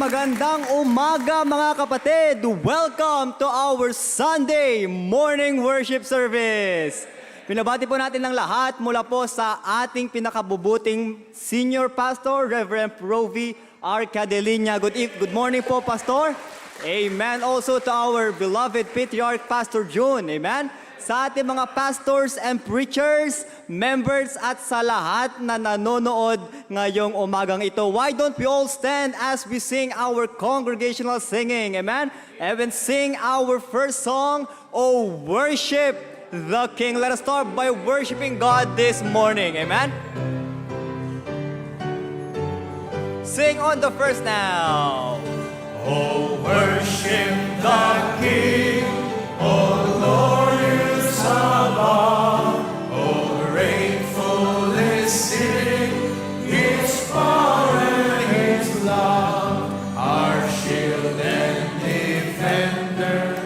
magandang umaga mga kapatid! Welcome to our Sunday morning worship service! Pinabati po natin ng lahat mula po sa ating pinakabubuting Senior Pastor, Reverend Provi R. Cadelinia. Good morning po, Pastor. Amen. Also to our beloved Patriarch, Pastor June. Amen. Sa ating mga pastors and preachers, members at sa lahat na nanonood ngayong umagang ito. Why don't we all stand as we sing our congregational singing? Amen? And sing our first song, Oh Worship the King. Let us start by worshiping God this morning. Amen? Sing on the first now. Oh, worship the King, oh glorious above. Oh, grateful listening, His power and His love. Our shield and defender,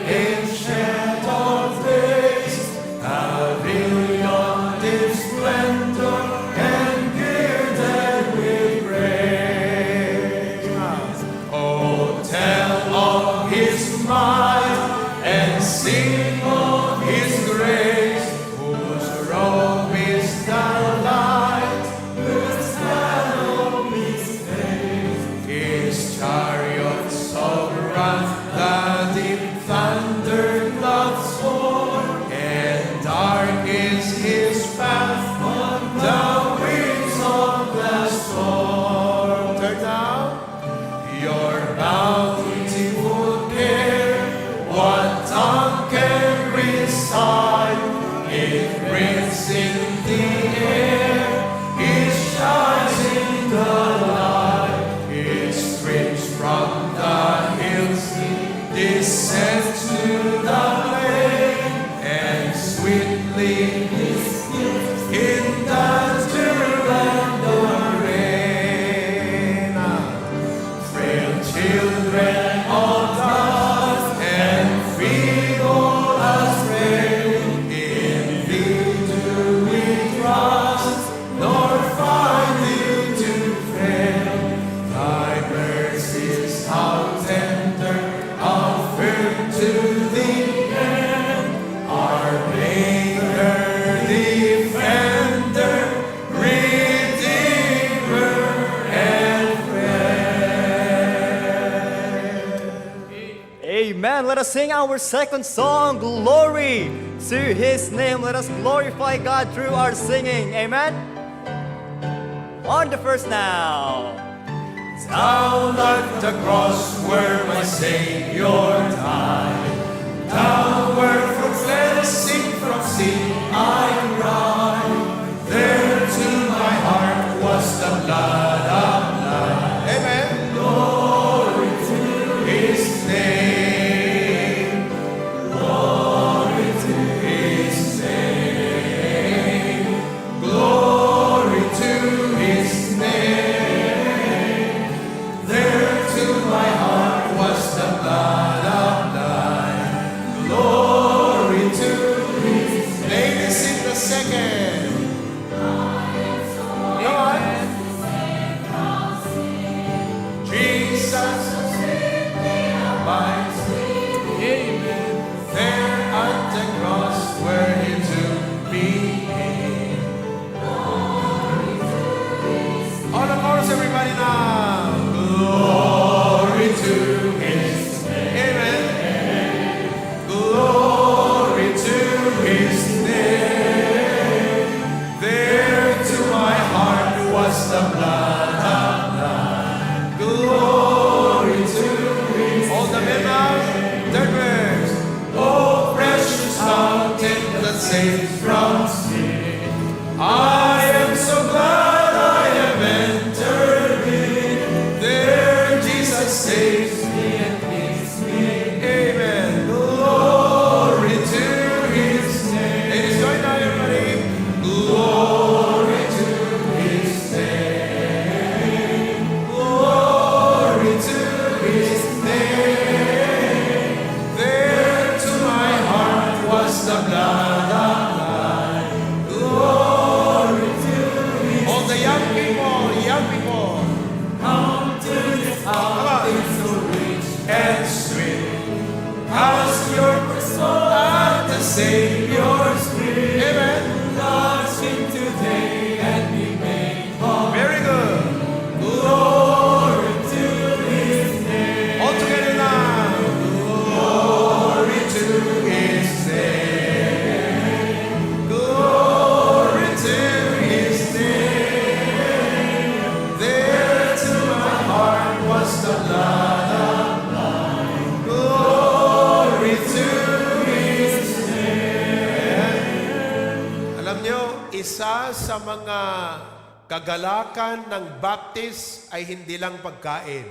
ancient of days, pavilion in splendor and girded with praise. Oh, tell of His might and sing of His grace, whose robe is the light, whose shadow His face. His chariots of wrath, the deep thunder doth soar, and dark is His path on the wings of the storm. Turn down your bountiful care, what tongue can recite? It breathes in the air, it shines in the light. It streams from the hills, descends to the plain, and sweetly in the dew and the rain. Frail children of dust and feeble as rain, in Thee do we trust, nor find Thee to fail. Thy mercies how tender, how firm to the end. Our Maker, Defender, Redeemer, and Amen. Let us sing our second song, Glory to His name. Let us glorify God through our singing. Amen. On the first now. Down at the cross where my Savior died, downward from cleansing from sin I cried. There to my heart was the blood applied. Amen. Glory to His name. Glory to His name. Glory to His name. There to my heart was the blood applied. Glory to His name. Ladies, sing the second. Go on. Jesus abides. Amen. There at the cross where He took me in. All the chorus, everybody now. Glory to His name. Amen. Glory to His name. There to my heart was the blood applied. Glory to His all the men now. Third verse. Oh, precious fountain that saves from sin. I am so glad I have entered in. Savior's will. Amen. Very good. Glory to His name. All together now. Glory to His name. Glory to His name. There to my heart was the blood applied. Glory to His name. Alam nyo, isa sa mga kagalakan ng baptist ay hindi lang pagkain.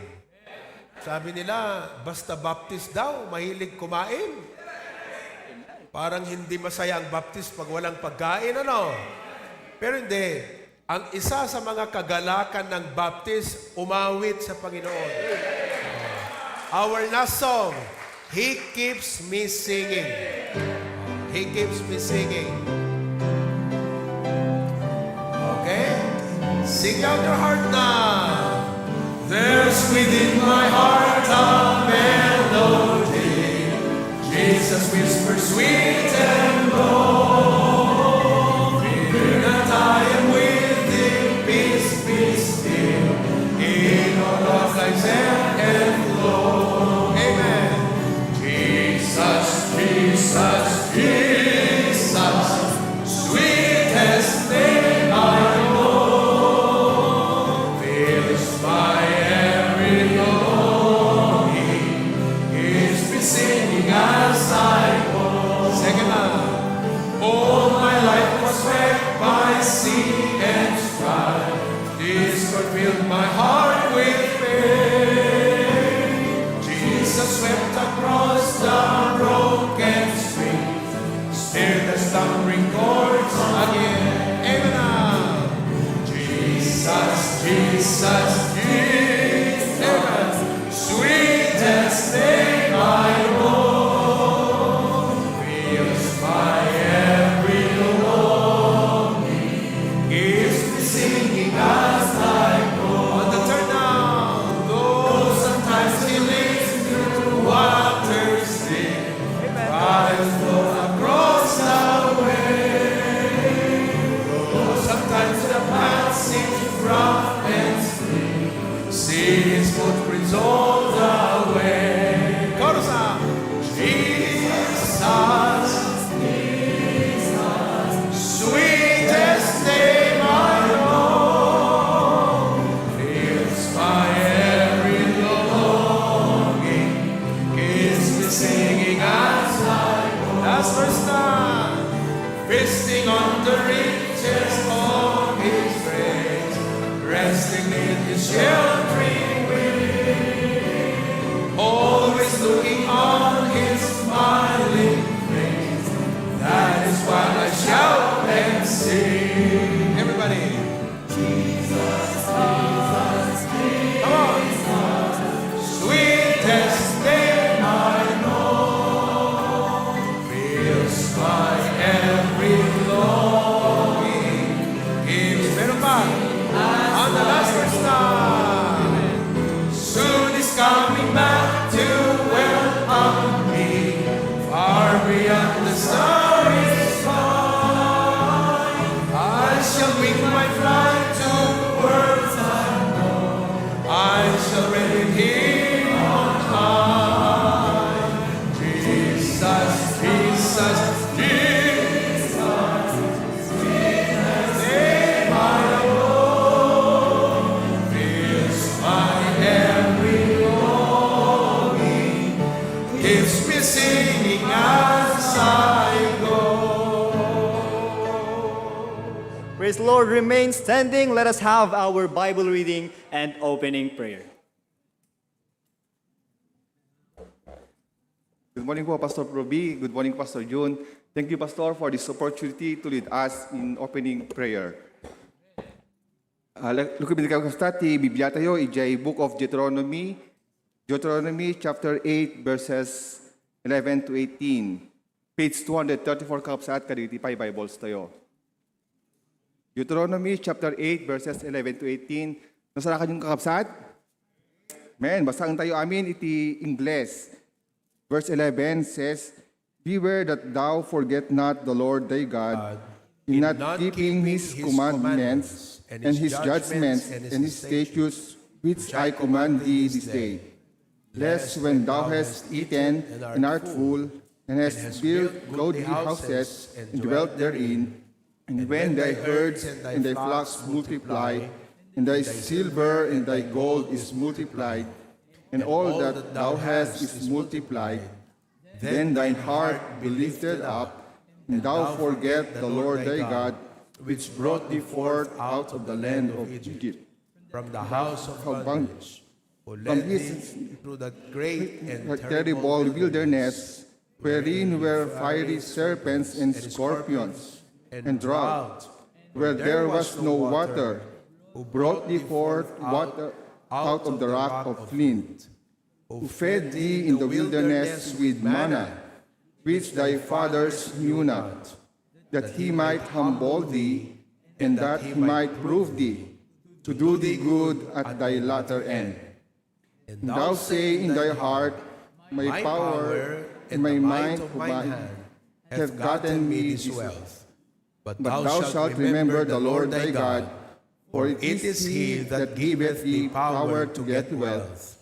Sabi nila, basta baptist daw, mahilig kumain. Parang hindi masaya ang baptist pag walang pagkain, ano? Pero hindi. Ang isa sa mga kagalakan ng baptist, umawit sa Panginoon. Our last song, He Keeps Me Singing. He keeps me singing. Okay? Sing out your heart now. There's within my heart a melody. Jesus whispers sweet and low. Fear that I am with Him, peace be still. In all of life's ebb and flow. Amen. Jesus, Jesus, Jesus, sweetest name I know, fills my every longing, keeps me singing as I go. Second line. All my life was wrecked by sin and strife. Discord filled my heart with pain. Jesus swept across the broken street, stirred the slumbering chords again. Amen now. Jesus, Jesus, Jesus, amen. Sweetest name I know, fills my every longing, keeps me singing as I go. On the turn now, though sometimes He leads me through waters deep, trials flow across the way. Though sometimes the path seems rough and steep, see His footprints all the way. Chorus out. Jesus, sweetest name I know, fills my every longing, keeps me singing as I go. Last verse now. Feasting on the riches of His grace, resting in His sheltering wing, always looking on His smiling face. That is why I shout and sing. Everybody. Come on. Sweetest name I know, fills my every longing, gives meron pa. On the last verse now. Soon is coming back to welcome me, far beyond the starry sky. I shall wing my flight to worlds unknown. I shall reign with Him on high. Jesus, Jesus, Jesus, sweetest name I know, fills my every longing, keeps me singing as I go. Praise the Lord. Remain standing. Let us have our Bible reading and opening prayer. Good morning po, Pastor Proby. Good morning, Pastor June. Thank you, Pastor, for this opportunity to lead us in opening prayer. Lukipin kayo kastati, Biblia tayo, ijay Book of Deuteronomy, Deuteronomy chapter 8, verses 11 to 18. Page 234 kapsat, kaditi pa Bibles tayo. Deuteronomy chapter 8, verses 11 to 18. Nasara kanyong kakapsat? Men, basahin tayo amin iti Ingles. Verse 11 says, Beware that thou forget not the Lord thy God, in not keeping his commandments, and his judgments, and his statutes, which I command thee this day. Lest when thou hast eaten and art full, and hast built goodly houses, and dwelt therein, and when thy herds and thy flocks multiply, and thy silver and thy gold is multiplied, and all that thou hast is multiplied, then thine heart be lifted up, and thou forget the Lord thy God, which brought thee forth out of the land of Egypt, from the house of From bondage, who from led his thee through that great and terrible wilderness, wherein were fiery serpents and scorpions, and drought, where there was no water, who brought thee forth water out of the rock of flint, who fed thee in the wilderness with manna, which thy fathers knew not, that he might humble thee, and that he might prove thee, to do thee good at thy latter end. And thou say in thy heart, my power and my might of my hand have gotten me this wealth. But But thou shalt remember the Lord thy God, for it is he that giveth thee power to get wealth,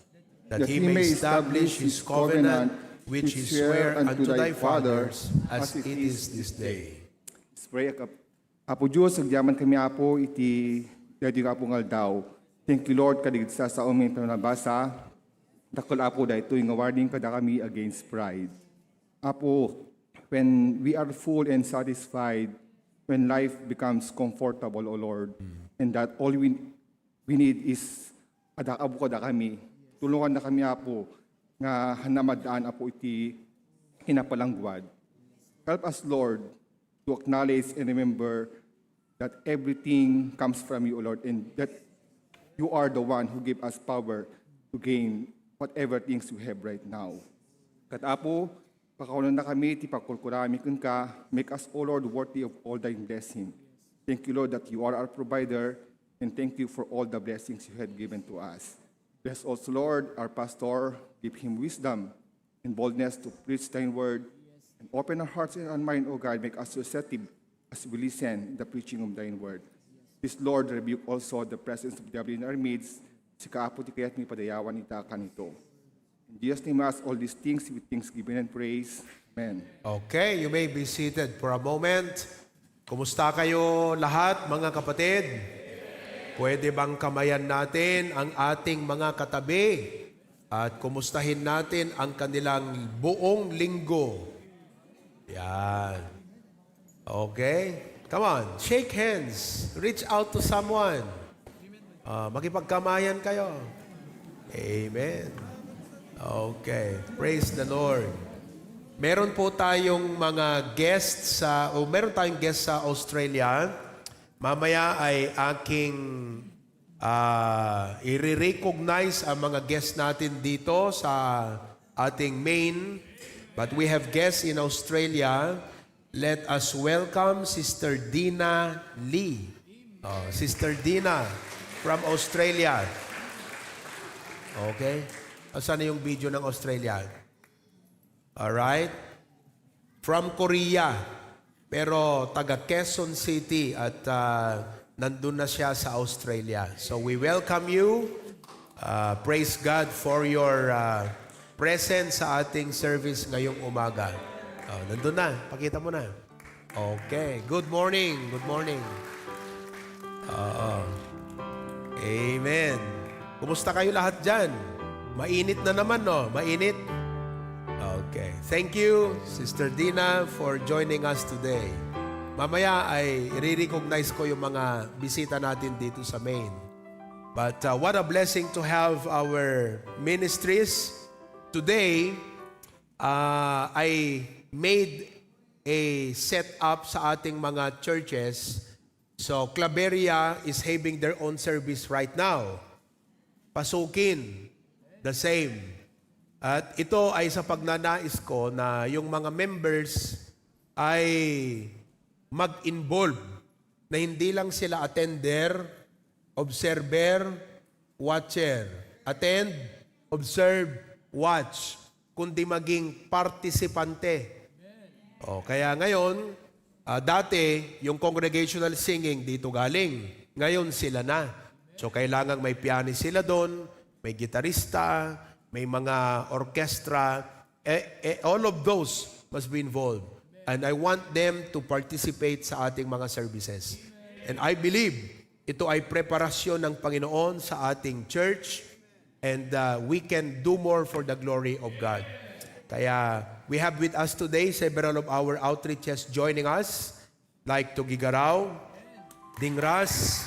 that he may establish his covenant, which he sware unto thy fathers, as it is this day. Let's pray. Apo Diyos, agyaman kami apo, iti dadi nga po ngal daw. Thank you Lord, kadigit sa uming panabasa. Dakol apo da ito yung warning kada kami against pride. Apo, when we are full and satisfied, when life becomes comfortable, O Lord, and that all we need is adakabu kada kami, tulungan na kami apo, nga hanamadaan apo iti hinapalangguad. Help us, Lord, to acknowledge and remember that everything comes from you, O Lord, and that you are the one who give us power to gain whatever things we have right now. Kat apo, pakaunan na kami, ti pagkulkurami kun ka, make us, O Lord, worthy of all thy blessing. Thank you, Lord, that you are our provider, and thank you for all the blessings you had given to us. Bless also, Lord, our pastor, give him wisdom and boldness to preach thy word, and open our hearts and our mind, O God, make us receptive as we listen the preaching of thine word. This, Lord, rebuke also the presence of the devil in our midst, si kaapo ti kaya't may padayawan ita kanito. In Jesus' name, ask all these things with thanksgiving and praise. Amen. Okay, you may be seated for a moment. Kumusta kayo lahat, mga kapatid? Pwede bang kamayan natin ang ating mga katabi at kumustahin natin ang kanilang buong linggo? Yan. Okay? Come on, shake hands. Reach out to someone. Makipagkamayan kayo. Amen. Okay. Praise the Lord. Meron po tayong mga guests meron tayong guest sa Australia. Mamaya ay aking i-recognize ang mga guests natin dito sa ating main. But we have guests in Australia. Let us welcome Sister Dina Lee. Sister Dina from Australia. Okay? Saan yung video ng Australia? Alright? From Korea. Pero taga Quezon City at nandun na siya sa Australia. So we welcome you. Praise God for your presence sa ating service ngayong umaga. Nandun na. Pakita mo na. Okay. Good morning. Good morning. Amen. Kumusta kayo lahat dyan? Mainit na naman, no? Mainit? Okay. Thank you, Sister Dina, for joining us today. Mamaya ay i-recognize ko yung mga bisita natin dito sa main. But what a blessing to have our ministries. Today, I made a setup sa ating mga churches. So, Claveria is having their own service right now. Pasukin, the same. At ito ay sa pagnanais ko na yung mga members ay mag-involve na hindi lang sila attender, observer, watcher. Attend, observe, watch, kundi maging partisipante. Kaya ngayon, dati, yung congregational singing dito galing. Ngayon sila na. So kailangan may pianist sila doon, may gitarista, may mga orchestra. All of those must be involved. And I want them to participate sa ating mga services. And I believe ito ay preparasyon ng Panginoon sa ating church, and we can do more for the glory of God. Kaya we have with us today several of our outreaches joining us, like Tugigaraw, Dingras,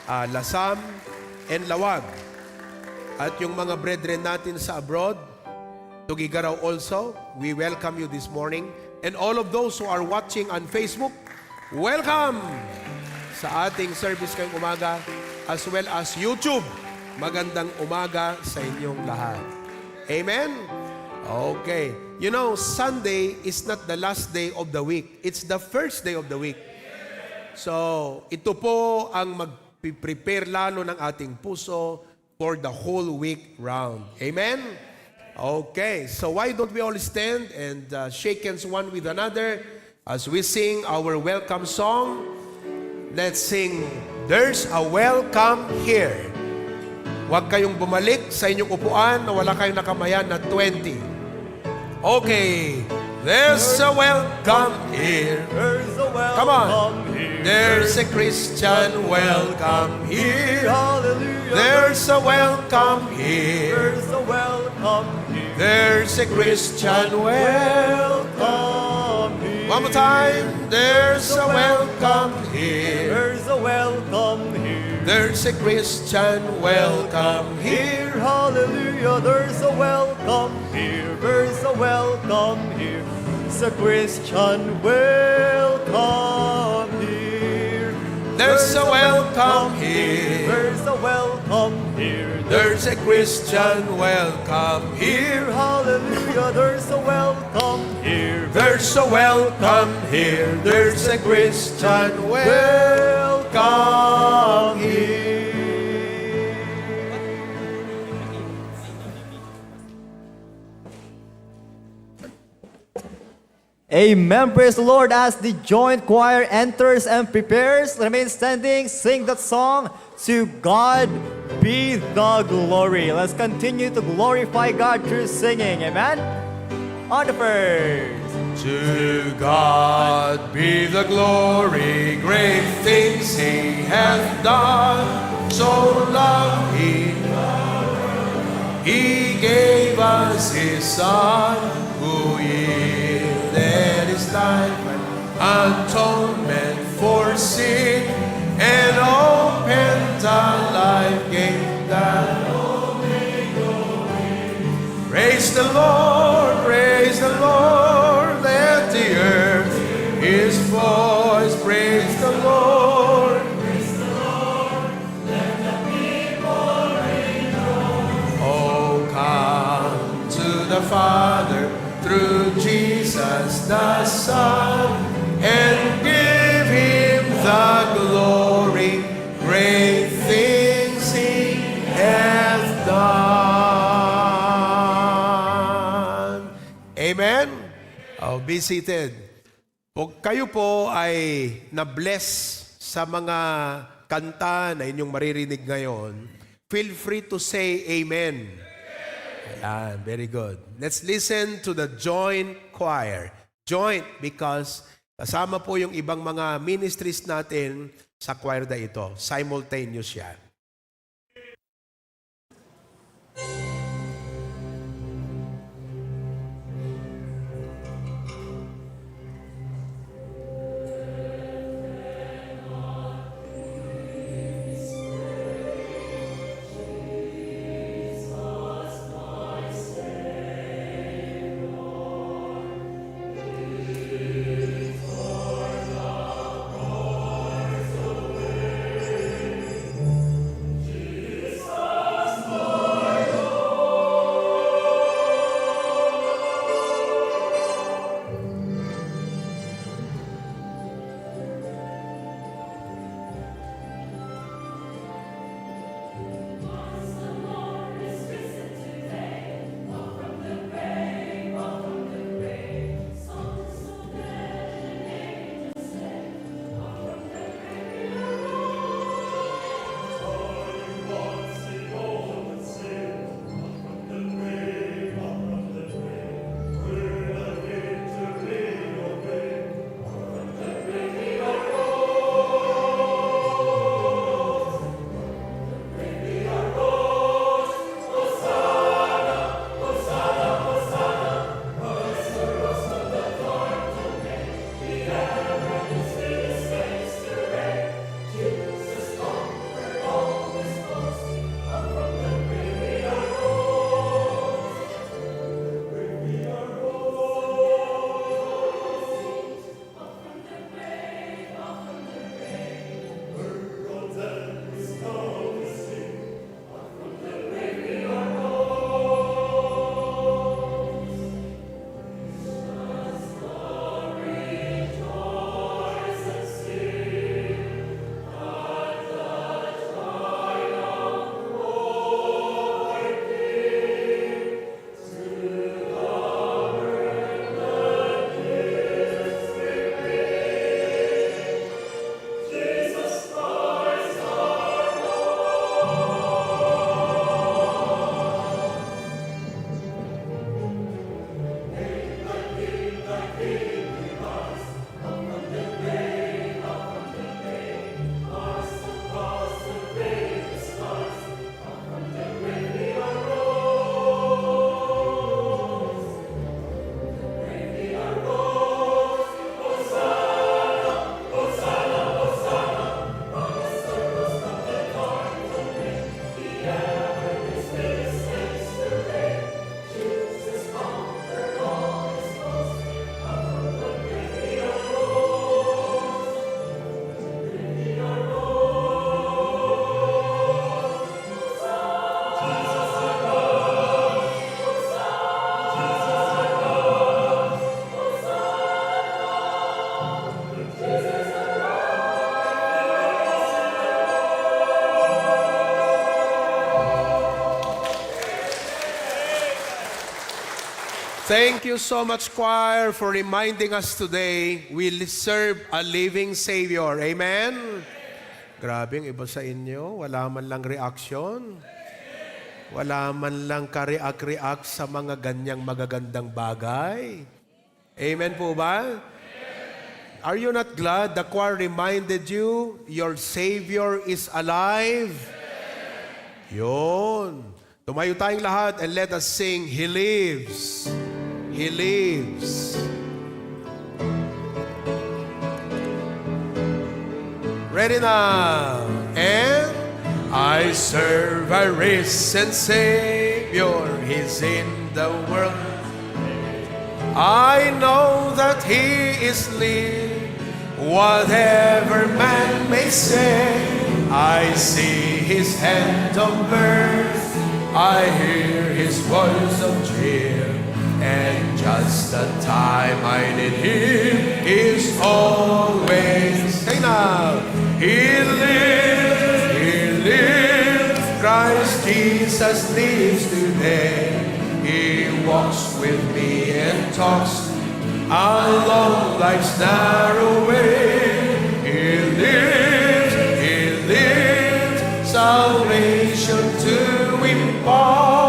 Lasam, and Lawag. At yung mga brethren natin sa abroad, Tugigaraw also, we welcome you this morning. And all of those who are watching on Facebook, welcome sa ating service ngayong umaga, as well as YouTube. Magandang umaga sa inyong lahat. Amen? Okay. You know, Sunday is not the last day of the week. It's the first day of the week. So, ito po ang mag-prepare lalo ng ating puso for the whole week round. Amen? Okay. So, why don't we all stand and shake hands one with another as we sing our welcome song? Let's sing, There's a Welcome Here. Huwag kayong bumalik sa inyong upuan na wala kayong nakamayan na 20. Okay. There's a welcome here. There's a welcome Come on. here. There's a Christian welcome here. Hallelujah. There's a welcome here. There's a welcome here. There's a Christian Welcome here. One more time. There's a welcome here. There's a welcome here. There's a Christian welcome here. Here, hallelujah, there's a welcome here. There's a welcome here. It's a Christian welcome here. There's a welcome here. There's a welcome here. There's a Christian welcome here. Here, hallelujah, there's a welcome here. There's a welcome here. There's a Christian welcome here. Amen. Praise the Lord. As the joint choir enters and prepares, remain standing, sing that song, To God Be the Glory. Let's continue to glorify God through singing. Amen. On the first. To God be the glory, great things He hath done. So loved He gave us His Son, who yielded His life, atonement for sin, and opened a life gate that praise the Lord, let the earth His voice, praise the Lord. Let the people rejoice. Oh, come to the Father through Jesus the Son, and give Him the glory, great things He hath done. Amen? Be seated. Kung kayo po ay na-bless sa mga kanta na inyong maririnig ngayon, feel free to say amen. Ayan, very good. Let's listen to the joint choir. Joint because kasama po yung ibang mga ministries natin sa choir na ito. Simultaneous yan. Thank you so much, choir, for reminding us today we serve a living Savior. Amen? Grabe, ang iba sa inyo. Wala man lang reaction. Wala man lang ka-react sa mga ganyang magagandang bagay. Amen po ba? Are you not glad the choir reminded you your Savior is alive? Yun. Tumayo tayong lahat and let us sing, He lives. He lives. Ready now. And I serve a risen Savior. He's in the world. I know that He is live. Whatever man may say, I see His hand on earth. I hear His voice of cheer. And just the time I need Him is always. Say now, He lives, He lives. Christ Jesus lives today. He walks with me and talks along life's narrow way. He lives, salvation to impart.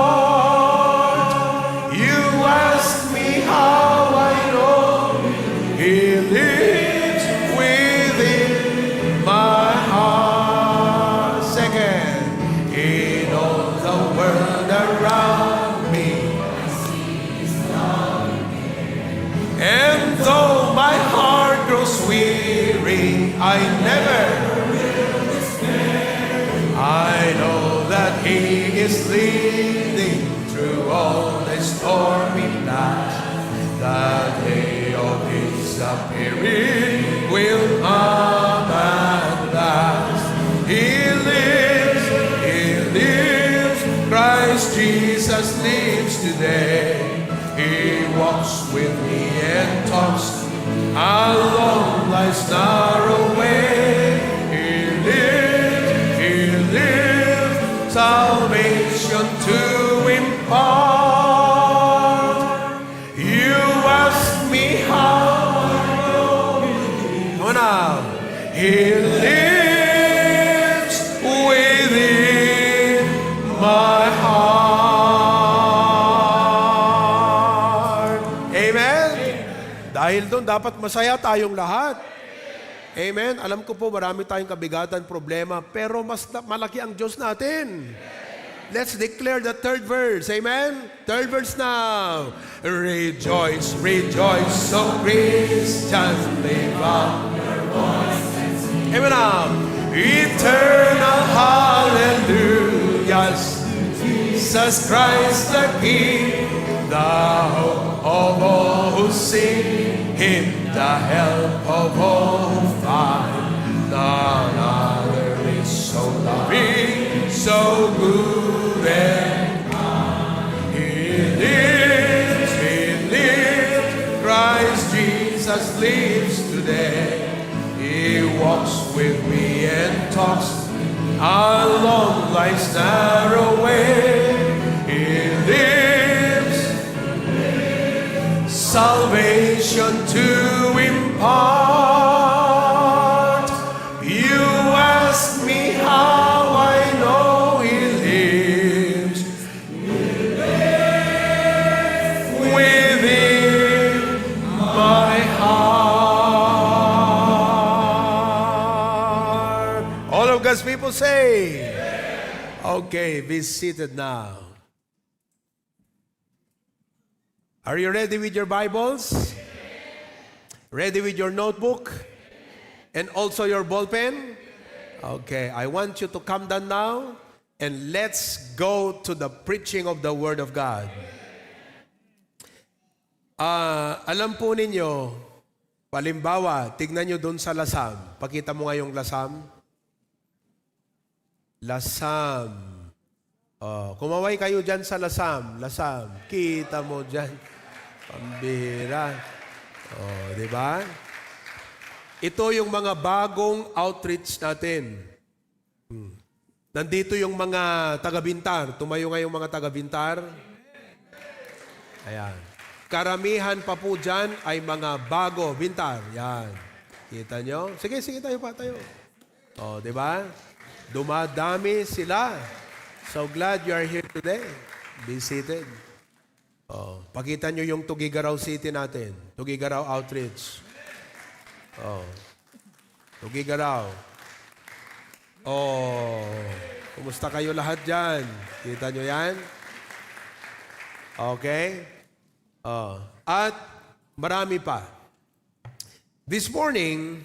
You ask me how I know He lives within my heart. Second, in all the world around me. And though my heart grows weary, I never will despair. I know that He is leading through all the stormy night. The day of His appearing will come at last. He lives, Christ Jesus lives today. He walks with me and talks along life's narrow way. He lives, salvation to impart. You ask me how I know. Come on now. He lives within my heart. Amen? Dahil doon, dapat masaya tayong lahat. Amen? Alam ko po, marami tayong kabigatan, problema, pero mas malaki ang Diyos natin. Let's declare the third verse. Amen? Third verse now. Rejoice, rejoice, O Christians, live up your voice. Amen now. Eternal hallelujahs. Jesus Christ the King, the hope of all who sing Him, the help of all who find. None other is so loving, so good and kind. He lives, Christ Jesus lives today. He walks with me and talks along life's narrow way. He lives, salvation to impart. You ask me how I know He lives within my heart. All of God's people say, okay, be seated now. Are you ready with your Bibles? Ready with your notebook? And also your ball pen? Okay, I want you to come down now and let's go to the preaching of the Word of God. Alam po ninyo, palimbawa, tignan nyo doon sa lasam. Pakita mo nga yung lasam. Lasam. Kumaway kayo dyan sa lasam. Lasam. Kita mo dyan. Pambira. Di ba? Ito yung mga bagong outreach natin. Nandito yung mga taga-Bintar. Tumayo nga yung mga taga-Bintar. Ayan. karamihan pa po dyan ay mga bago, bintar. Yan. Kita nyo? Sige, tayo pa, tayo. O, di ba? Dumadami sila. So glad you are here today. Be seated. O, pakita nyo yung Tugigaraw City natin. Tugigaraw Outreach. O, Tugigaraw. O, kumusta kayo lahat dyan? Kita nyo yan? Okay? At marami pa. This morning,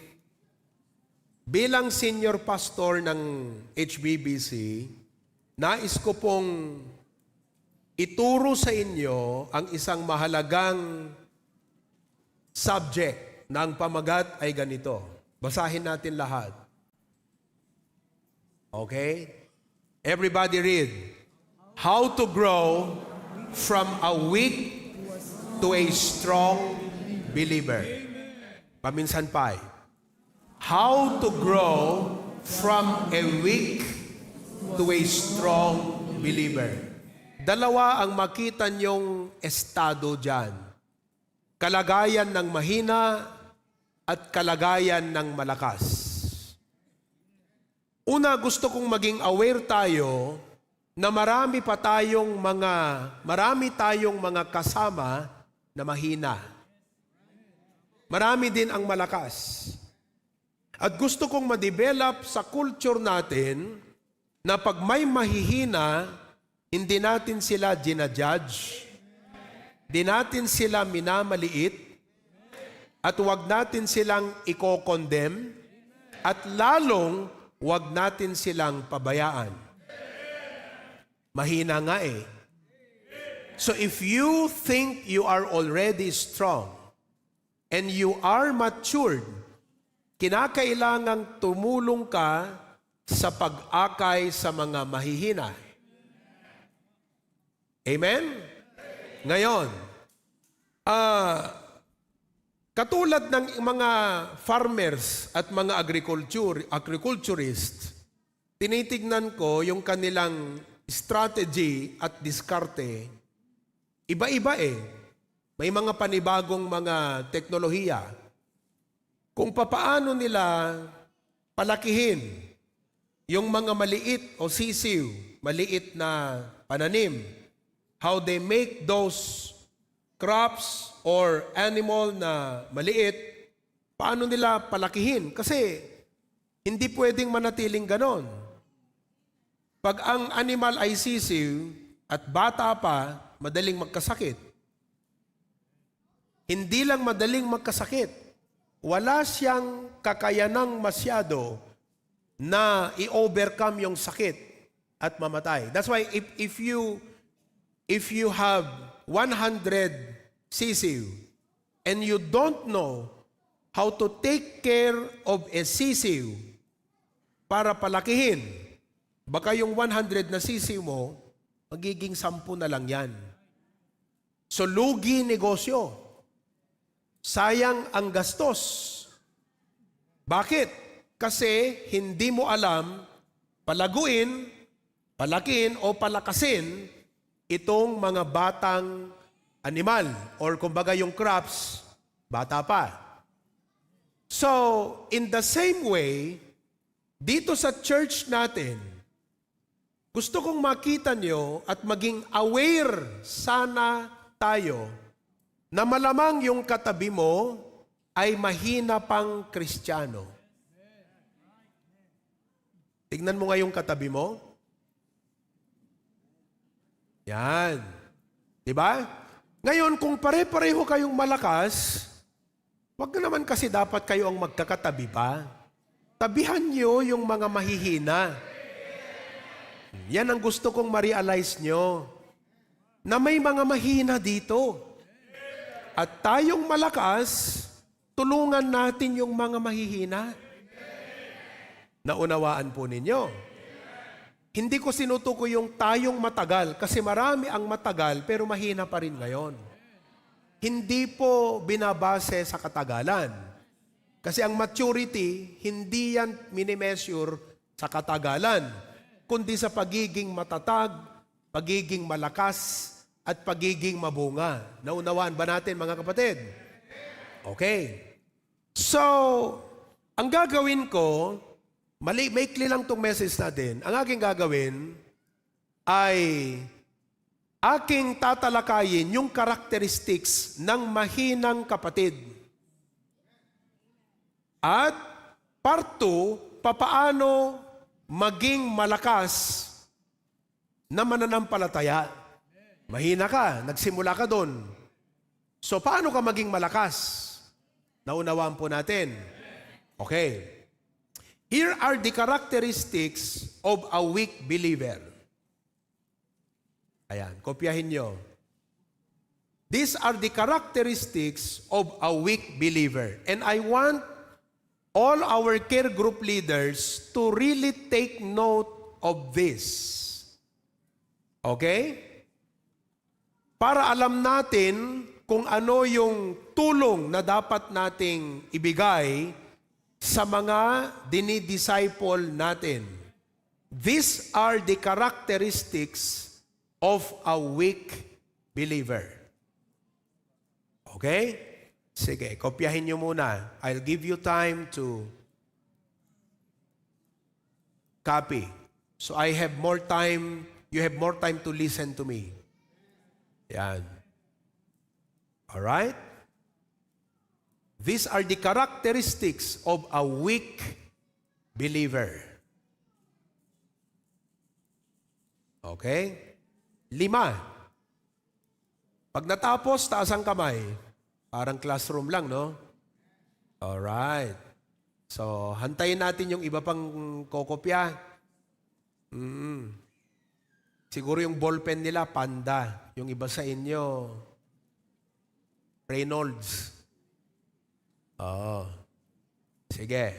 bilang senior pastor ng HBBC, nais ko pong ituro sa inyo ang isang mahalagang subject na ang pamagat ay ganito. Basahin natin lahat. Okay? Everybody read. How to grow from a weak to a strong believer. Paminsan pa. How to grow from a weak to a strong believer. Dalawa ang makita niyong estado dyan. Kalagayan ng mahina at kalagayan ng malakas. Una, gusto kong maging aware tayo na marami tayong mga kasama na mahina. Marami din ang malakas. At gusto kong ma-develop sa culture natin na pag may mahihina, hindi natin sila ginajudge, hindi natin sila minamaliit, at huwag natin silang i-condemn, at lalong huwag natin silang pabayaan. Mahina nga eh. So if you think you are already strong and you are matured, kinakailangang tumulong ka sa pag-akay sa mga mahihina. Amen? Ngayon, katulad ng mga farmers at mga agriculturists, tinitignan ko yung kanilang strategy at diskarte. Iba-iba eh. May mga panibagong mga teknolohiya. Kung papaano nila palakihin yung mga maliit o sisiw, maliit na pananim, how they make those crops or animal na maliit, paano nila palakihin? Kasi hindi pwedeng manatiling ganon. Pag ang animal ay sisiw at bata pa, madaling magkasakit. Hindi lang madaling magkasakit. Wala siyang kakayanang masyado na i-overcome yung sakit at mamatay. That's why if you have 100 sisiw and you don't know how to take care of a sisiw para palakihin, baka yung 100 na sisiw mo, magiging 10 na lang yan. So, lugi negosyo. Sayang ang gastos. Bakit? Kasi hindi mo alam palaguin, palakin o palakasin itong mga batang animal or kumbaga yung crops, bata pa. So, in the same way, dito sa church natin, gusto kong makita nyo at maging aware sana tayo na malamang yung katabi mo ay mahina pang Kristiyano. Tignan mo nga yung katabi mo. Yan. Diba? Ngayon, kung pare-pareho kayong malakas, wag na naman kasi dapat kayo ang magkakatabi pa. Tabihan nyo yung mga mahihina. Yan ang gusto kong ma-realize nyo. Na may mga mahina dito. At tayong malakas, tulungan natin yung mga mahihina. Naunawaan po ninyo. Hindi ko sinutukoy yung tayong matagal kasi marami ang matagal pero mahina pa rin ngayon. Hindi po binabase sa katagalan. Kasi ang maturity, hindi yan minimeasure sa katagalan, kundi sa pagiging matatag, pagiging malakas, at pagiging mabunga. Naunawaan ba natin, mga kapatid? Okay. So, ang gagawin ko, maikli lang tong message natin. Ang aking gagawin ay aking tatalakayin yung characteristics ng mahinang kapatid. At part 2, papaano maging malakas na mananampalataya. Mahina ka, nagsimula ka doon. So, paano ka maging malakas? Naunawaan po natin. Okay. Here are the characteristics of a weak believer. Ayan, kopyahin nyo. These are the characteristics of a weak believer. And I want all our care group leaders to really take note of this. Okay? Para alam natin kung ano yung tulong na dapat nating ibigay sa mga dinidisciple natin. These are the characteristics of a weak believer. Okay? Sige, kopyahin nyo muna. I'll give you time to copy. So I have more time, you have more time to listen to me. Yan. Alright? These are the characteristics of a weak believer. Okay? 5. Pag natapos, taas ang kamay. Parang classroom lang, no? Alright. So, hantayin natin yung iba pang kokopya. Siguro yung ballpen nila, Panda. Yung iba sa inyo, Reynolds. Oo. Sige.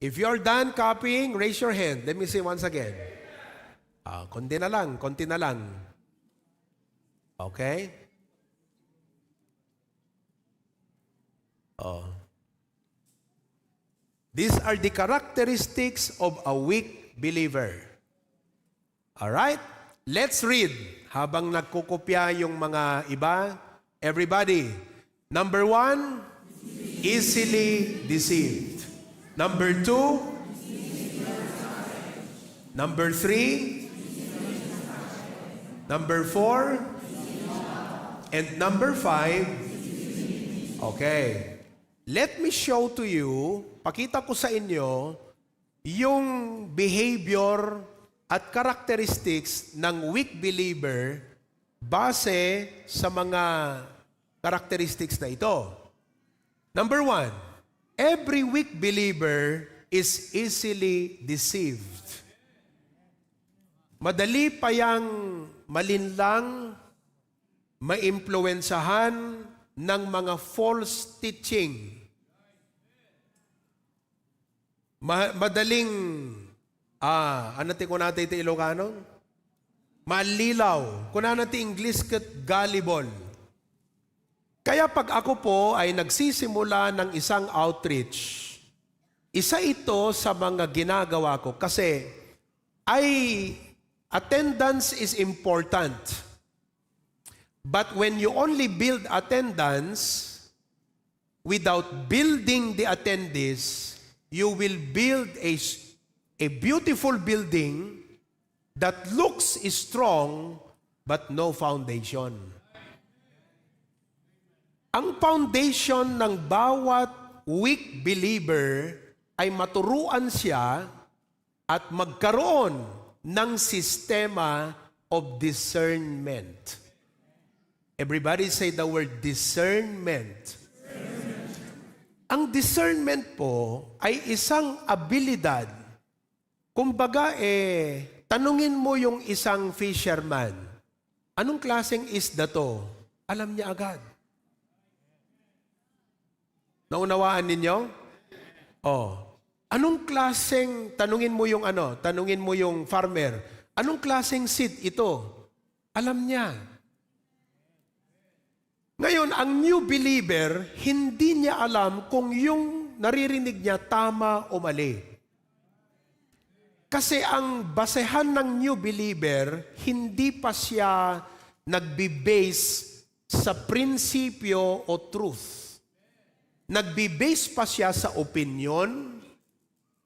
If you're done copying, raise your hand. Let me see once again. Konti na lang. Okay? These are the characteristics of a weak believer. Alright? Let's read. Habang nagkukopya yung mga iba, everybody. Number 1, easily deceived. Number 2, number 3, number 4, and number 5. Okay. Let me show to you, pakita ko sa inyo, yung behavior at characteristics ng weak believer base sa mga characteristics na ito. Number 1, every weak believer is easily deceived. Madali pa yang malinlang, maimpluwensahan ng mga false teaching. Madaling, ano ko natin ito Ilocano? Malilaw. Kung natin English kat gullible. Kaya pag ako po ay nagsisimula ng isang outreach, isa ito sa mga ginagawa ko kasi attendance is important. But when you only build attendance without building the attendees, you will build a beautiful building that looks strong but no foundation. Ang foundation ng bawat weak believer ay maturuan siya at magkaroon ng sistema of discernment. Everybody say the word discernment. Ang discernment po ay isang abilidad. Kumbaga tanungin mo yung isang fisherman, anong klaseng isda to? Alam niya agad. Naunawaan ninyo? Anong klaseng, tanungin mo yung farmer, anong klaseng seed ito? Alam niya. Ngayon, ang new believer, hindi niya alam kung yung naririnig niya tama o mali. Kasi ang basehan ng new believer, hindi pa siya nagbi-base sa prinsipyo o truth. Nagbi-base pa siya sa opinion,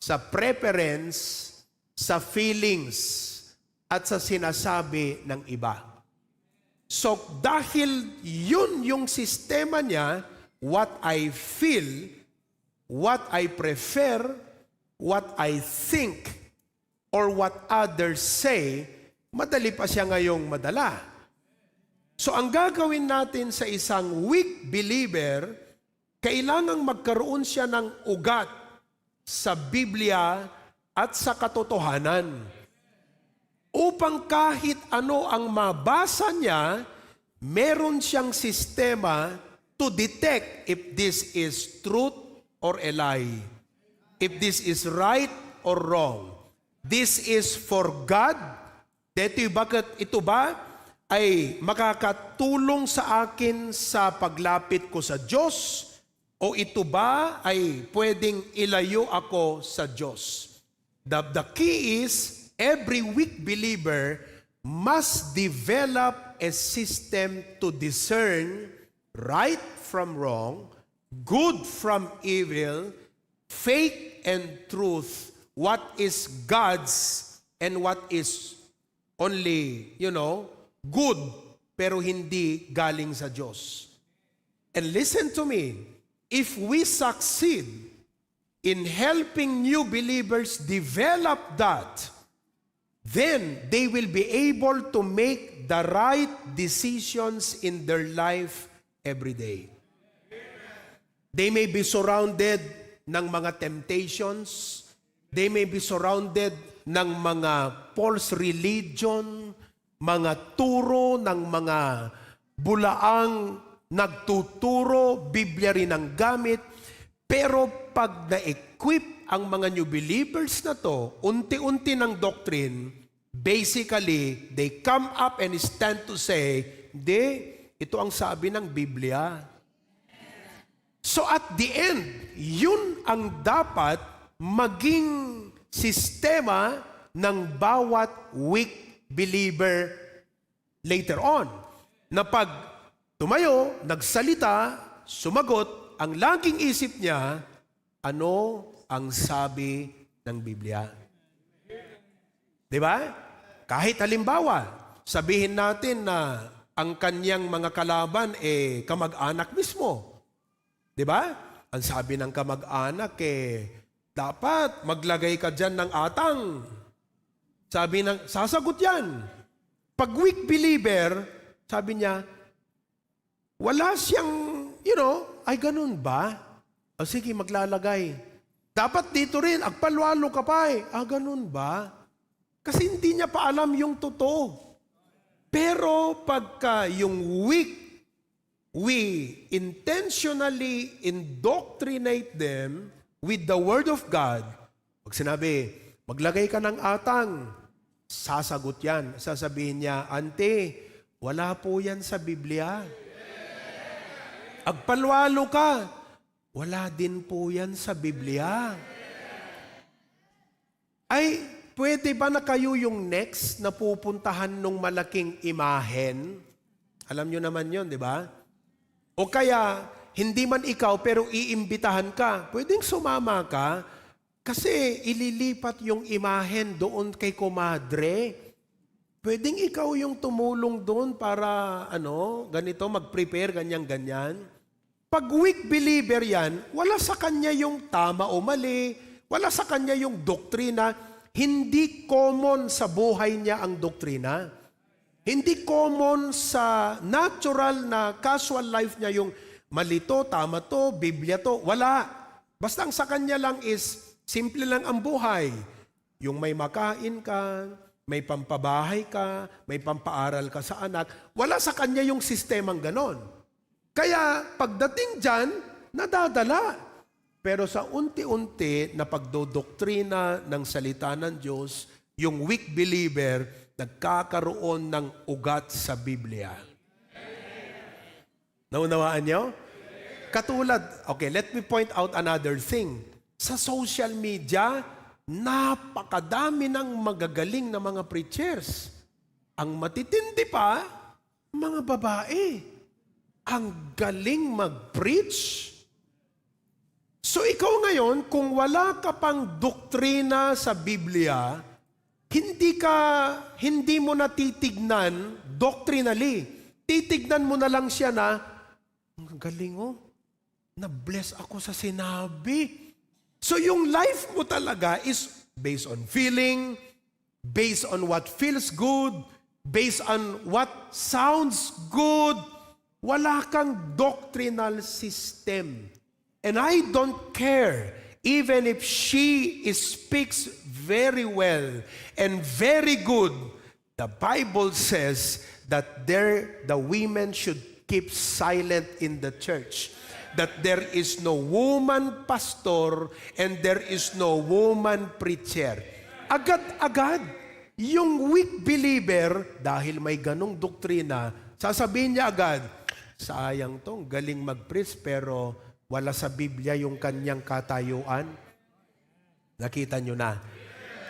sa preference, sa feelings, at sa sinasabi ng iba. So dahil yun yung sistema niya, what I feel, what I prefer, what I think, or what others say, madali pa siya ngayong madala. So ang gagawin natin sa isang weak believer, kailangang magkaroon siya ng ugat sa Biblia at sa katotohanan. Upang kahit ano ang mabasa niya, meron siyang sistema to detect if this is truth or a lie. If this is right or wrong. This is for God. Bakit ito ba ay makakatulong sa akin sa paglapit ko sa Diyos? O ito ba ay pwedeng ilayo ako sa Diyos? The key is, every weak believer must develop a system to discern right from wrong, good from evil, faith and truth, what is God's and what is only, good, pero hindi galing sa Diyos. And listen to me, if we succeed in helping new believers develop that, then they will be able to make the right decisions in their life every day. They may be surrounded ng mga temptations. They may be surrounded ng mga false religion, mga turo ng mga bulaang nagtuturo, Biblia rin ang gamit. Pero pag na-equip ang mga new believers na to, unti-unti ng doctrine, basically, they come up and stand to say, hindi, ito ang sabi ng Biblia. So at the end, yun ang dapat maging sistema ng bawat weak believer later on. Na pag tumayo, nagsalita, sumagot, ang laging isip niya, ano ang sabi ng Biblia? Di ba? Kahit halimbawa, sabihin natin na ang kanyang mga kalaban kamag-anak mismo. Di ba? Ang sabi ng kamag-anak dapat maglagay ka dyan ng atang. Sabi ng, sasagot yan. Pag weak believer, sabi niya, wala siyang, ay ganun ba? O sige, maglalagay. Dapat dito rin, agpalwalo ka pa ganun ba? Kasi hindi niya pa alam yung totoo. Pero pagka yung weak, we intentionally indoctrinate them with the Word of God. Pag sinabi, maglagay ka ng atang, sasagot yan. Sasabihin niya, Ante, wala po yan sa Biblia. Agpalwalo ka, wala din po yan sa Biblia. Ay, pwede ba na kayo yung next na pupuntahan ng malaking imahen? Alam nyo naman yon, di ba? O kaya, hindi man ikaw pero iimbitahan ka. Pwedeng sumama ka kasi ililipat yung imahen doon kay komadre. Pwedeng ikaw yung tumulong doon para ganito, mag-prepare, ganyan-ganyan. Pag weak believer yan, wala sa kanya yung tama o mali, wala sa kanya yung doktrina. Hindi common sa buhay niya ang doktrina. Hindi common sa natural na casual life niya yung mali to, tama to, Biblia to. Wala. Basta ang sa kanya lang is, simple lang ang buhay. Yung may makain ka, may pampabahay ka, may pampaaral ka sa anak. Wala sa kanya yung sistemang ganon. Kaya pagdating dyan, nadadala. Pero sa unti-unti na pagdodoktrina ng salita ng Diyos, yung weak believer, nagkakaroon ng ugat sa Biblia. Naunawaan niyo? Katulad, okay, let me point out another thing. Sa social media, napakadami ng magagaling na mga preachers. Ang matitindi pa, mga babae, ang galing mag-preach. So ikaw ngayon, kung wala ka pang doktrina sa Biblia, hindi mo na titignan doctrinally. Titignan mo na lang siya na, ang galing oh, na-bless ako sa sinabi. So yung life mo talaga is based on feeling, based on what feels good, based on what sounds good. Wala kang doctrinal system. And I don't care, even if she speaks very well and very good, the Bible says that the women should keep silent in the church. That there is no woman pastor and there is no woman preacher. Agad-agad, yung weak believer, dahil may ganong doktrina, sasabihin niya agad, sayang tong galing mag-preach pero wala sa Biblia yung kanyang katayuan. Nakita nyo na.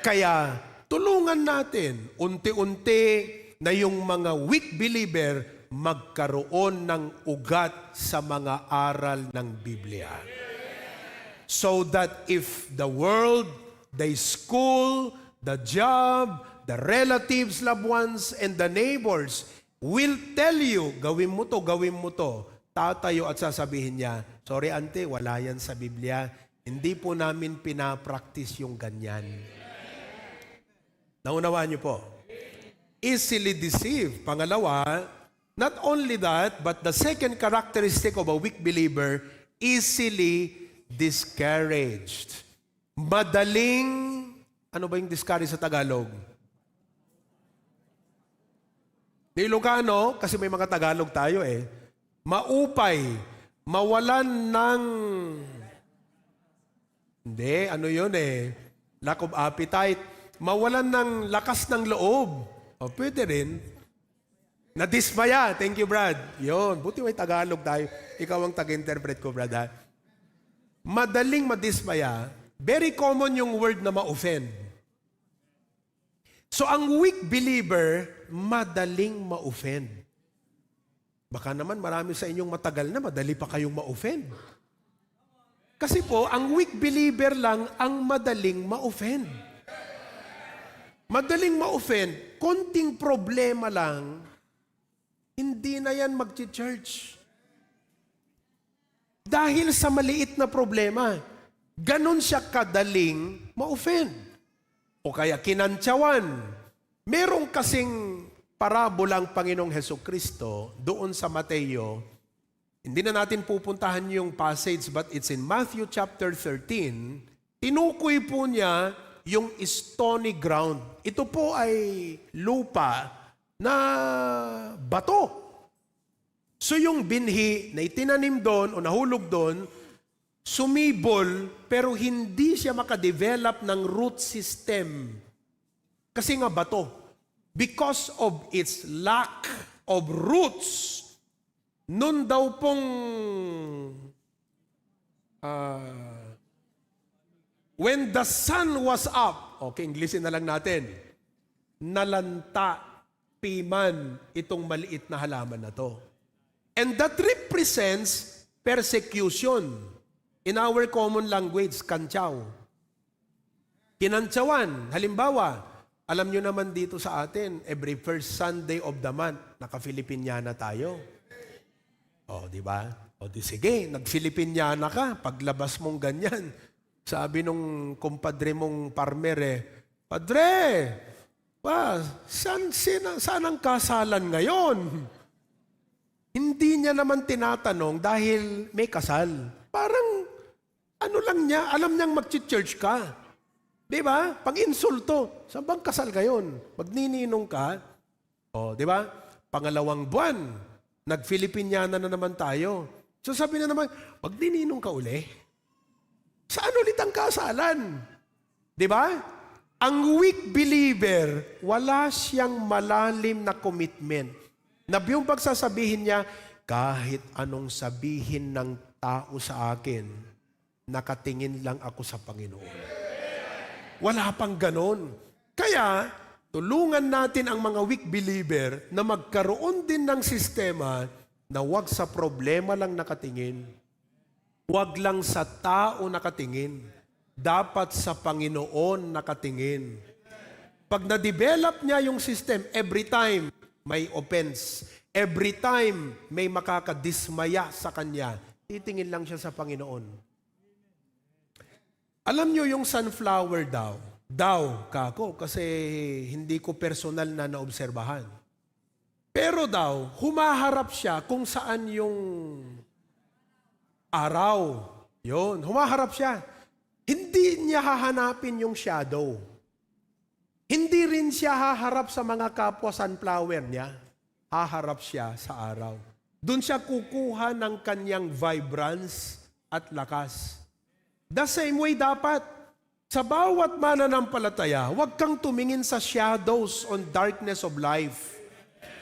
Kaya, tulungan natin, unti-unti na yung mga weak believer magkaroon ng ugat sa mga aral ng Biblia. So that if the world, the school, the job, the relatives, loved ones, and the neighbors will tell you, gawin mo to, tatayo at sasabihin niya, sorry ante, wala yan sa Biblia. Hindi po namin pinapractice yung ganyan. Naunawaan niyo po. Easily deceived. Pangalawa, not only that, but the second characteristic of a weak believer, easily discouraged. Madaling, ano ba yung discourage sa Tagalog? Di Ilocano, kasi may mga Tagalog tayo maupay, mawalan ng, hindi, ano yun lack of appetite, mawalan ng lakas ng loob. O, pwede rin. Nadismaya. Thank you, Brad. Yun, buti may Tagalog tayo. Ikaw ang tag-interpret ko, Brad, ha? Madaling madismaya, very common yung word na ma-offend. So, ang weak believer, madaling ma-offend. Baka naman marami sa inyong matagal na, madali pa kayong ma-offend. Kasi po, ang weak believer lang ang madaling ma-offend. Madaling ma-offend, konting problema lang, hindi na yan mag-church. Dahil sa maliit na problema, ganon siya kadaling ma-offend. O kaya kinantsawan. Merong kasing parabolang Panginoong Hesukristo doon sa Mateo. Hindi na natin pupuntahan yung passage, but it's in Matthew chapter 13. Tinukoy po niya yung stony ground. Ito po ay lupa na bato. So yung binhi na itinanim doon o nahulog doon, sumibol pero hindi siya makadevelop ng root system. Kasi nga bato. Because of its lack of roots, nun daw pong when the sun was up, okay, Englishin na lang natin, nalanta, piman itong maliit na halaman na to. And that represents persecution. In our common language, kantsaw. Kinantsawan, halimbawa, alam nyo naman dito sa atin, every first Sunday of the month, naka-Filipiniana tayo. O, di ba? O, di sige, nag-Filipiniana ka, paglabas mong ganyan. Sabi nung kumpadre mong farmer Padre, saan ang kasalan ngayon? Hindi niya naman tinatanong dahil may kasal. Parang, ano lang niya, alam niyang mag-church ka. Di ba? Pang-insulto. Saan bang kasal ngayon? Magnininong ka. O, di ba? Pangalawang buwan, nag-Filipiniana na naman tayo. So sabi na naman, magnininong ka uli. Saan ulit ang kasalan? Di ba? Ang weak believer, wala siyang malalim na commitment. Na yung pagsasabihin niya, kahit anong sabihin ng tao sa akin, nakatingin lang ako sa Panginoon. Wala pang ganon. Kaya, tulungan natin ang mga weak believer na magkaroon din ng sistema na wag sa problema lang nakatingin. Wag lang sa tao nakatingin. Dapat sa Panginoon nakatingin. Pag na-develop niya yung system, every time may offense, every time may makakadismaya sa kanya, titingin lang siya sa Panginoon. Alam niyo yung sunflower daw kako, kasi hindi ko personal na naobserbahan. Pero daw, humaharap siya kung saan yung araw. Yun, humaharap siya. Hindi niya hahanapin yung shadow. Hindi rin siya haharap sa mga kapwa sunflower niya. Haharap siya sa araw. Doon siya kukuha ng kanyang vibrance at lakas. The same way dapat, sa bawat mananampalataya, huwag kang tumingin sa shadows on darkness of life.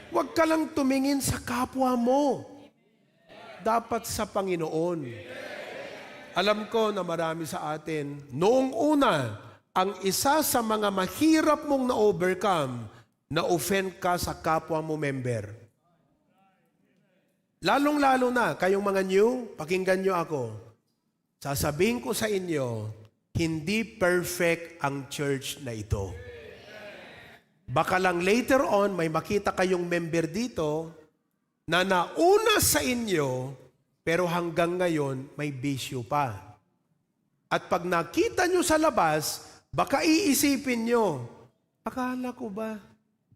Huwag ka lang tumingin sa kapwa mo. Dapat sa Panginoon. Alam ko na marami sa atin, noong una, ang isa sa mga mahirap mong na-overcome, na-offend ka sa kapwa mo member. Lalong-lalo na, kayong mga new, pakinggan nyo ako. Sasabihin ko sa inyo, hindi perfect ang church na ito. Baka lang later on, may makita kayong member dito na nauna sa inyo, pero hanggang ngayon, may bisyo pa. At pag nakita nyo sa labas, baka iisipin nyo, akala ko ba,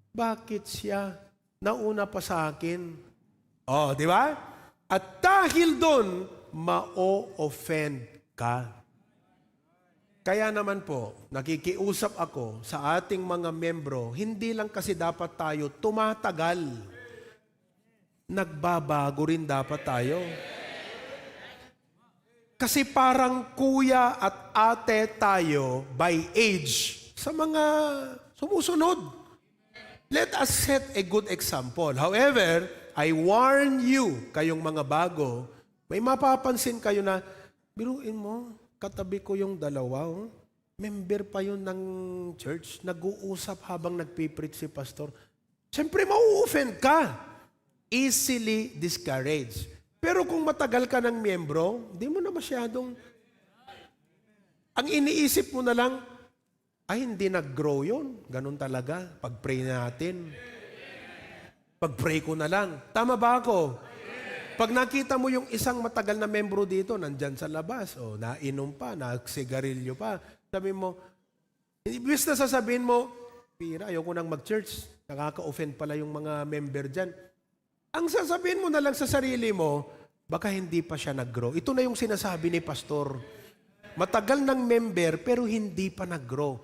bakit siya nauna pa sa akin? Oh, di ba? At dahil doon, ma-o-offend ka. Kaya naman po, nakikiusap ako sa ating mga membro, hindi lang kasi dapat tayo tumatagal. Nagbabago rin dapat tayo. Kasi parang kuya at ate tayo by age sa mga sumusunod. Let us set a good example. However, I warn you, kayong mga bago, may mapapansin kayo na, biruin mo, katabi ko yung dalawa, oh. Member pa yun ng church, nag-uusap habang nagpipreach si pastor. Siyempre, mau-offend ka. Easily discouraged. Pero kung matagal ka ng miyembro, hindi mo na masyadong... Ang iniisip mo na lang, ay hindi nag-grow yun. Ganun talaga. Pag-pray natin. Pag-pray ko na lang. Tama ba ako? Pag nakita mo yung isang matagal na membro dito, nandyan sa labas, o nainom pa, nagsigarilyo pa, sabi mo, ibig na sasabihin mo, Pira, ayoko nang mag-church. Nakaka-offend pala yung mga member dyan. Ang sasabihin mo na lang sa sarili mo, baka hindi pa siya nag-grow. Ito na yung sinasabi ni pastor. Matagal ng member, pero hindi pa nag-grow.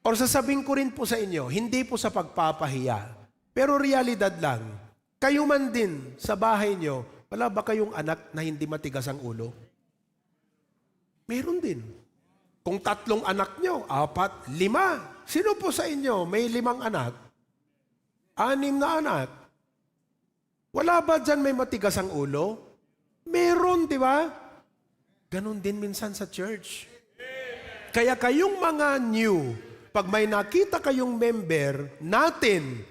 Or sasabihin ko rin po sa inyo, hindi po sa pagpapahiya, pero realidad lang, kayo man din sa bahay nyo, wala ba kayong anak na hindi matigas ang ulo? Meron din. Kung 3 anak nyo, 4, 5, sino po sa inyo may 5 anak? 6 na anak? Wala ba dyan may matigas ang ulo? Meron, di ba? Ganon din minsan sa church. Kaya kayong mga new, pag may nakita kayong member natin,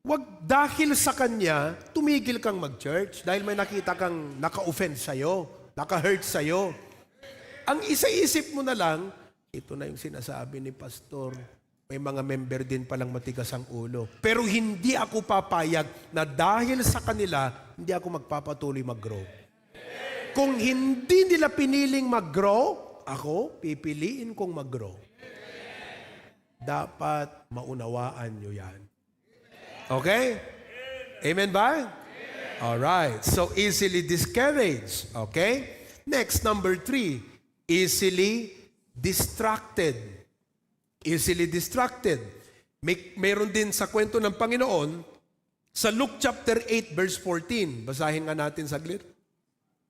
wag dahil sa kanya, tumigil kang mag-church dahil may nakita kang naka-offend sa'yo, naka-hurt sa'yo. Ang isa-isip mo na lang, ito na yung sinasabi ni pastor, may mga member din palang matigas ang ulo. Pero hindi ako papayag na dahil sa kanila, hindi ako magpapatuloy mag-grow. Kung hindi nila piniling mag-grow, ako, pipiliin kong mag-grow. Dapat maunawaan nyo yan. Okay? Amen ba? Alright. So, easily discouraged. Okay? Next, number 3. Easily distracted. Easily distracted. Mayroon din sa kwento ng Panginoon, sa Luke chapter 8, verse 14. Basahin nga natin saglit.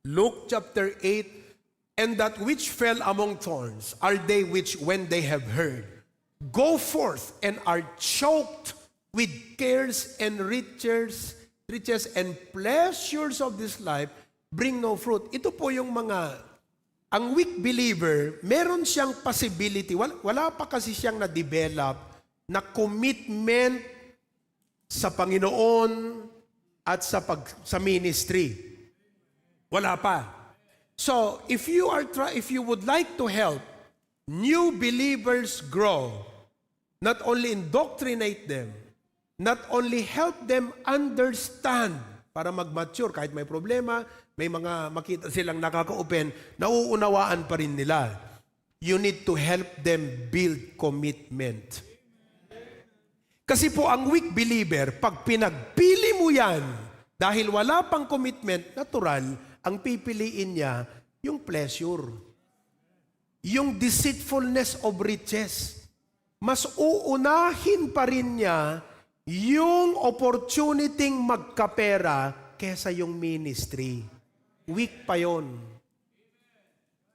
Luke chapter 8, and that which fell among thorns are they which, when they have heard, go forth and are choked with cares and riches and pleasures of this life, bring no fruit. Ito po yung ang weak believer, meron siyang possibility, wala pa kasi siyang na-develop na commitment sa Panginoon at sa ministry. Wala pa. So, if you would like to help new believers grow, not only indoctrinate them, not only help them understand para mag-mature kahit may problema, may mga makita silang nakaka-open, nauunawaan pa rin nila. You need to help them build commitment. Kasi po ang weak believer, pag pinagpili mo yan, dahil wala pang commitment, natural, ang pipiliin niya yung pleasure. Yung deceitfulness of riches. Mas uunahin pa rin niya yung opportunity magkapera kesa yung ministry. Weak pa yon.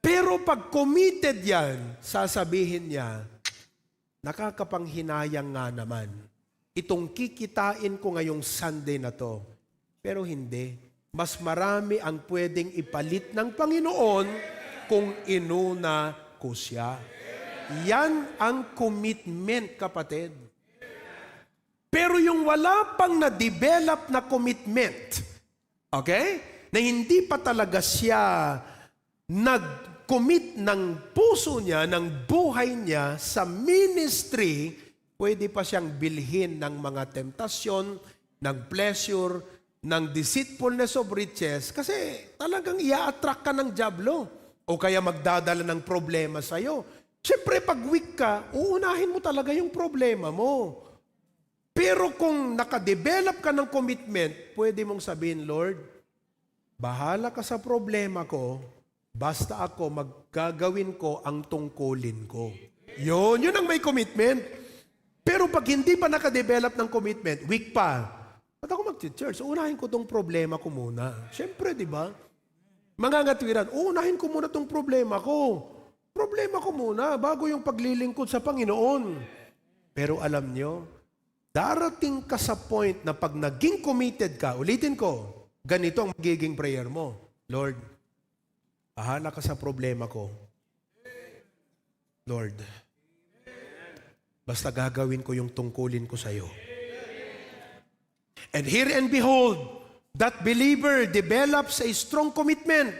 Pero pag committed yan, sasabihin niya, nakakapanghinayang nga naman. Itong kikitain ko ngayong Sunday na to. Pero hindi. Mas marami ang pwedeng ipalit ng Panginoon kung inuna ko siya. Yan ang commitment, kapatid. Pero yung wala pang na-develop na commitment, okay? Na hindi pa talaga siya nag-commit ng puso niya, ng buhay niya sa ministry, pwede pa siyang bilhin ng mga temptasyon, ng pleasure, ng deceitfulness of riches, kasi talagang ia-attract ka ng dyablo o kaya magdadala ng problema sa'yo. Siyempre, pag weak ka, uunahin mo talaga yung problema mo. Pero kung nakadevelop ka ng commitment, pwede mong sabihin, Lord, bahala ka sa problema ko, basta ako maggagawin ko ang tungkulin ko. Yun ang may commitment. Pero pag hindi pa nakadevelop ng commitment, weak pa, ba't ako mag-church? Unahin ko tong problema ko muna. Siyempre, di ba? Mga ngatwiran, unahin ko muna tong problema ko. Problema ko muna bago yung paglilingkod sa Panginoon. Pero alam nyo, darating ka sa point na pag naging committed ka, ulitin ko, ganito ang magiging prayer mo. Lord, bahala ka sa problema ko. Lord, basta gagawin ko yung tungkulin ko sa'yo. And here and behold, that believer develops a strong commitment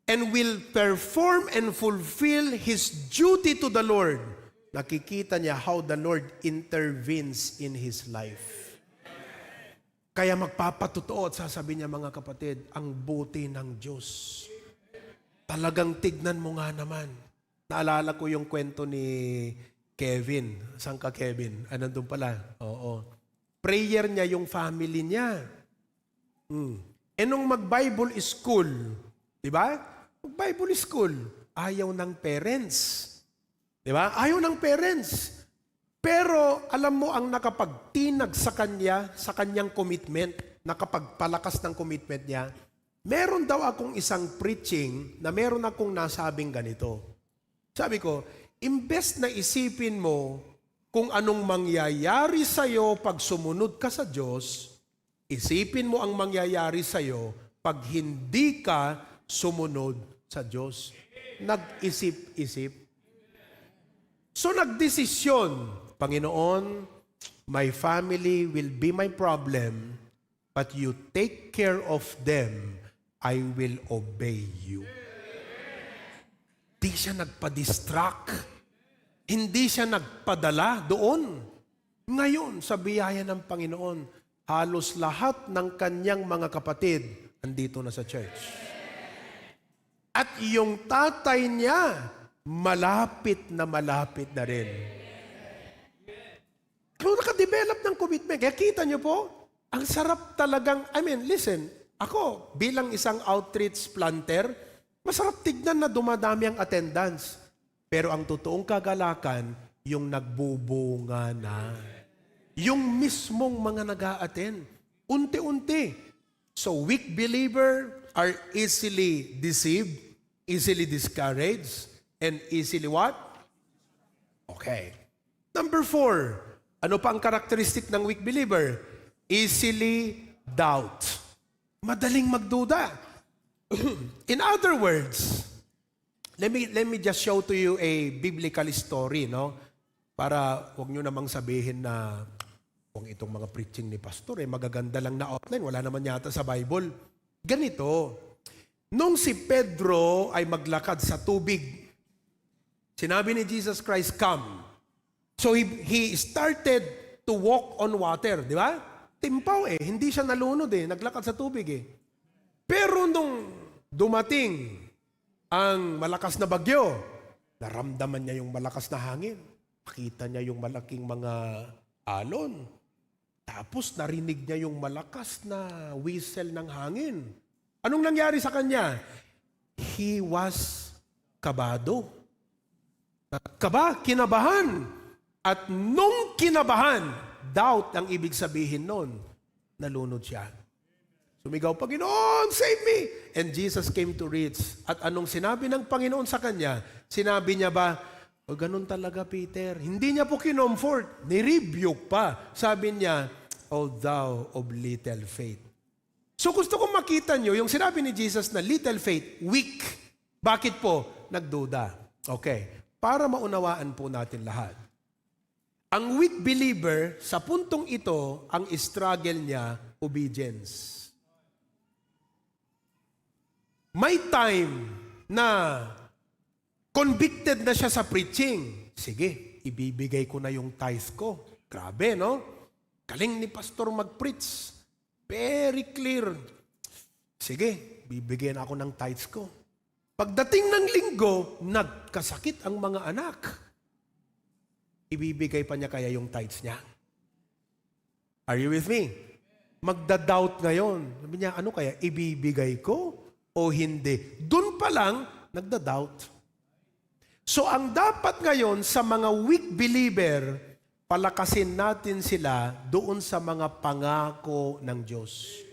and will perform and fulfill his duty to the Lord. Nakikita niya how the Lord intervenes in his life. Kaya magpapatotoo at sasabihin niya, mga kapatid, ang buti ng Diyos. Talagang tignan mo nga naman. Naalala ko yung kwento ni Kevin. Saan ka, Kevin? Nandun pala. Oo. Prayer niya yung family niya. E nung mag-Bible school, di ba? Mag-Bible school, ayaw ng parents. Di ba? Ayaw ng parents. Pero alam mo ang nakapagtinag sa kanya, sa kanyang commitment, nakapagpalakas ng commitment niya, meron daw akong isang preaching na meron akong nasabing ganito. Sabi ko, imbes na isipin mo kung anong mangyayari sa'yo pag sumunod ka sa Diyos, isipin mo ang mangyayari sa'yo pag hindi ka sumunod sa Diyos. Nag-isip-isip. So nagdesisyon, Panginoon, my family will be my problem, but you take care of them, I will obey you. Di siya nagpa-distract. Hindi siya nagpadala doon. Ngayon, sa biyaya ng Panginoon, halos lahat ng kanyang mga kapatid andito na sa church. At yung tatay niya, malapit na rin. Kung nakadevelop ng commitment, kaya kita niyo po, ang sarap talagang, listen, ako bilang isang outreach planter, masarap tignan na dumadami ang attendance. Pero ang totoong kagalakan, yung nagbubunga na. Yung mismong mga nag-a-attend. Unti-unti. So weak believer are easily deceived, easily discouraged, and easily what? Okay. Number 4. Ano pa ang karakteristik ng weak believer? Easily doubt. Madaling magduda. In other words, let me just show to you a biblical story, no? Para huwag nyo namang sabihin na kung itong mga preaching ni pastor, magaganda lang na outline, wala naman yata sa Bible. Ganito, nung si Pedro ay maglakad sa tubig, sinabi ni Jesus Christ, come. So he started to walk on water, di ba? Timpaw hindi siya nalunod naglakad sa tubig Pero nung dumating ang malakas na bagyo, naramdaman niya yung malakas na hangin. Nakita niya yung malaking mga alon. Tapos narinig niya yung malakas na whistle ng hangin. Anong nangyari sa kanya? He was kabado. Kinabahan. At nung kinabahan, doubt ang ibig sabihin nun, nalunod siya. Sumigaw, Panginoon, save me! And Jesus came to reach. At anong sinabi ng Panginoon sa kanya? Sinabi niya ba, o ganun talaga, Peter. Hindi niya po kinomfort. Nirebuke pa. Sabi niya, O thou of little faith. So gusto kong makita nyo, yung sinabi ni Jesus na little faith, weak. Bakit po? Nagduda. Okay. Para maunawaan po natin lahat. Ang weak believer, sa puntong ito, ang struggle niya, obedience. May time na convicted na siya sa preaching. Sige, ibibigay ko na yung tithe ko. Grabe, no? Galing ni pastor mag-preach. Very clear. Sige, bibigyan ako ng tithes ko. Pagdating ng linggo, nagkasakit ang mga anak. Ibibigay pa niya kaya yung tithes niya? Are you with me? Magda-doubt ngayon. Sabi niya, ano kaya? Ibibigay ko o hindi? Doon pa lang, nagda-doubt. So ang dapat ngayon sa mga weak believer, palakasin natin sila doon sa mga pangako ng Diyos.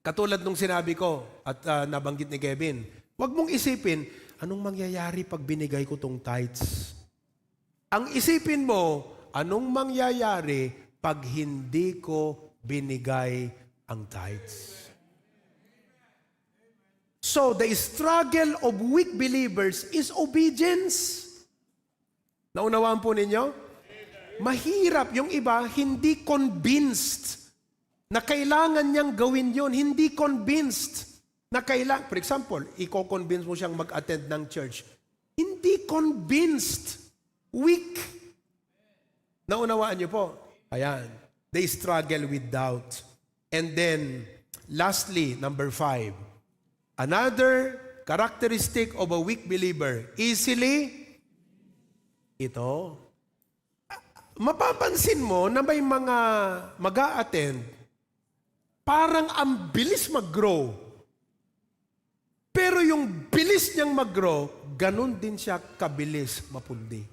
Katulad nung sinabi ko at nabanggit ni Kevin, huwag mong isipin, anong mangyayari pag binigay ko tong tithes? Ang isipin mo, anong mangyayari pag hindi ko binigay ang tithes? So, the struggle of weak believers is obedience. Naunawaan po ninyo? Mahirap. Yung iba, hindi convinced na kailangan niyang gawin yun. Hindi convinced na kailangan. For example, i-convince mo siyang mag-attend ng church. Hindi convinced. Weak. Naunawaan niyo po? Ayan. They struggle with doubt. And then, lastly, number 5. Another characteristic of a weak believer, easily, ito, mapapansin mo na may mga mag-a-attend, parang ang bilis mag-grow. Pero yung bilis niyang mag-grow, ganun din siya kabilis mapundi.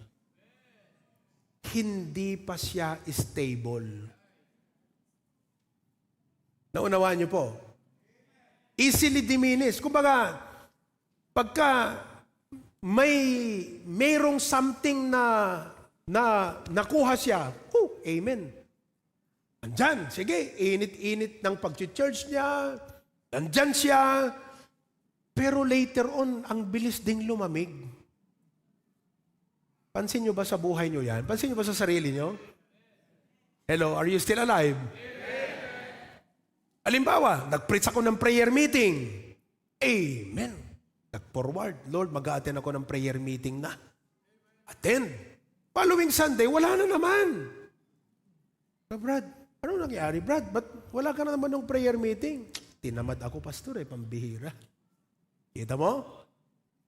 Hindi pa siya stable. Naunawaan niyo po? Easily diminished. Kumbaga, pagka mayroong something na nakuha siya, amen. Andyan, sige, init-init ng pag-church niya, andyan siya, pero later on, ang bilis ding lumamig. Pansin nyo ba sa buhay nyo yan? Pansin nyo ba sa sarili nyo? Hello, are you still alive? Halimbawa, nag-preach ako ng prayer meeting. Amen. Nag-forward. Lord, mag-a-attend ako ng prayer meeting na. Attend. Following Sunday, wala na naman. Brad, ano nangyari, Brad? Ba't wala ka na naman ng prayer meeting? Tinamad ako, pastor, pambihira. Kita mo?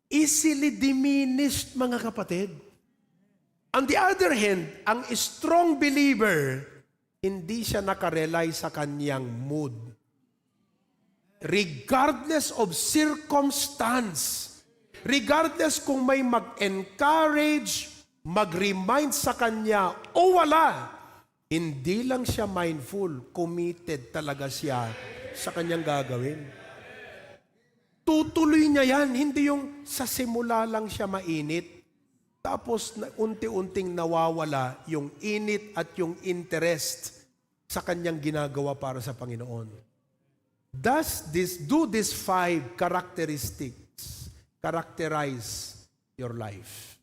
Easily diminished, mga kapatid. On the other hand, ang strong believer, hindi siya nakarely sa kanyang mood. Regardless of circumstance, regardless kung may mag-encourage, mag-remind sa kanya o wala, hindi lang siya mindful, committed talaga siya sa kanyang gagawin. Tutuloy niya yan, hindi yung sa simula lang siya mainit, tapos unti-unting nawawala yung init at yung interest sa kanyang ginagawa para sa Panginoon. Do these 5 characteristics characterize your life?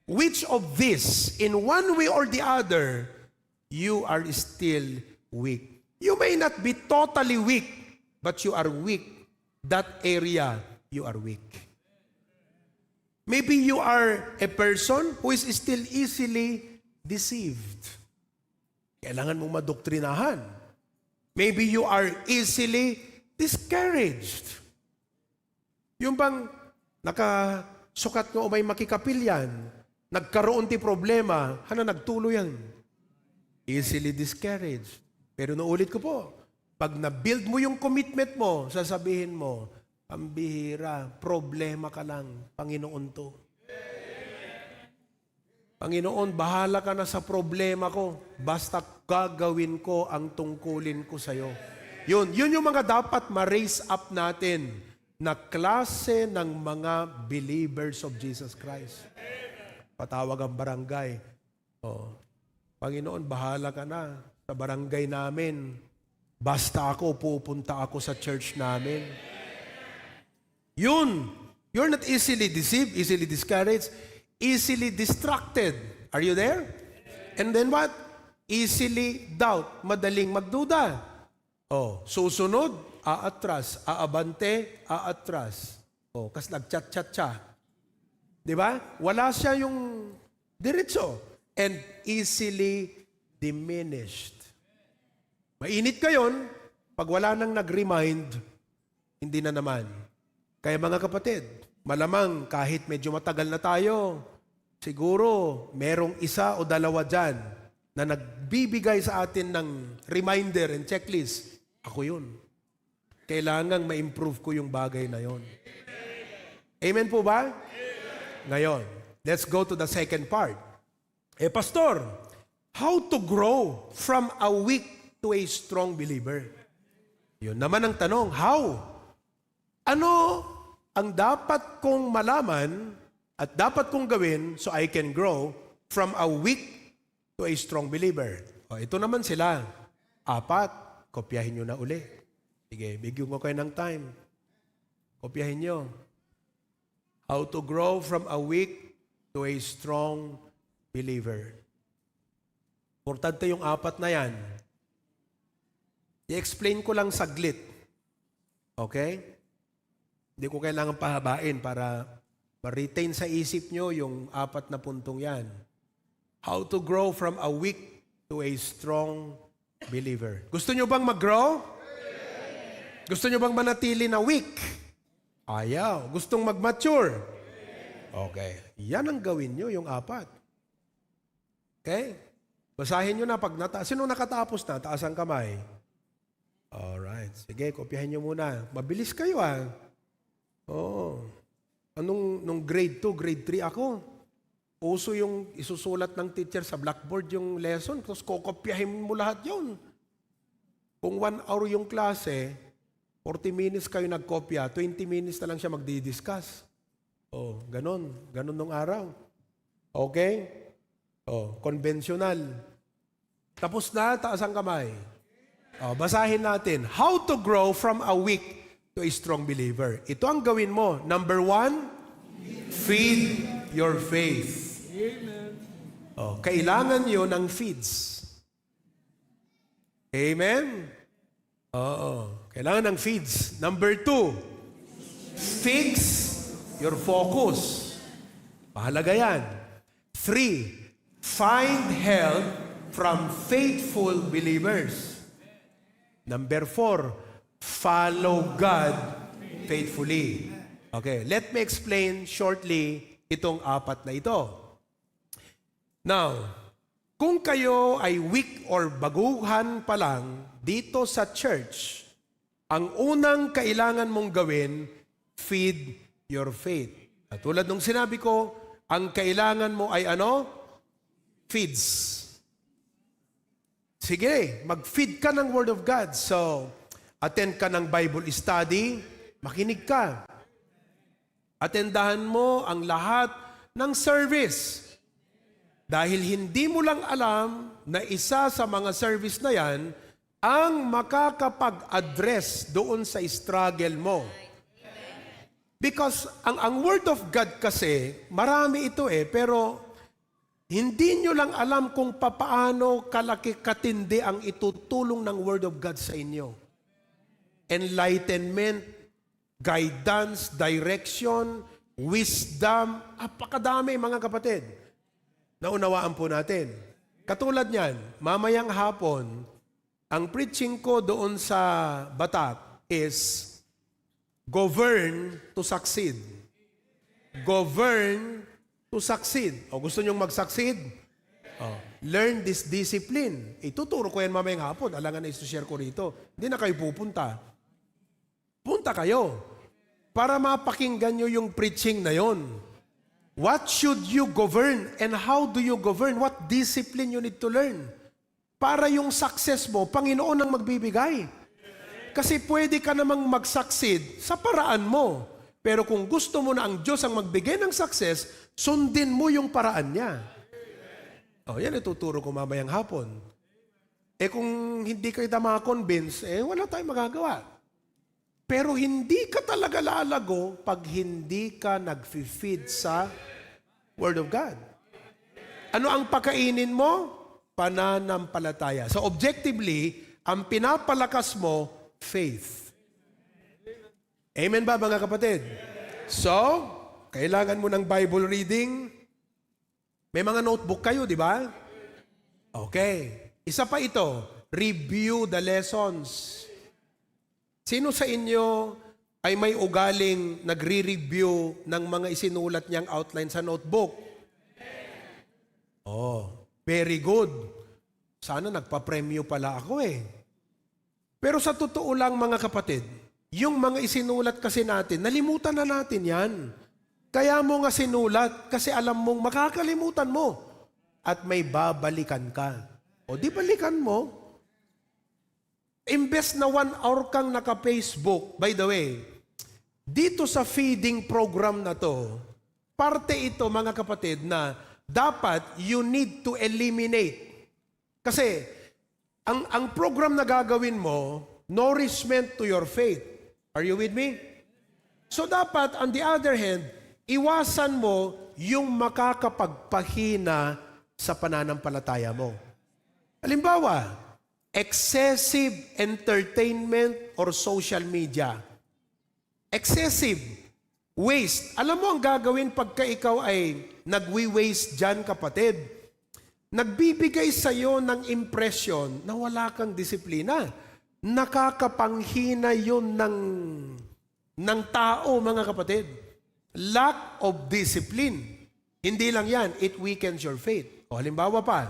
which of this, in one way or the other, you are still weak. You may not be totally weak, but you are weak. That area, you are weak. Maybe you are a person who is still easily deceived. Kailangan mong madoktrinahan. Maybe you are easily discouraged. Yung bang nakasukat nga o may makikapilyan, nagkaroon ti problema, nagtulo yan. Easily discouraged. Pero naulit ko po, pag na-build mo yung commitment mo, sasabihin mo, ang bihira, problema ka lang, Panginoon to. Panginoon, bahala ka na sa problema ko. Basta gagawin ko ang tungkulin ko sa'yo. Yun yung mga dapat ma-raise up natin na klase ng mga believers of Jesus Christ. Patawag ang barangay. Panginoon, bahala ka na sa barangay namin. Basta ako, pupunta ako sa church namin. Yun. You're not easily deceived, easily discouraged, easily distracted. Are you there? And then what? Easily doubt. Madaling magduda. Susunod, aatras. Aabante, aatras. Kas nagchat-chat-chat. Di ba? Wala siya yung diretso. And easily diminished. Mainit kayon, pag wala nang nag-remind, hindi na naman. Kaya mga kapatid, malamang kahit medyo matagal na tayo, siguro merong isa o dalawa dyan na nagbibigay sa atin ng reminder and checklist. Ako yun. Kailangang ma-improve ko yung bagay na yon. Amen po ba? Ngayon, let's go to the second part. Pastor, how to grow from a weak to a strong believer? Yun naman ang tanong, how? Ano ang dapat kong malaman at dapat kong gawin so I can grow from a weak to a strong believer? Ito naman sila. 4. Kopyahin nyo na uli. Sige, bigyan ko kayo ng time. Kopyahin nyo. How to grow from a weak to a strong believer. Importante yung 4 na yan. I-explain ko lang saglit. Okay? Hindi ko kailangan pahabain para ma-retain sa isip nyo yung 4 na puntong yan. How to grow from a weak to a strong believer. Gusto nyo bang mag-grow? Gusto nyo bang manatili na weak? Ayaw. Gustong mag-mature? Okay. Yan ang gawin nyo, yung 4. Okay? Basahin nyo na pag sino nakatapos na? Taas ang kamay. Alright. Sige, kopyahin nyo muna. Mabilis kayo Nung grade 2, grade 3 ako, uso yung isusulat ng teacher sa blackboard yung lesson, tapos kokopyahin mo lahat yun. Kung 1 hour yung klase, 40 minutes kayo nagkopya, 20 minutes na lang siya magdi-discuss. Ganon nung araw. Okay? Conventional. Tapos na, taas ang kamay. Basahin natin. How to grow from a weak to a strong believer. Ito ang gawin mo. Number 1, feed your faith. Amen. Kailangan nyo ng feeds. Amen? Kailangan ng feeds. Number 2, fix your focus. Mahalaga yan. 3, find help from faithful believers. Number 4, follow God faithfully. Okay, let me explain shortly itong 4 na ito. Now, kung kayo ay weak or baguhan pa lang dito sa church, ang unang kailangan mong gawin, feed your faith. At tulad nung sinabi ko, ang kailangan mo ay Feeds. Sige, mag-feed ka ng Word of God. So, attend ka ng Bible study, makinig ka. Atendahan mo ang lahat ng service. Dahil hindi mo lang alam na isa sa mga service na yan ang makakapag-address doon sa struggle mo. Because ang Word of God kasi, marami ito pero Hindi nyo lang alam kung papaano kalaki katindi ang itutulong ng Word of God sa inyo. Enlightenment, guidance, direction, wisdom, apakadami mga kapatid. Naunawaan po natin. Katulad niyan, mamayang hapon, ang preaching ko doon sa Batak is govern to succeed. Govern to succeed. O gusto nyong mag-succeed? Learn this discipline. Ituturo ko yan mamayang hapon. Alangan na isi-share ko rito. Hindi na kayo pupunta. Punta kayo para mapakinggan nyo yung preaching na yon. What should you govern and how do you govern? What discipline you need to learn? Para yung success mo, Panginoon ang magbibigay. Kasi pwede ka namang mag-succeed sa paraan mo. Pero kung gusto mo na ang Diyos ang magbigay ng success, sundin mo yung paraan niya. Yan ituturo ko mamayang hapon. Kung hindi kayo ma-convince, wala tayong magagawa. Pero hindi ka talaga lalago pag hindi ka nag-feed sa Word of God. Ano ang pakainin mo? Pananampalataya. So objectively, ang pinapalakas mo, faith. Amen ba mga kapatid? So, kailangan mo ng Bible reading. May mga notebook kayo, di ba? Okay. Isa pa ito, review the lessons. Sino sa inyo ay may ugaling nagre-review ng mga isinulat niyang outline sa notebook? Very good. Sana nagpa-premyo pala ako Pero sa totoo lang mga kapatid, yung mga isinulat kasi natin, nalimutan na natin yan. Kaya mo nga sinulat kasi alam mong makakalimutan mo at may babalikan ka. O di balikan mo. Imbes na 1 hour kang naka-Facebook, by the way, dito sa feeding program na to, parte ito mga kapatid na dapat you need to eliminate. Kasi ang program na gagawin mo, nourishment to your faith. Are you with me? So dapat, on the other hand, iwasan mo yung makakapagpahina sa pananampalataya mo. Halimbawa, excessive entertainment or social media. Excessive waste. Alam mo ang gagawin pagka ikaw ay nagwi-waste dyan, kapatid? Nagbibigay sa'yo ng impression na wala kang disiplina. Nakakapanghina yun ng tao, mga kapatid. Lack of discipline. Hindi lang yan, it weakens your faith. O halimbawa pa,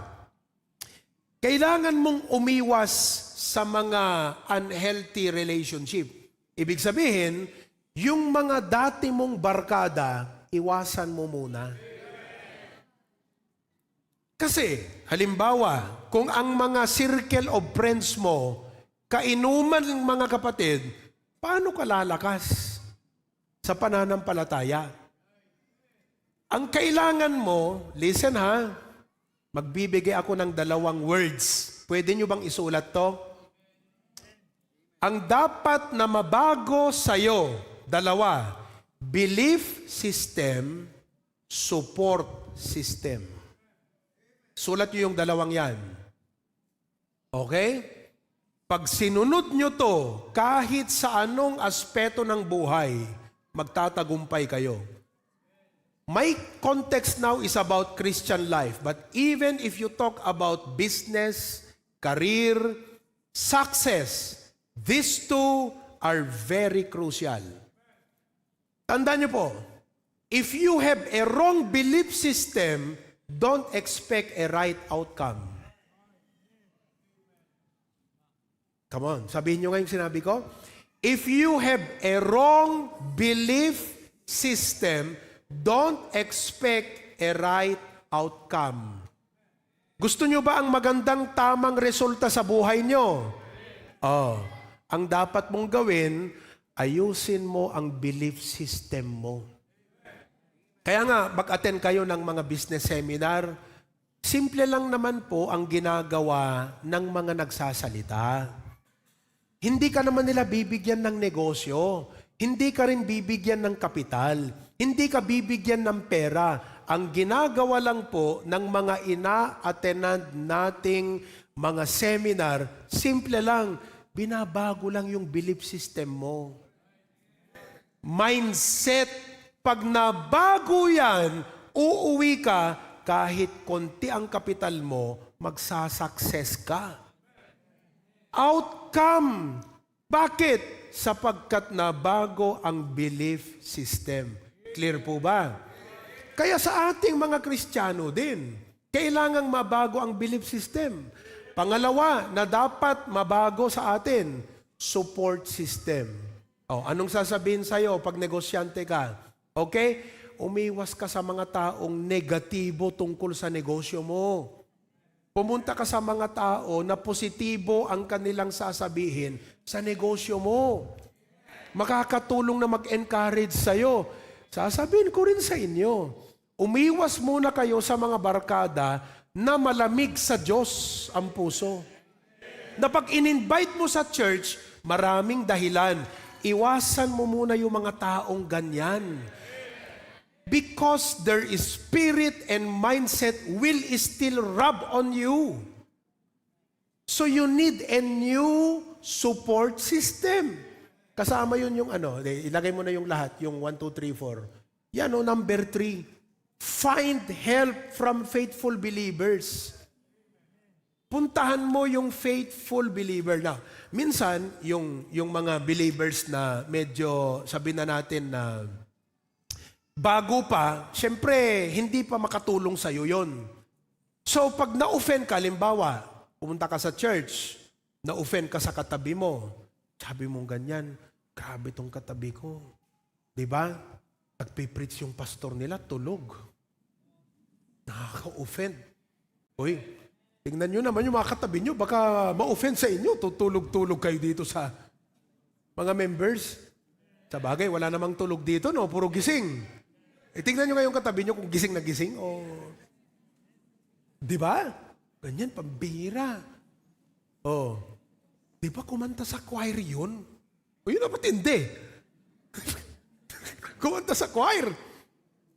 kailangan mong umiwas sa mga unhealthy relationship. Ibig sabihin, yung mga dati mong barkada, iwasan mo muna. Kasi, halimbawa, kung ang mga circle of friends mo, kainuman ng mga kapatid, paano ka lalakas sa pananampalataya? Ang kailangan mo, listen ha, magbibigay ako ng 2 words. Pwede nyo bang isulat to? Ang dapat na mabago sa'yo, 2, belief system, support system. Sulat nyo yung 2 yan. Okay? Pag sinunod nyo to, kahit sa anong aspeto ng buhay, magtatagumpay kayo. My context now is about Christian life, but even if you talk about business, career, success, these 2 are very crucial. Tandaan nyo po, if you have a wrong belief system, don't expect a right outcome. Come on, sabihin nyo nga yung sinabi ko. If you have a wrong belief system, don't expect a right outcome. Gusto nyo ba ang magandang tamang resulta sa buhay nyo? Ang dapat mong gawin, ayusin mo ang belief system mo. Kaya nga, mag-attend kayo ng mga business seminar. Simple lang naman po ang ginagawa ng mga nagsasalita. Hindi ka naman nila bibigyan ng negosyo. Hindi ka rin bibigyan ng kapital. Hindi ka bibigyan ng pera. ang ginagawa lang po ng mga ina-attendant nating mga seminar, simple lang, binabago lang yung belief system mo. Mindset, pag nabago yan, uuwi ka, kahit konti ang kapital mo, magsasucess ka. Outcome. Bakit? Sapagkat nabago ang belief system. Clear po ba? Kaya sa ating mga Kristiyano din, kailangang mabago ang belief system. Pangalawa, na dapat mabago sa atin, support system. Anong sasabihin sa'yo pag negosyante ka? Okay? Umiwas ka sa mga taong negatibo tungkol sa negosyo mo. Pumunta ka sa mga tao na positibo ang kanilang sasabihin sa negosyo mo. Makakatulong na mag-encourage sa'yo. Sasabihin ko rin sa inyo, umiwas muna kayo sa mga barkada na malamig sa Diyos ang puso. Na pag in-invite mo sa church, maraming dahilan. Iwasan mo muna yung mga taong ganyan. Because their spirit and mindset will still rub on you. So you need a new support system. Kasama yun yung ilagay mo na yung lahat, yung 1, 2, 3, 4. Yan number 3. Find help from faithful believers. Puntahan mo yung faithful believer. Now, minsan, yung mga believers na medyo, sabihin na natin na bago pa, syempre, hindi pa makatulong sa'yo yon. So, pag na-offend ka, limbawa, pumunta ka sa church, na-offend ka sa katabi mo, sabi mong ganyan, grabe tong katabi ko. Diba? Nagpipreach yung pastor nila, tulog. Nakaka-offend. Uy, tingnan nyo naman yung mga katabi nyo, baka ma-offend sa inyo, tutulog-tulog kayo dito sa mga members. Sa bagay, wala namang tulog dito, no? Puro gising. Tingnan nyo ngayong katabi nyo kung gising na gising, o... Di ba? Ganyan, pambira. Di ba kumanta sa choir yun? O yun dapat hindi. Kumanta sa choir.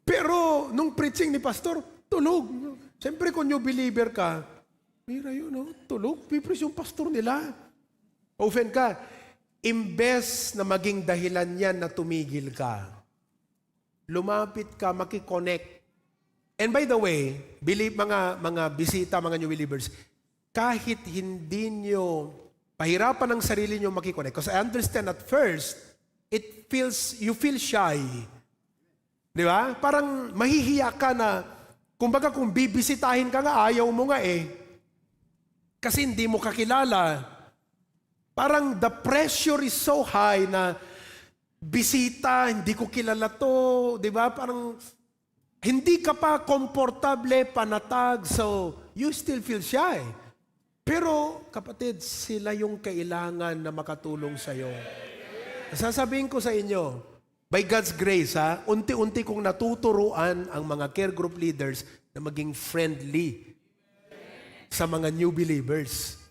Pero, nung preaching ni pastor, tulog. Siyempre, kung new believer ka, mira yun, no? Tulog. Pipreach yung pastor nila. Offend ka. Imbes na maging dahilan yan na tumigil ka, lumapit ka, makikonnect. And by the way, mga bisita, mga new believers, kahit hindi nyo pahirapan ang sarili nyo makikonnect, because I understand at first, you feel shy. Di ba? Parang mahihiya ka na, kumbaga kung bibisitahin ka nga, ayaw mo nga eh. Kasi hindi mo kakilala. Parang the pressure is so high na bisita, hindi ko kilala to, di ba? Parang hindi ka pa komportable, panatag, so you still feel shy. Pero, kapatid, sila yung kailangan na makatulong sa'yo. Sasabihin ko sa inyo, by God's grace, unti-unti kong natuturuan ang mga care group leaders na maging friendly sa mga new believers.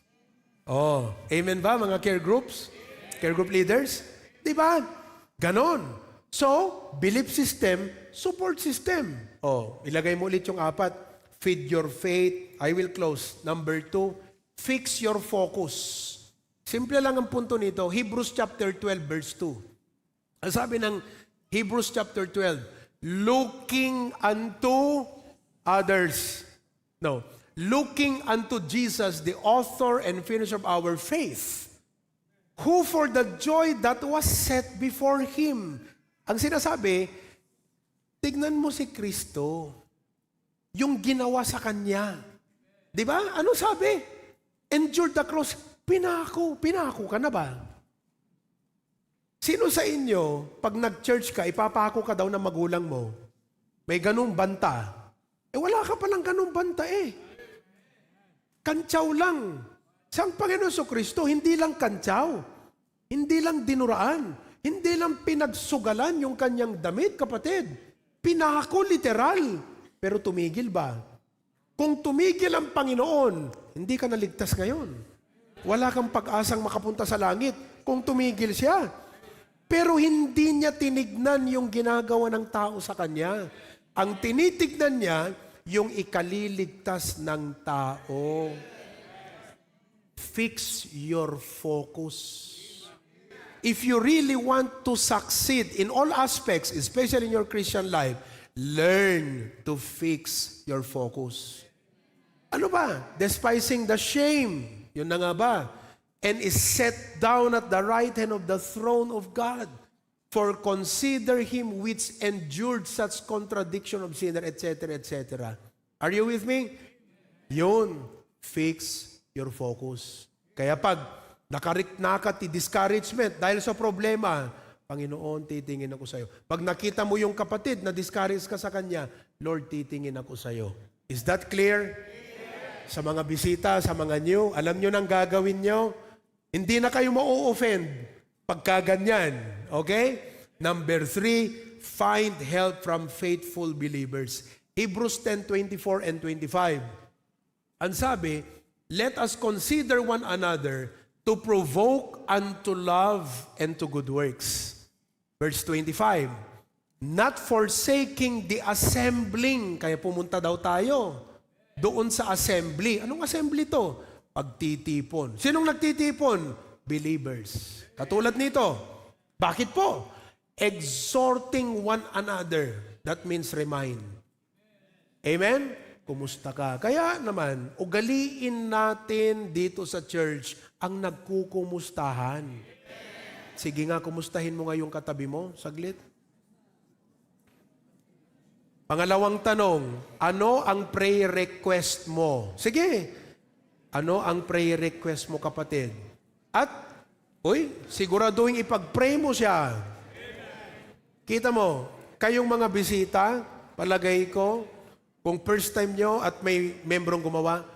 Amen ba mga care groups? Care group leaders? Di ba? Ganon. So, belief system, support system. Ilagay mo ulit yung 4. Feed your faith. I will close. Number 2, fix your focus. Simple lang ang punto nito. Hebrews chapter 12, verse 2. Ang sabi ng Hebrews chapter 12, looking unto others. No. Looking unto Jesus, the author and finisher of our faith, who for the joy that was set before Him. Ang sinasabi, tignan mo si Kristo, yung ginawa sa Kanya. Di ba? Ano sabi? Endured the cross. Pinako ka na ba? Sino sa inyo, pag nag-church ka, ipapako ka daw ng magulang mo, may ganung banta. Wala ka palang ganung banta eh. Kantsaw lang. Sa Panginoon Kristo, hindi lang kantsaw. Hindi lang dinuraan. Hindi lang pinagsugalan yung kanyang damit, kapatid. Pinako literal. Pero tumigil ba? Kung tumigil ang Panginoon, hindi ka naligtas ngayon. Wala kang pag-asang makapunta sa langit kung tumigil siya. Pero hindi niya tinignan yung ginagawa ng tao sa kanya. Ang tinitignan niya, yung ikaliligtas ng tao. Fix your focus. If you really want to succeed in all aspects, especially in your Christian life, learn to fix your focus. Ano ba? Despising the shame. Yun na nga ba? And is set down at the right hand of the throne of God. For consider him which endured such contradiction of sinner, etc., etc. Are you with me? Yun. Fix your focus. Kaya pag discouragement dahil sa problema, Panginoon, titingin ako sa iyo. Pag nakita mo yung kapatid na discourage ka sa kanya, Lord, titingin ako sa iyo. Is that clear? Sa mga bisita, sa mga new, alam nyo nang gagawin nyo? Hindi na kayo ma-offend pagka ganyan. Okay? Number 3, find help from faithful believers. Hebrews 10:24 and 25. Ang sabi, let us consider one another to provoke unto love and to good works. Verse 25, not forsaking the assembling. Kaya pumunta daw tayo doon sa assembly. Anong assembly to? Pagtitipon. Sinong nagtitipon? Believers. Katulad nito. Bakit po? Exhorting one another. That means remind. Amen? Kumusta ka? Kaya naman, ugaliin natin dito sa church ang nagkukumustahan. Sige nga, kumustahin mo nga yung katabi mo. Saglit. Pangalawang tanong, ano ang prayer request mo? Sige, ano ang prayer request mo, kapatid? At, siguraduhin ipag-pray mo siya. Kita mo, kayong mga bisita, palagay ko, kung first time nyo at may membrong gumawa,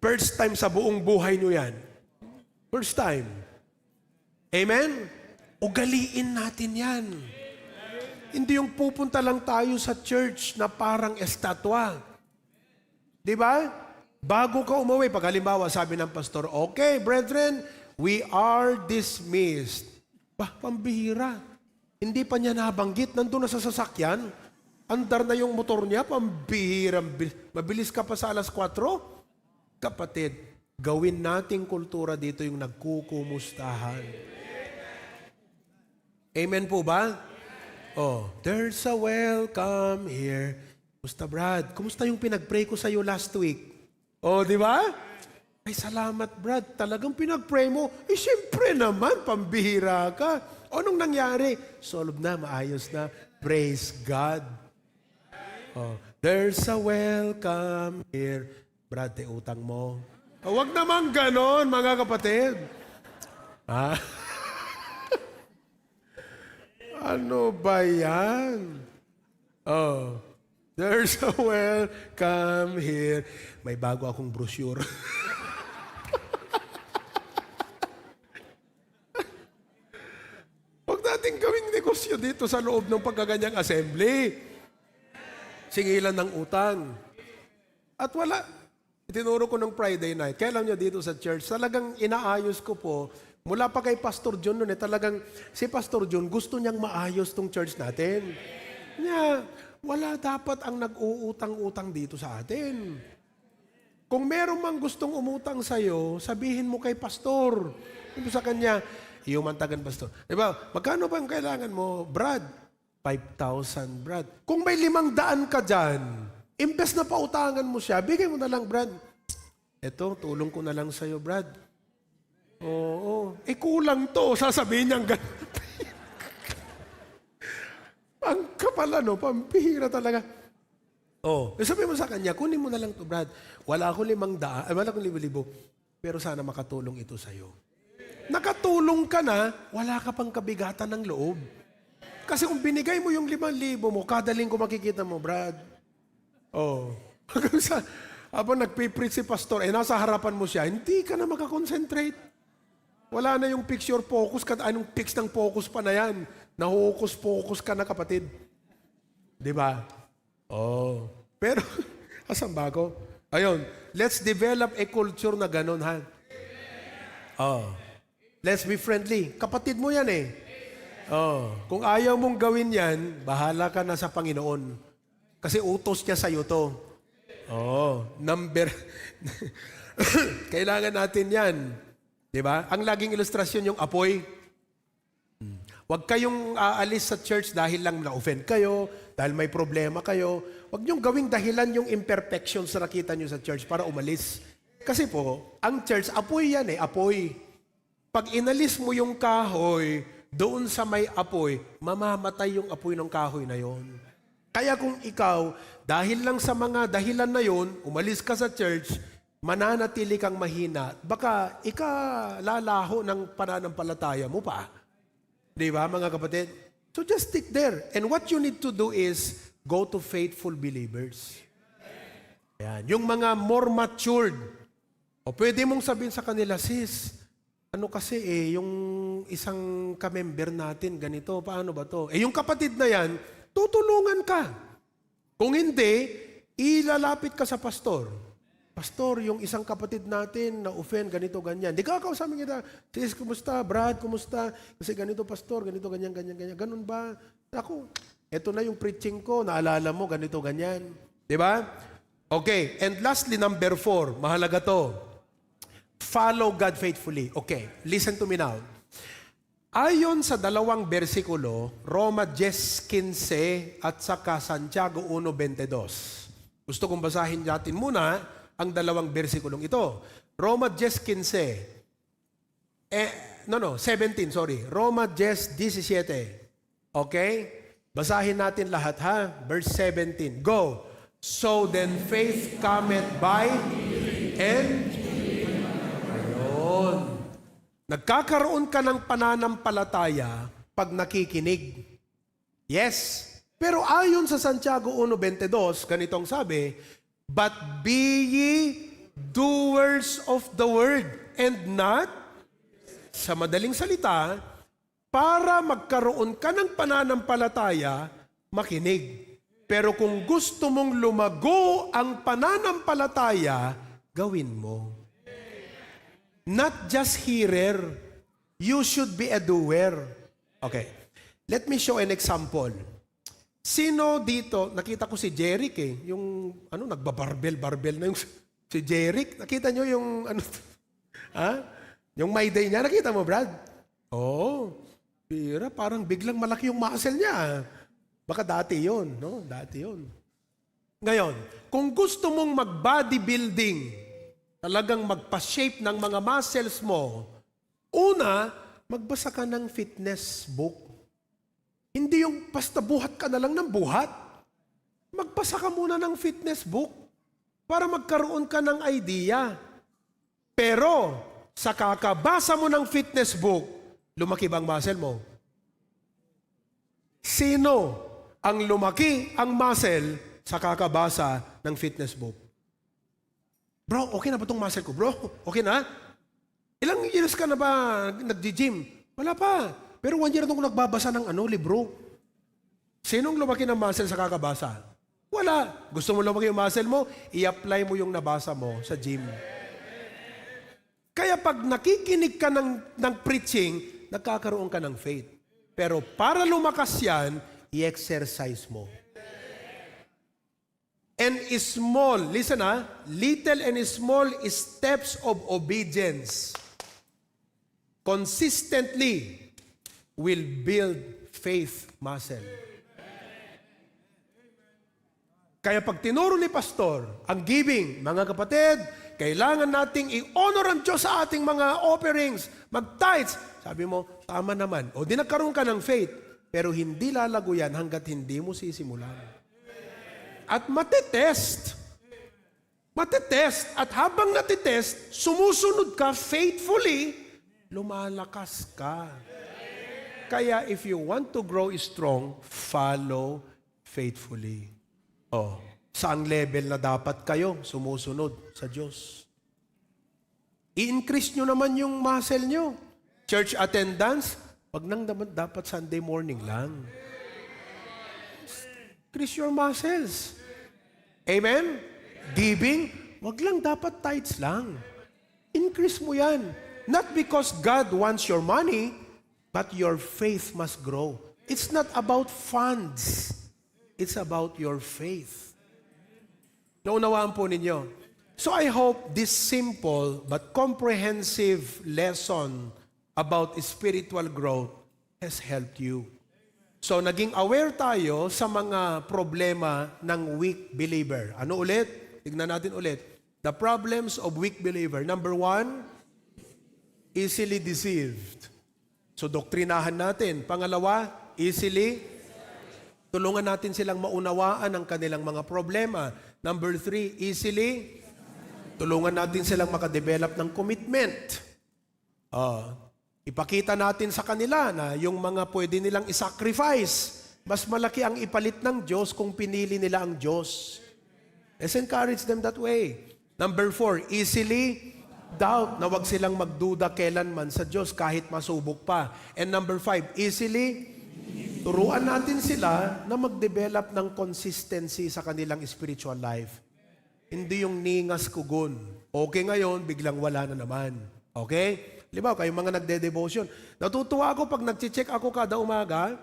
first time sa buong buhay nyo yan. First time. Amen? Ugaliin natin yan. Hindi yung pupunta lang tayo sa church na parang estatwa. Di ba? Bago ka umuwi, pag halimbawa sabi ng pastor, okay, brethren, we are dismissed. Pambihira. Hindi pa niya nabanggit, nandun na sa sasakyan, andar na yung motor niya, pambihira. Mabilis ka pa sa alas 4? Kapatid, gawin nating kultura dito yung nagkukumustahan. Amen po ba? Oh, there's a welcome here. Kumusta, Brad? Kumusta yung pinag-pray ko sa iyo last week? Oh, di ba? Ay, salamat, Brad. Talagang pinag-pray mo. Siyempre naman, pambihira ka. Anong nangyari? Solve na, maayos na. Praise God. Oh, there's a welcome here. Brad, utang mo. Oh, wag naman ganon, mga kapatid. Ah? Ano ba yan? Oh, there's a welcome here. May bago akong brochure. Huwag natin gawing negosyo dito sa loob ng pagkaganyang assembly. Singilan ng utang. At wala. Itinuro ko ng Friday night. Kaya alam nyo dito sa church, talagang inaayos ko po. Mula pa kay Pastor John noon, talagang si Pastor John gusto niyang maayos tong church natin. Wala dapat ang nag-uutang-utang dito sa atin. Kung meron mang gustong umutang sa'yo, sabihin mo kay Pastor. Ito sa kanya, iumantagan, Pastor. Diba, magkano ba ang kailangan mo? Brad, 5,000, Brad. Kung may 500 ka dyan, imbes na pautangan mo siya, bigay mo na lang, Brad. Eto, tulong ko na lang sa'yo, Brad. Oo. Kulang to. Sasabihin niyang gano'n. Ang kapal, pampihira talaga. Sabihin mo sa kanya, kunin mo na lang to, Brad. Wala akong 500, wala akong 5,000, pero sana makatulong ito sa'yo. Nakatulong ka na, wala ka pang kabigatan ng loob. Kasi kung binigay mo yung 5,000 mo, kada linggo makikita mo, Brad. Habang nagpipreach si pastor, nasa harapan mo siya, hindi ka na makakonsentrate. Wala na yung picture focus, anong fix ng focus pa na yan? Nahukus-focus ka na, kapatid. Di ba? Pero, asan ba ako? Ayun, let's develop a culture na ganun, ha? Let's be friendly. Kapatid mo yan, eh. Kung ayaw mong gawin yan, bahala ka na sa Panginoon. Kasi utos niya sa'yo to. Number. Kailangan natin yan. Di ba? Ang laging ilustrasyon yung apoy. Huwag kayong aalis sa church dahil lang na-offend kayo, dahil may problema kayo. Huwag niyong gawing dahilan yung imperfections na nakita niyo sa church para umalis. Kasi po, ang church, apoy yan apoy. Pag inalis mo yung kahoy, doon sa may apoy, mamamatay yung apoy ng kahoy na yon. Kaya kung ikaw, dahil lang sa mga dahilan na yon, umalis ka sa church, mananatili kang mahina, baka ikalalaho ng pananampalataya mo pa. Di ba, mga kapatid? So just stick there. And what you need to do is go to faithful believers. Yan. Yung mga more matured. O pwede mong sabihin sa kanila, sis, ano kasi yung isang ka-member natin, ganito, paano ba to? Yung kapatid na yan, tutulungan ka. Kung hindi, ilalapit ka sa pastor. Pastor, yung isang kapatid natin na-offend, ganito, ganyan. Di ka kausapin kita, sis, kumusta? Brad, kumusta? Kasi ganito, pastor, ganito, ganyan, ganyan, ganyan. Ganun ba? Ako, eto na yung preaching ko, naalala mo, ganito, ganyan. Di ba? Okay, and lastly, number 4, mahalaga to. Follow God faithfully. Okay, listen to me now. Ayon sa dalawang bersikulo, Roma 10:15 at saka Santiago 1:22. Gusto kong basahin natin muna ang dalawang bersikulong ito. Roma 10:15. 17, sorry. Roma 10:17. Okay? Basahin natin lahat ha. Verse 17. Go. So then faith cometh by and ayun. Nagkakaroon ka ng pananampalataya pag nakikinig. Yes. Pero ayon sa Santiago 1:22, ganitong sabi, but be ye doers of the word, and not, sa madaling salita, para magkaroon ka ng pananampalataya, makinig. Pero kung gusto mong lumago ang pananampalataya, gawin mo. Not just hearer, you should be a doer. Okay, let me show an example. Sino dito, nakita ko si Jeric yung nagbabarbel na yung si Jeric. Nakita nyo yung yung my day niya, nakita mo, Brad? Pira, parang biglang malaki yung muscle niya. Baka dati yun, no? Dati yun. Ngayon, kung gusto mong mag-bodybuilding, talagang magpa-shape ng mga muscles mo, una, magbasa ka ng fitness book. Hindi yung basta buhat ka na lang ng buhat. Magbasa ka muna ng fitness book para magkaroon ka ng idea. Pero, sa kakabasa mo ng fitness book, lumaki ba ang muscle mo? Sino ang lumaki ang muscle sa kakabasa ng fitness book? Bro, okay na ba itong muscle ko? Bro, okay na? Ilang years ka na ba nag-gym? Wala pa. Pero 1 year na ako nagbabasa ng libro. Sinong lumaki ng muscle sa kakabasa? Wala. Gusto mo lumaki yung muscle mo, i-apply mo yung nabasa mo sa gym. Kaya pag nakikinig ka ng preaching, nagkakaroon ka ng faith. Pero para lumakas yan, i-exercise mo. And small, listen little and small steps of obedience consistently will build faith muscle. Kaya pag tinuro ni pastor, ang giving, mga kapatid, kailangan nating i-honor ang Diyos sa ating mga offerings, mag-tithes. Sabi mo, tama naman. O di nagkaroon ka ng faith, pero hindi lalago yan hanggat hindi mo sisimulan. At matitest. At habang natitest, sumusunod ka faithfully, lumalakas ka. Kaya if you want to grow strong, follow faithfully. Saang level na dapat kayo sumusunod sa Diyos? I-increase nyo naman yung muscle nyo. Church attendance, wag nang dapat Sunday morning lang. Increase your muscles. Amen? Giving, wag lang dapat tithes lang. Increase mo yan. Not because God wants your money, but your faith must grow. It's not about funds. It's about your faith. Naunawaan po ninyo. So I hope this simple but comprehensive lesson about spiritual growth has helped you. So naging aware tayo sa mga problema ng weak believer. Ano ulit? Tignan natin ulit. The problems of weak believer. Number 1, easily deceived. So doktrinahan natin. Pangalawa, easily tulungan natin silang maunawaan ang kanilang mga problema. Number 3, easily tulungan natin silang makadevelop ng commitment. Ipakita natin sa kanila na yung mga pwede nilang isacrifice, mas malaki ang ipalit ng Diyos kung pinili nila ang Diyos. Let's encourage them that way. Number 4, easily doubt, na wag silang magduda kailanman sa Diyos kahit masubok pa. And number 5, easily turuan natin sila na mag-develop ng consistency sa kanilang spiritual life. Hindi yung ningas kugon. Okay ngayon, biglang wala na naman. Okay? Diba, kayo mga nagde-devotion. Natutuwa ako pag nag-check ako kada umaga,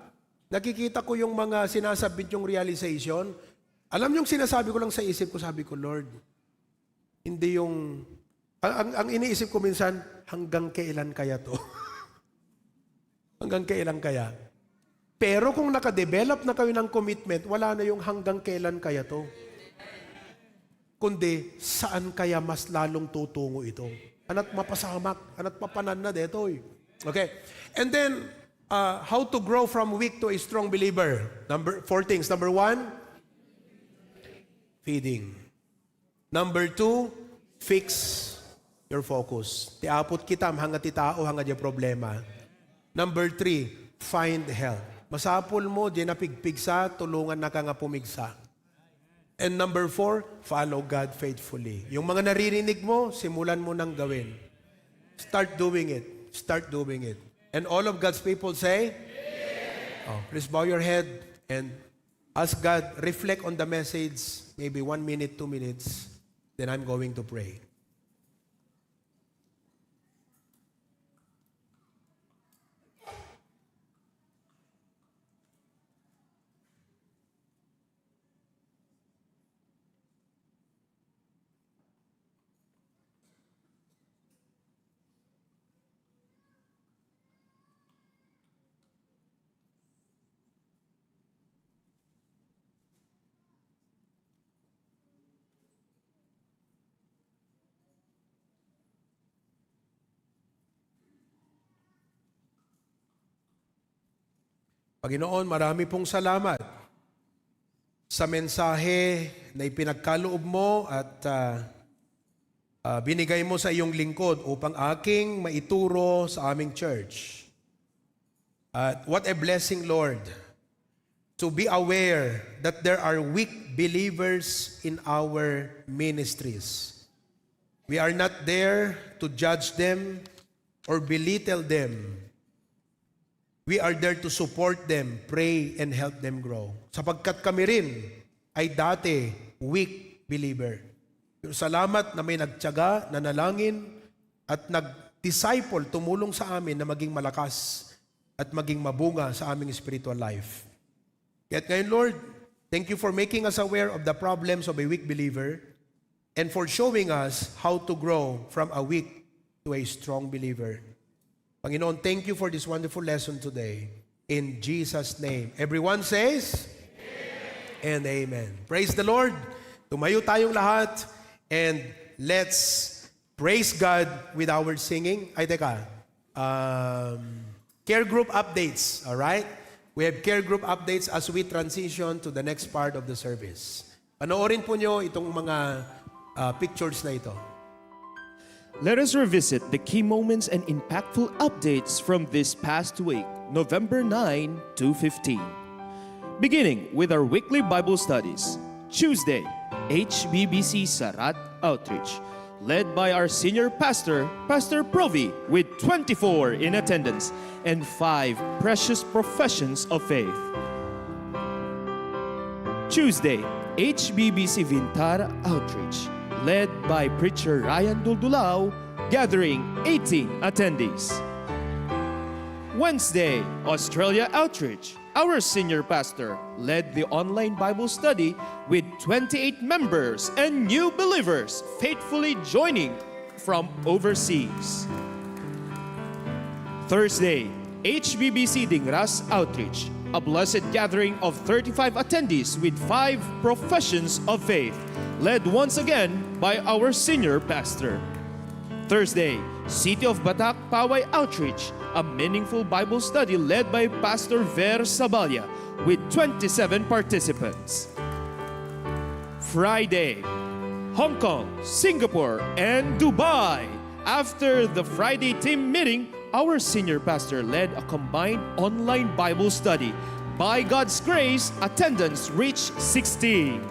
nakikita ko yung mga sinasabit yung realization. Alam yung sinasabi ko lang sa isip ko, sabi ko, Lord, hindi yung... Ang iniisip ko minsan, hanggang kailan kaya to? Hanggang kailan kaya? Pero kung nakadevelop na kayo ng commitment, wala na yung hanggang kailan kaya to. Kundi, saan kaya mas lalong tutungo ito? Anat mapasamak, anat mapanan na dito. Okay. And then, how to grow from weak to a strong believer. 4 things. Number 1, feeding. Number 2, fix your focus. Tiapot kitam hanggat itao hanggat yung problema. Number 3, find help. Masapol mo, di napigpigsa, tulungan na ka nga pumigsa. And number 4, follow God faithfully. Yung mga naririnig mo, simulan mo nang gawin. Start doing it. Start doing it. And all of God's people say, please bow your head and ask God, reflect on the message, maybe 1 minute, 2 minutes, then I'm going to pray. Panginoon, marami pong salamat sa mensahe na ipinagkaloob mo at binigay mo sa iyong lingkod upang aking maituro sa aming church. At what a blessing, Lord, to be aware that there are weak believers in our ministries. We are not there to judge them or belittle them. We are there to support them, pray, and help them grow. Sapagkat kami rin ay dati weak believer. Salamat na may nagtiyaga, nanalangin, at nag-disciple, tumulong sa amin na maging malakas at maging mabunga sa aming spiritual life. Kaya ngayon, Lord, thank you for making us aware of the problems of a weak believer and for showing us how to grow from a weak to a strong believer. Panginoon, thank you for this wonderful lesson today. In Jesus' name. Everyone says, Amen and Amen. Praise the Lord. Tumayo tayong lahat and let's praise God with our singing. Ay, teka. Care group updates, all right? We have care group updates as we transition to the next part of the service. Panoorin po nyo itong mga pictures na ito. Let us revisit the key moments and impactful updates from this past week, November 9 to 15. Beginning with our weekly Bible studies. Tuesday, HBBC Sarat Outreach, led by our senior pastor, Pastor Provi, with 24 in attendance and 5 precious professions of faith. Tuesday, HBBC Vintara Outreach, led by preacher Ryan Duldulao, gathering 18 attendees. Wednesday, Australia Outreach, Our senior pastor led the online Bible study with 28 members and new believers faithfully joining from overseas. Thursday, HBBC Dingras Outreach, a blessed gathering of 35 attendees with 5 professions of faith, led once again by our senior pastor. Thursday, City of Batak Paway Outreach, a meaningful Bible study led by Pastor Ver Saballa with 27 participants. Friday, Hong Kong, Singapore, and Dubai. After the Friday team meeting, our senior pastor led a combined online Bible study. By God's grace, attendance reached 16.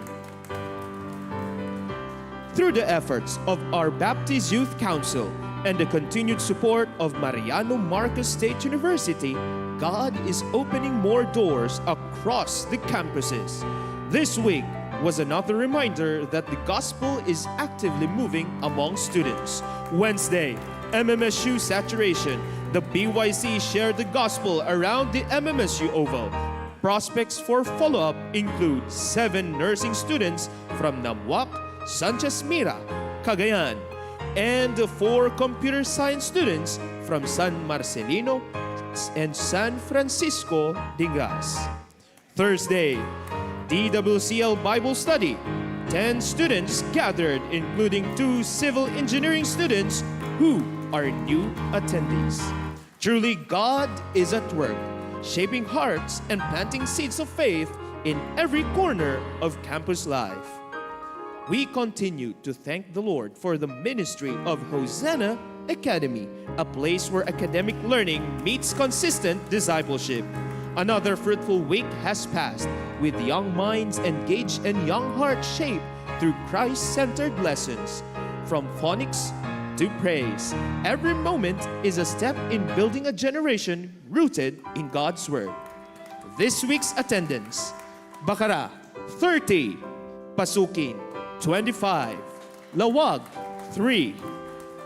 Through the efforts of our Baptist Youth Council and the continued support of Mariano Marcos State University, God is opening more doors across the campuses. This week was another reminder that the gospel is actively moving among students. Wednesday, MMSU Saturation. The BYC shared the gospel around the MMSU Oval. Prospects for follow-up include 7 nursing students from Namuac, Sanchez Mira, Cagayan, and 4 computer science students from San Marcelino and San Francisco Dingras. Thursday, DWCL Bible Study. 10 students gathered, including 2 civil engineering students who are new attendees. Truly, God is at work, shaping hearts and planting seeds of faith in every corner of campus life. We continue to thank the Lord for the ministry of Hosanna Academy, a place where academic learning meets consistent discipleship. Another fruitful week has passed, with young minds engaged and young hearts shaped through Christ-centered lessons. From phonics to praise, every moment is a step in building a generation rooted in God's Word. This week's attendance: Bacara, 30, Pasukin, 25, Lawag, 3,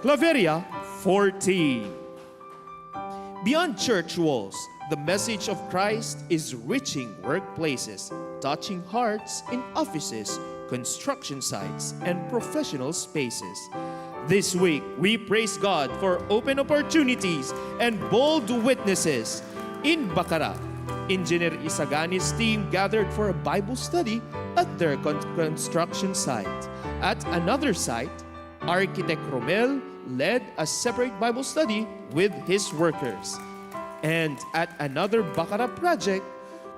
Claveria, 14. Beyond church walls, the message of Christ is reaching workplaces, touching hearts in offices, construction sites, and professional spaces. This week, we praise God for open opportunities and bold witnesses. In Bacara, Engineer Isagani's team gathered for a Bible study at their construction site. At another site, Architect Romel led a separate Bible study with his workers. And at another Bacara project,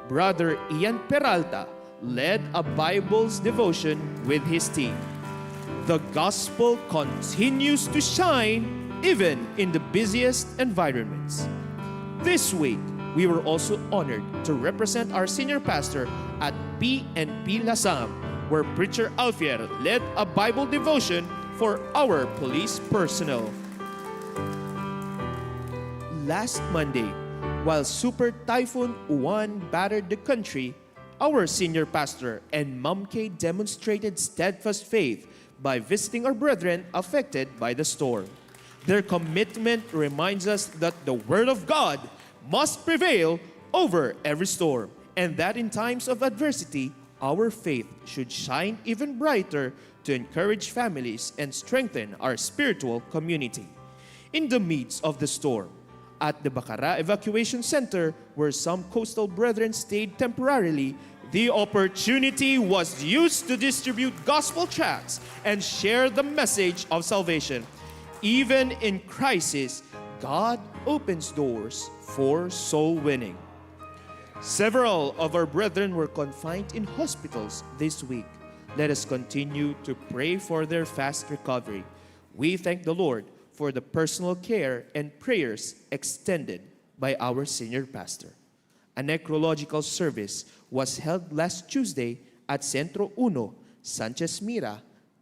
Brother Ian Peralta led a Bible's devotion with his team. The gospel continues to shine even in the busiest environments. This week, we were also honored to represent our senior pastor at PNP Lasam, where Preacher Alfier led a Bible devotion for our police personnel. Last Monday, while Super Typhoon Uwan battered the country, our senior pastor and Ma'am Kay demonstrated steadfast faith by visiting our brethren affected by the storm. Their commitment reminds us that the Word of God must prevail over every storm, and that in times of adversity, our faith should shine even brighter to encourage families and strengthen our spiritual community. In the midst of the storm, at the Bacara Evacuation Center, where some coastal brethren stayed temporarily, the opportunity was used to distribute gospel tracts and share the message of salvation. Even in crisis, God opens doors for soul winning. Several of our brethren were confined in hospitals this week. Let us continue to pray for their fast recovery. We thank the Lord for the personal care and prayers extended by our senior pastor. A necrological service was held last Tuesday at Centro Uno, Sanchez Mira,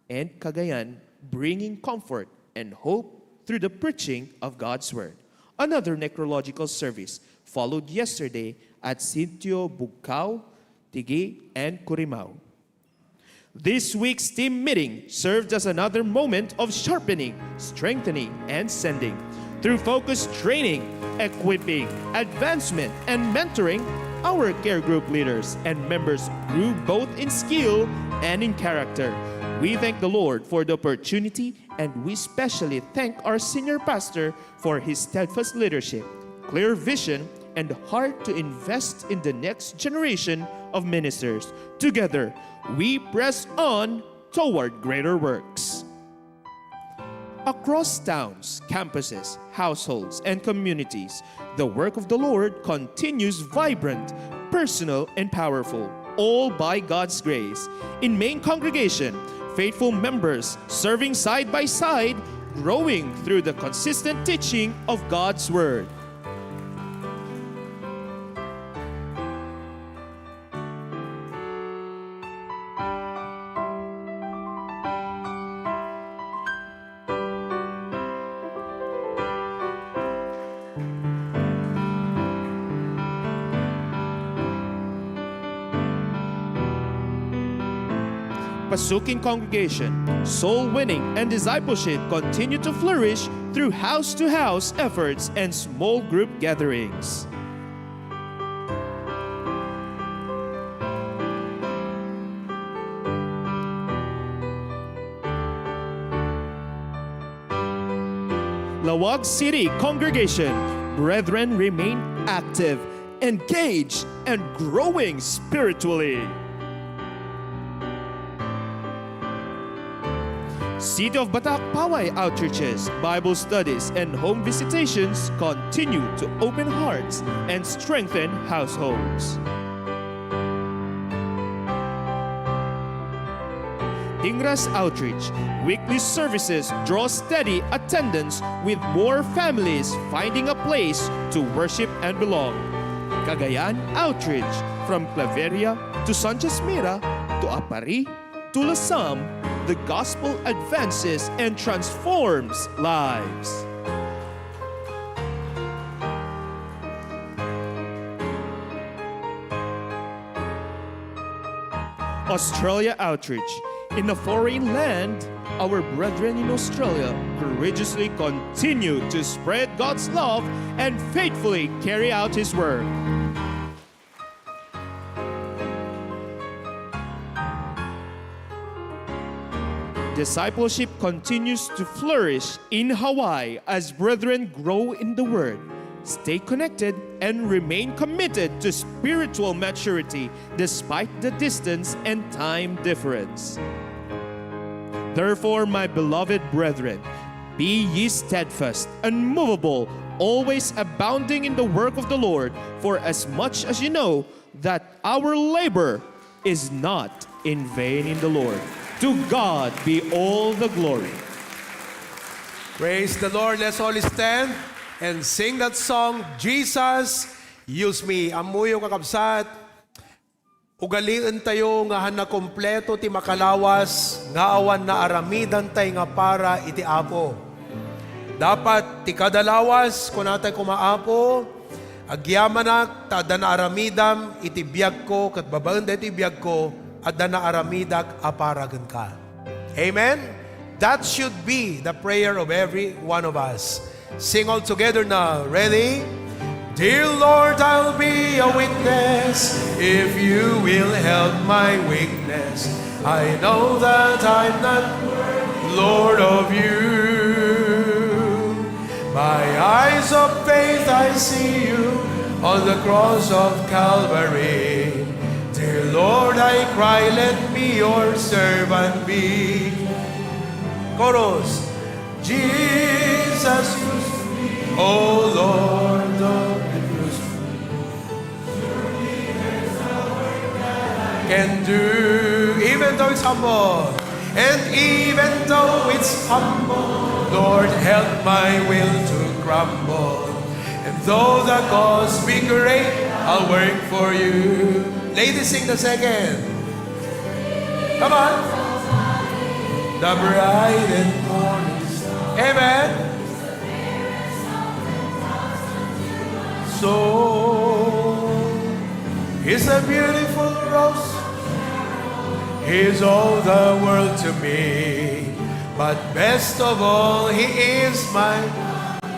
and Cagayan, bringing comfort and hope through the preaching of God's Word. Another necrological service followed yesterday at Sitio Bugcao, Tigi, and Curimao. This week's team meeting served as another moment of sharpening, strengthening, and sending. Through focused training, equipping, advancement, and mentoring, Our care group leaders and members grew both in skill and in character. We thank the Lord for the opportunity, and we especially thank our senior pastor for his steadfast leadership, clear vision, and heart to invest in the next generation of ministers. Together, we press on toward greater works. Across towns, campuses, households, and communities, the work of the Lord continues vibrant, personal, and powerful, all by God's grace. In main congregation, faithful members serving side by side, growing through the consistent teaching of God's Word. Pasuking congregation, soul winning, and discipleship continue to flourish through house-to-house efforts and small group gatherings. Lawag City congregation, brethren remain active, engaged, and growing spiritually. City of Batak Paway outreaches, Bible studies, and home visitations continue to open hearts and strengthen households. Ingras Outreach, weekly services draw steady attendance with more families finding a place to worship and belong. Cagayan Outreach, from Claveria to Sanchez Mira to Apari to Lasam, the gospel advances and transforms lives. Australia Outreach. In a foreign land, our brethren in Australia courageously continue to spread God's love and faithfully carry out His work. Discipleship continues to flourish in Hawaii as brethren grow in the Word, stay connected, and remain committed to spiritual maturity despite the distance and time difference. Therefore, my beloved brethren, be ye steadfast, unmovable, always abounding in the work of the Lord, for as much as you know that our labor is not in vain in the Lord. To God be all the glory. Praise the Lord. Let's all stand and sing that song, Jesus, Use Me. Amuyo kakabsat, ugaliin tayo nga hana kompleto ti makalawas, nga awan na aramidan tay nga para iti apo. Dapat ti kadalawas, kunatay kumaapo, agyamanak, tada na aramidam, iti biyag ko, kat babaan da iti biyag ko, at na aramidak aparagan ka. Amen? That should be the prayer of every one of us. Sing all together now. Ready? Dear Lord, I'll be a witness if you will help my weakness. I know that I'm not Lord of you. My eyes of faith, I see you on the cross of Calvary. Dear Lord, I cry, let me your servant be. Chorus. Jesus, oh Lord of the cross, can do, even though it's humble, and even though it's humble, Lord, help my will to crumble. And though the cause be great, I'll work for you. Ladies, sing the second. Come on. The bright and morning star. Amen. So, He's a beautiful rose. He's all the world to me. But best of all, He is mine.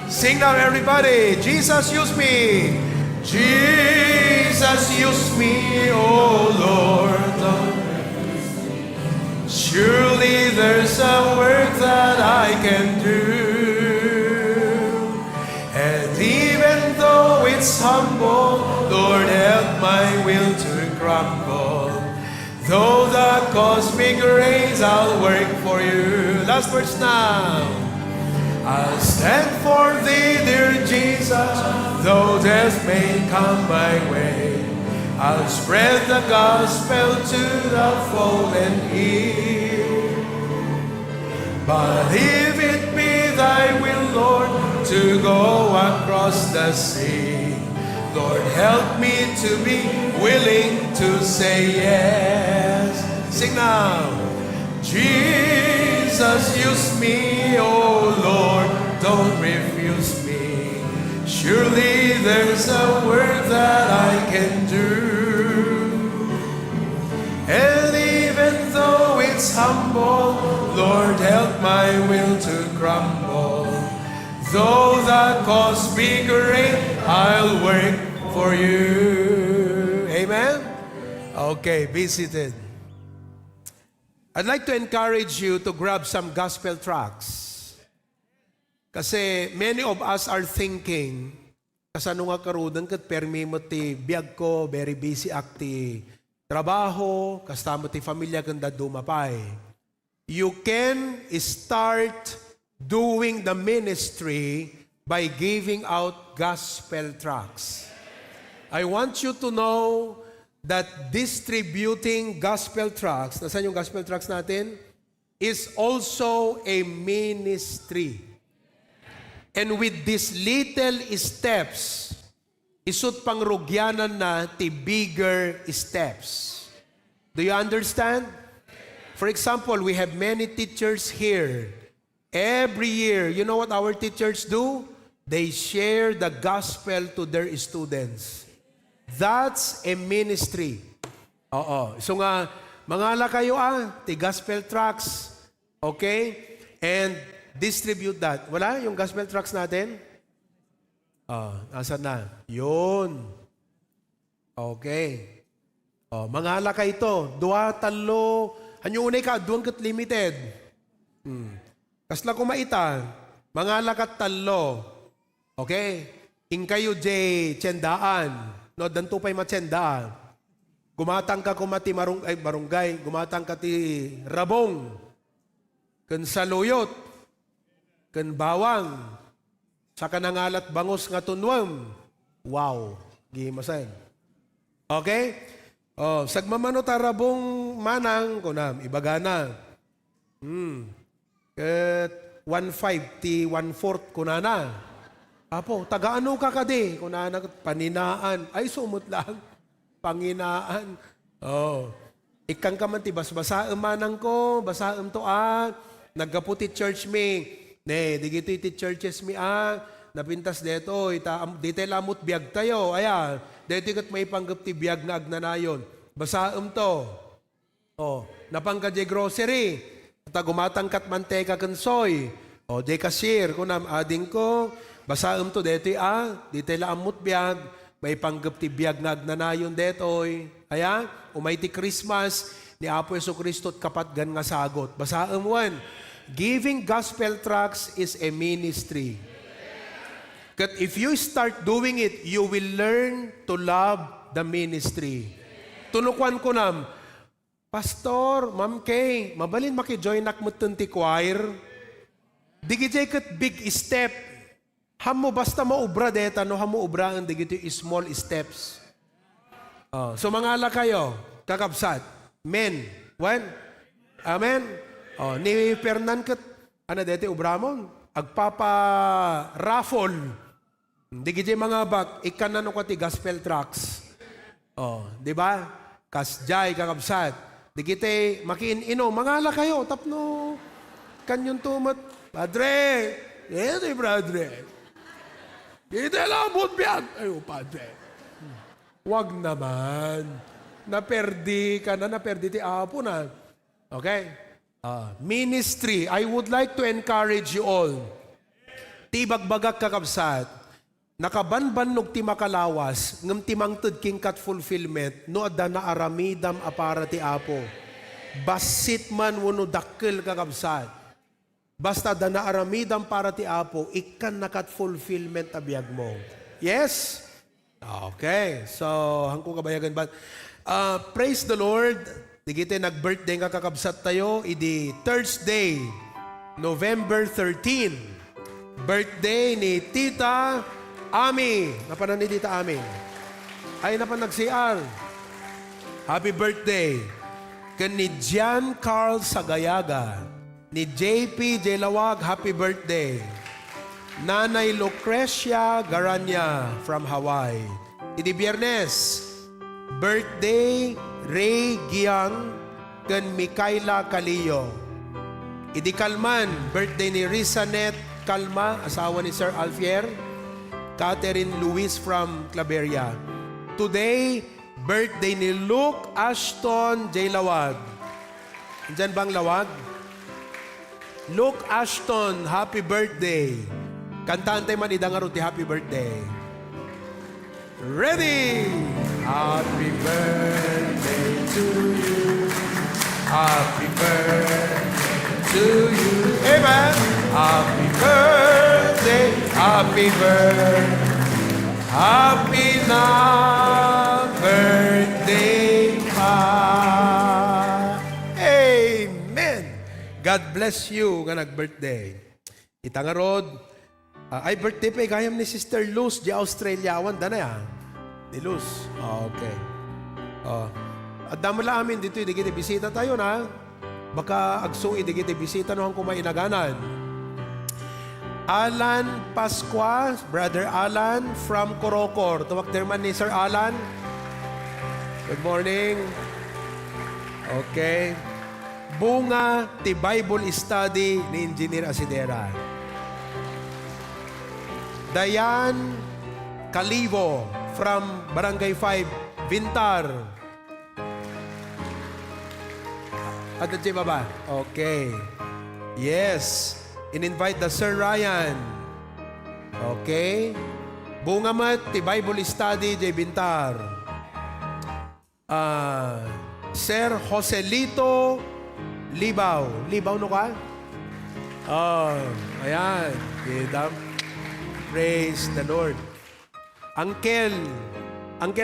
Sing now, everybody. Jesus, use me. Jesus, Jesus, use me, oh Lord. Surely there's a work that I can do. And even though it's humble, Lord, help my will to crumble. Though the cosmic rays, I'll work for you. Last verse now. I'll stand for thee, dear Jesus, though death may come my way. I'll spread the gospel to the fallen here. But if it be thy will, Lord, to go across the sea, Lord, help me to be willing to say yes. Sing now. Jesus, use me, oh Lord, don't refuse me. Surely there's a work that I can do. And even though it's humble, Lord, help my will to crumble. Though the cause be great, I'll work for you. Amen? Okay, be seated. I'd like to encourage you to grab some gospel tracts. Kasi many of us are thinking, kasano nga karudan kat permi mo ti biyag ko, very busy akti trabaho, kastamo ti familia kanda dumapay. You can start doing the ministry by giving out gospel tracts. I want you to know that distributing gospel tracts, nasaan yung gospel tracts natin? Is also a ministry. And with these little steps, isut pangrugyanan na ti bigger steps. Do you understand? For example, we have many teachers here. Every year, you know what our teachers do? They share the gospel to their students. That's a ministry. Oo. So nga, mangala kayo ti gospel tracts. Okay? And distribute that. Wala yung gospel tracts natin? Asan na? Yun. Okay. Mangala kayo ito. Dua, talo. Hanyo unay ka, duwang kat limited. Kasla kumaita. Mangala kat talo. Okay? Ing kayo jay tiyendaan. No, danto pa'y matsenda. Gumatang ka kumati marunggay, gumatang ka ti rabong, kan saluyot, kan bawang, sa kanangalat bangos nga tunwam. Wow, gimasan. Okay? Sagmamano ta rabong manang, kunam, ibagana. Kat 1/5 ti 1/4 kunana. Apo, taga-ano ka kadi? Kung paninaan. Ay, sumot lang. Panginaan. Ikang ka man ti basbasaam manang ko, basaam to nagkaputi church me. Ne, digito iti churches mi napintas deto, dito lamot biag tayo. Aya, dito kat may panggap ti biag na agnanayon. Basaam to. Napangka di grocery. Gumatang kat manteka kansoy. Di cashier, kunam ading ko, basaam to detoy dito laamot biag, may panggap ti biag nga agnanayon detoy. Aya, umay ti Christmas, ni Apo Jesucristo kapat gan nga sagot. Basaam wan, giving gospel tracts is a ministry. Kat if you start doing it, you will learn to love the ministry. Tunukwan ko nam, Pastor, Ma'am Kay, mabalin maki-join akmutun ti choir. Digijay kat big step. Hamo basta maubra deta no hamo ubra ang digito small steps. So mangala kayo, kakabsat. Men. When? Amen. Ni Fernan kat ana dete ubramon agpapa raffle. Digijay mga bak ikanano ko ti gospel tracts. Di ba? Kasjay kakabsat. Digite makiin-ino mangala kayo tapno kanyon tumat. Padre, ito Padre. Dito lang mo biyan. Ay, Padre. Wag naman. Naperdi ka na, naperdi ti apo na. Okay? Ministry. I would like to encourage you all. Tibagbagak kakabsat. nakabanbanog ti makalawas, ngam ti mangted king kat fulfillment, no adda na aramidam apara ti Apo. Basit man wano dakkel kakabsat. Basta adda na aramidam para ti Apo, ikan nakat fulfillment abiyag mo. Yes? Okay. So, hangko kabayagan ba? Praise the Lord. Digiti nag-birthday nga kakabsat tayo, idi Thursday, November 13. Birthday ni Tita Ami. Napanan ni Tita Ami. Ay napan nag-CR. Happy birthday. Kan ni Gian Carl Sagayaga. Ni JP Jelawag, happy birthday. Nanay Lucrecia Garanya from Hawaii. Idi Biyernes, birthday Ray Giang kan Mikaela Calillo. Idi Kalman, birthday ni Rizanet Kalma, asawa ni Sir Alfier. Catherine Luis from Claveria. Today, birthday ni Luke Ashton J. Lawag. Diyan bang Lawag? Luke Ashton, happy birthday. Kantaan tayo man idang ti happy birthday. Ready? Happy birthday to you. Happy birthday to you. Amen. Happy birthday. Happy birthday. Happy na birthday pa. Amen. God bless you nga nag-birthday. Itangarod. Ay, birthday pa, kayam ni Sister Luz, di Australiawan, da na yan. Ni Luz. Okay. At damo lang amin dito, digiti bisita tayo na. Baka agsuin, digiti bisita no ang kumainaganan. Alan Pasqua, Brother Alan from Corocor. Tuwag man ni Sir Alan. Good morning. Okay. Bunga, ti Bible study ni Engineer Asidera. Dayan Calivo from Barangay 5, Vintar. At the baba? Okay. Yes. In-invite the Sir Ryan. Okay. Bunga mat, ti Bible study, J. Vintar. Sir Joselito Libaw. Libaw no ka? Ayan. Kidam. Praise the Lord. Uncle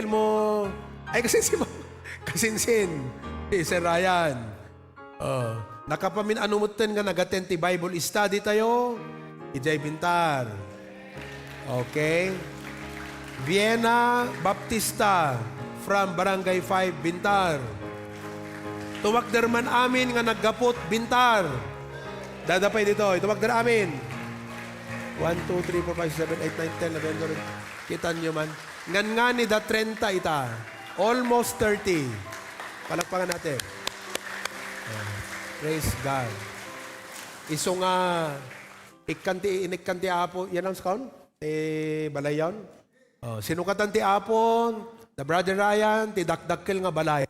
mo, ay kasinsin, si Sir Ryan. Nakapamin anumutan nga nag-attend ti Bible study tayo, Ijay Pintar. Okay. Vienna Baptista from Barangay 5, Bintar. Tuwagder man amin nga naggapot, Bintar. Dadapay dito, tuwagder amin. 1, 2, 3, 4, 5, 6, 7, 8, 9, 10, 11, 12. Kita nyo man. Ngan nga ni da 30 ita. Almost 30. Palakpakan natin. Praise God. Iso nga, inikkanti apo, yan ang skaon? Balay yan? Sinukatan ti apon, the Brother Ryan, ti dakdakkel nga balay.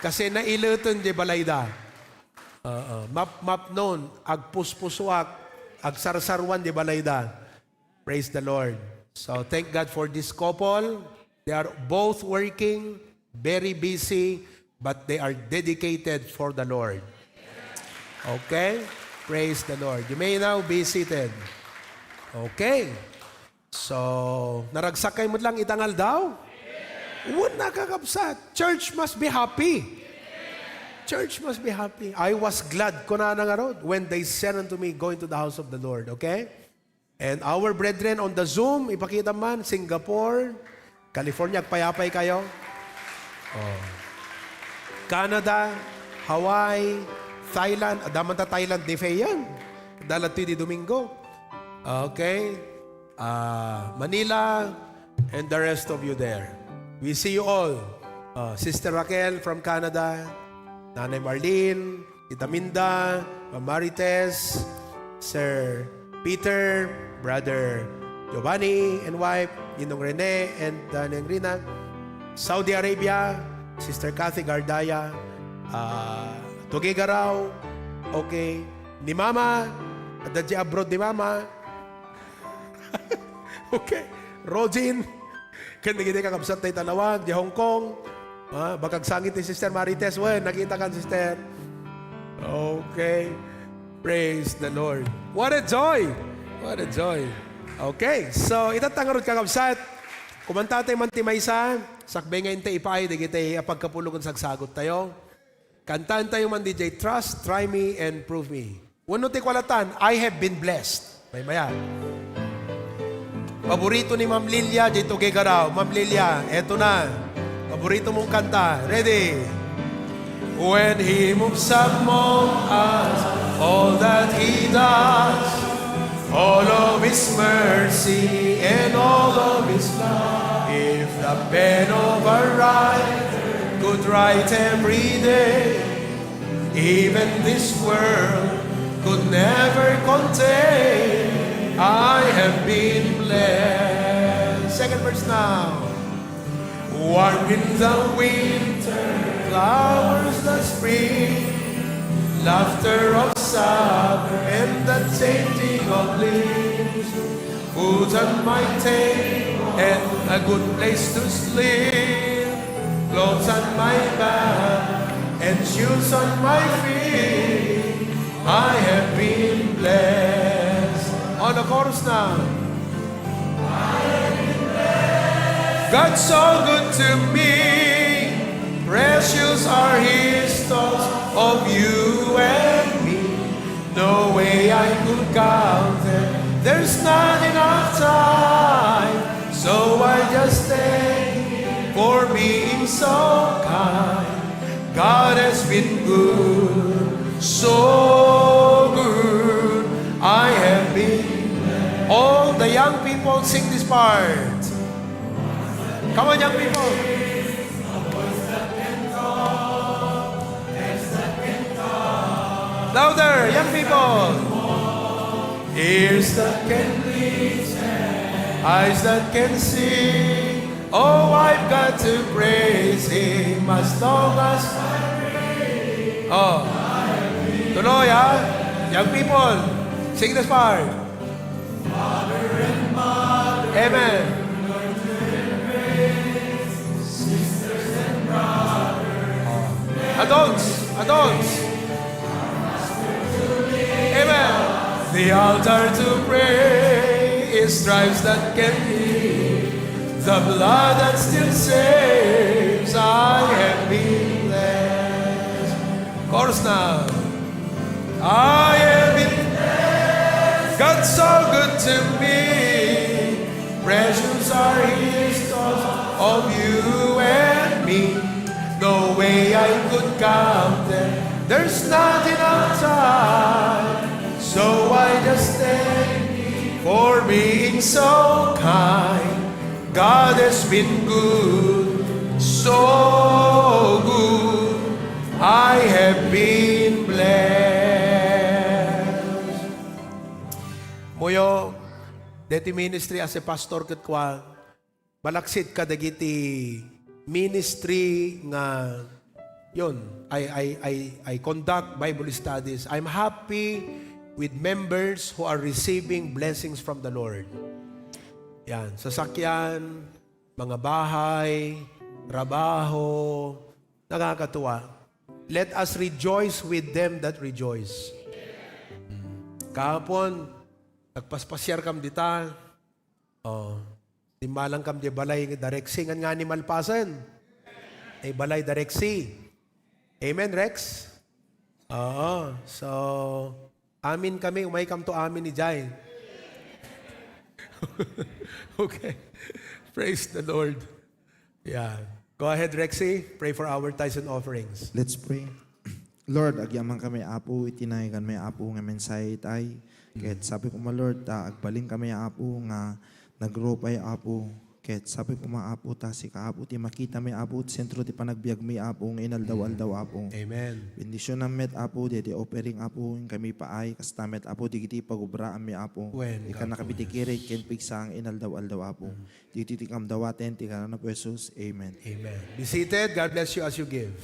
Kasi nailuton di balay da. Map noon, agpuspuswak, agsarsarwan di balay da. Praise the Lord. So thank God for this couple. They are both working, very busy, but they are dedicated for the Lord. Okay? Praise the Lord. You may now be seated. Okay. So, naragsakay mo lang itangal daw? Wala kakapsat. Church must be happy. Church must be happy. I was glad ko na nangarod when they said unto me, going to the house of the Lord. Okay? And our brethren on the Zoom, ipakita man, Singapore, California, payapay kayo. Canada, Hawaii, Thailand, adaman ta Thailand di yan. Dalat di Domingo. Okay? Manila, and the rest of you there. We see you all. Sister Raquel from Canada, Nanay Marlene, Tita Minda, Ma'am Marites, Sir Peter, Brother Giovanni and wife, Ninong Rene and Ninong Rina. Saudi Arabia, Sister Kathy Gardaya, Tugigaraw, okay, ni Mama, at dadya abroad ni Mama. Okay. Rojin, kanigiti ka kapsat tayo talawag, di Hong Kong. Bakag sangit ni Sister Marites, nakita ka, Sister. Okay. Praise the Lord. What a joy. What a joy. Okay. So, itatangarod ka kapsat. Kumanta tayo man timaysa, sakbay ngayon tayo ipay, di kita apagkapulungan sagsagot tayo. Kantaan tayo man DJ, trust, try me, and prove me. Uno tayo kwalatan, I have been blessed. May maya. Paborito ni Ma'am Lilia, dito kay Garaw. Ma'am Lilia, eto na. Paborito mong kanta. Ready? When He moves among us, all that He does, all of His mercy and all of His love. If the pen of a writer could write every day, even this world could never contain. I have been blessed. Second verse now. Warm in the winter, flowers that spring, laughter of summer, and the changing of leaves. Food on my table, and a good place to sleep. Clothes on my back, and shoes on my feet. I have been blessed. On the chorus now. God's so good to me. Precious are His thoughts of you and me. No way I could count them. There's not enough time. So I just thank Him for being so kind. God has been good, so good. I have been. All the young people sing this part. Come on, young people. Louder, young people. Ears that can listen, eyes that can see. Oh, I've got to praise Him as long as I breathe. Oh, tuloy young people, sing this part. Father and mother, amen. Sisters and brothers, adults. Amen. The altar to pray is stripes that can heal, the blood that still saves. I have been blessed. Chorus now. I have been blessed. God's so good to me. Precious are His thoughts of you and me. No way I could count them. There's not enough time. So I just thank Him for being so kind. God has been good, so good. I have been blessed. Moyo, deti ministry as a pastor ket kwa balaksit ka dagiti ministry nga yun, I conduct Bible studies. I'm happy with members who are receiving blessings from the Lord. Yan, sasakyan, mga bahay, trabaho, nakakatuwa. Let us rejoice with them that rejoice. Kahapon, nagpaspasyar kam dita. Timbalang kam di balay direksi nga ni Malpasan. Ay balay direksi. Amen, Rex? Oo. So, amin kami, umay kam to amin ni Jai. Okay. Praise the Lord. Yeah. Go ahead, Rexy. Pray for our tithes and offerings. Let's pray. Lord, agyaman kami apo, itinayagan may apo nga mensahe tay. Kahit sabi ko Lord, agbaling kami apo nga nagropay apo. Kahit sabi ko apo ta si kaapo ti makita may apo sentro ti panagbiag may apo nga inaldaw-aldaw apo. Amen. Bendisyon na met apo, di offering apo, kami paay, kastamet apo, di kiti pagubraan may apo. When Ika nakapitikirit, ken pigsang inaldaw-aldaw apo. Di kiti kamdawaten, ti ka na po Jesus. Amen. Amen. Be seated. God bless you as you give.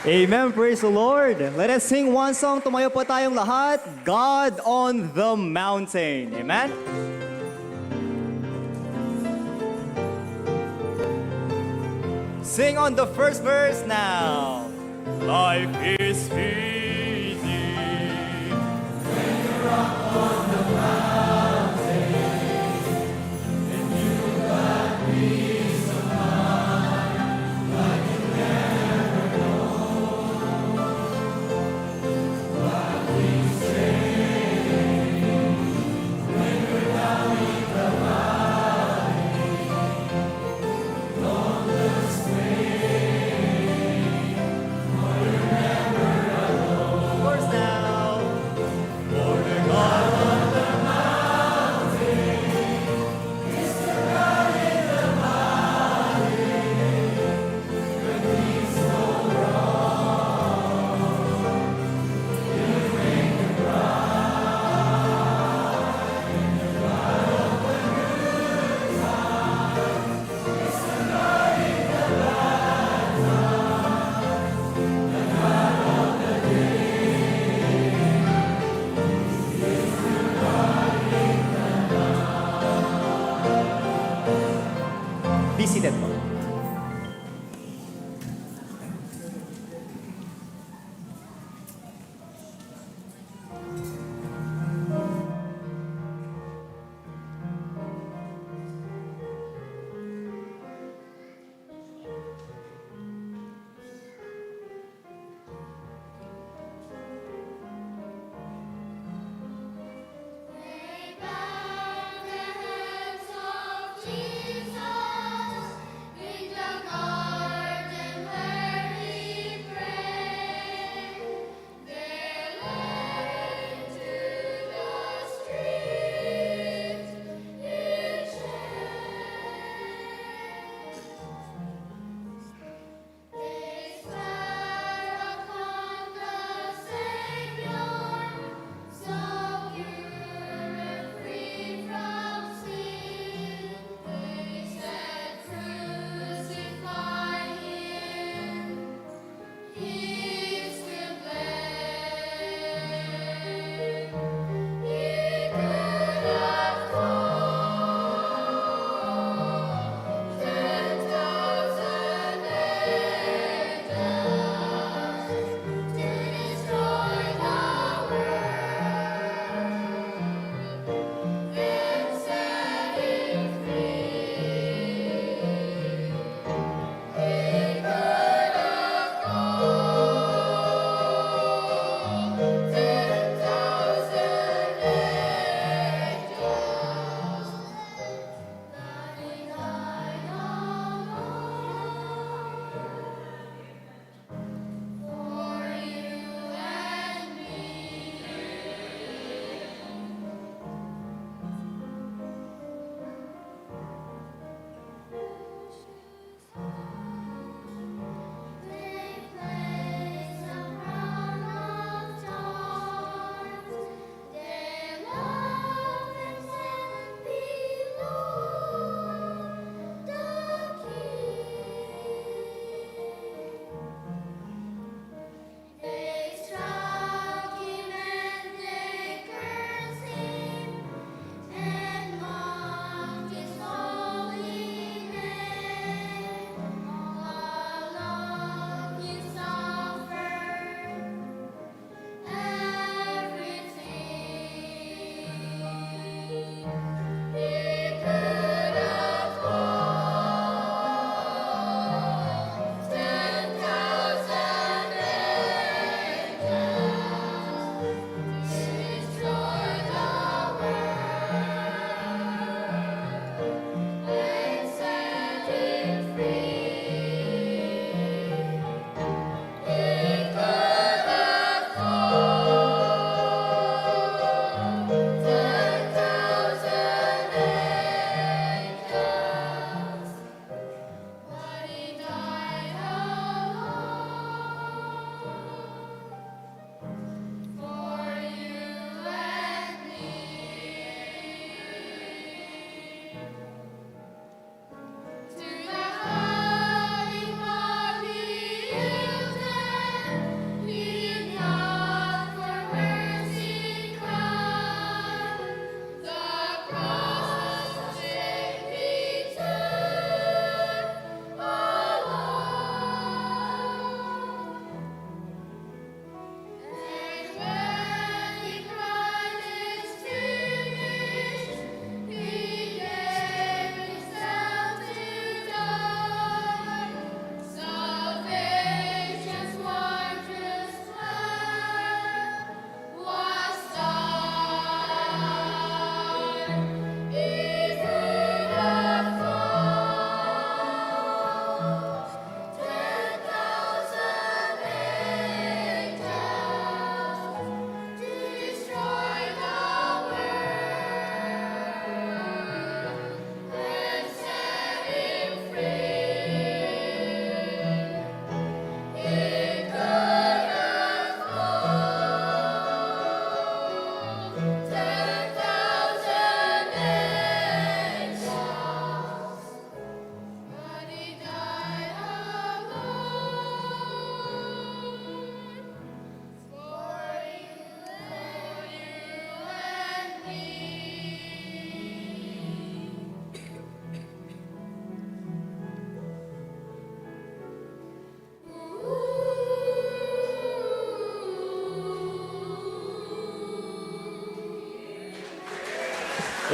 Amen. Praise the Lord. Let us sing one song. Tumayo po tayong lahat. God on the mountain. Amen. Sing on the first verse now. Life is fleeting.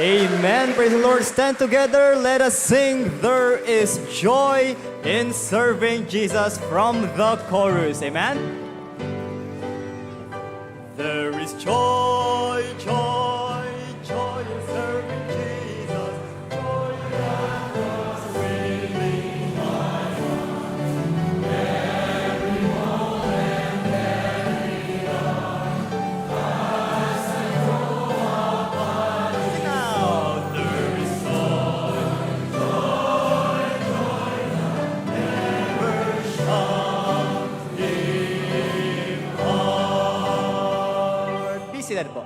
Amen. Praise the Lord. Stand together. Let us sing, There is Joy in Serving Jesus from the chorus. Amen. There is joy, joy, joy in serving Jesus. Joy that was willing my heart. Every moment, every hour, as I go up, sing out. There is joy, joy, joy that never shall depart. Be seated po.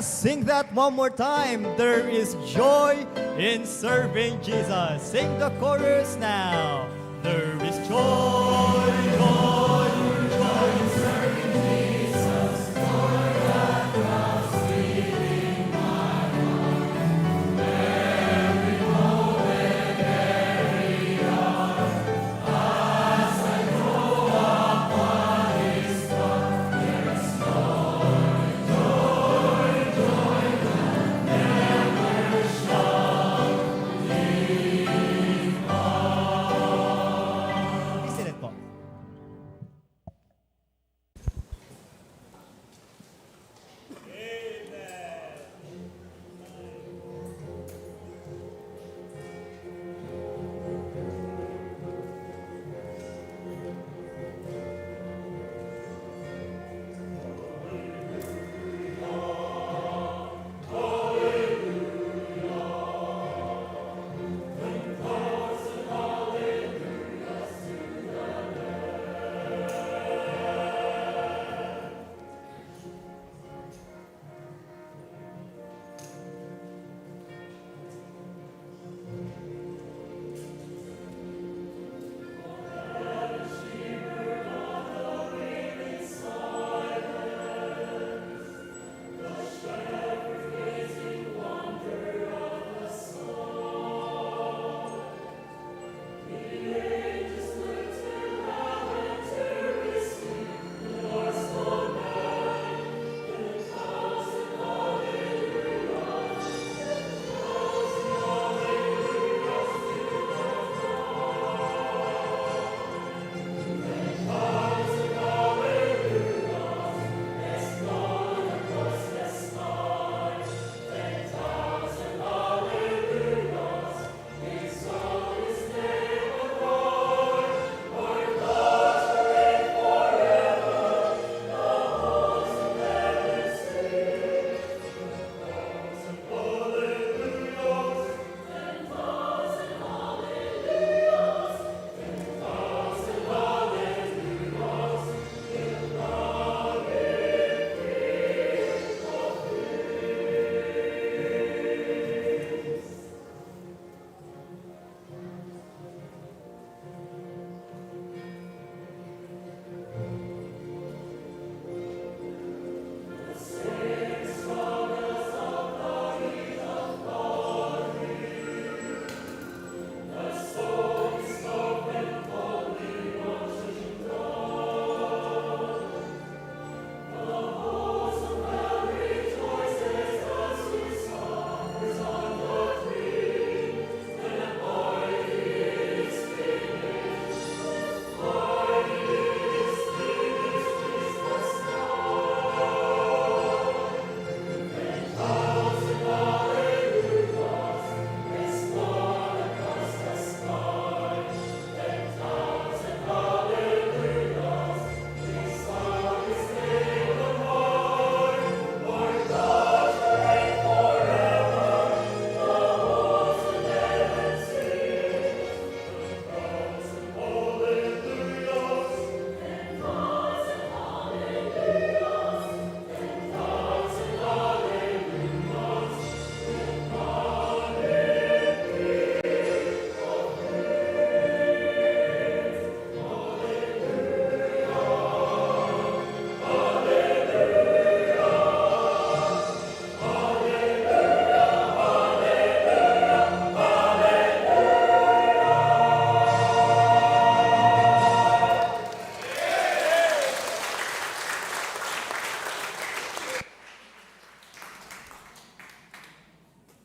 us sing that one more time. There is joy in serving Jesus. Sing the chorus now. There is joy, joy, joy in serving Jesus. Joy that comes leading my heart. Every moment, every hour, as I go up on His star, there is joy, joy, joy that never shall leave us. Isin it po.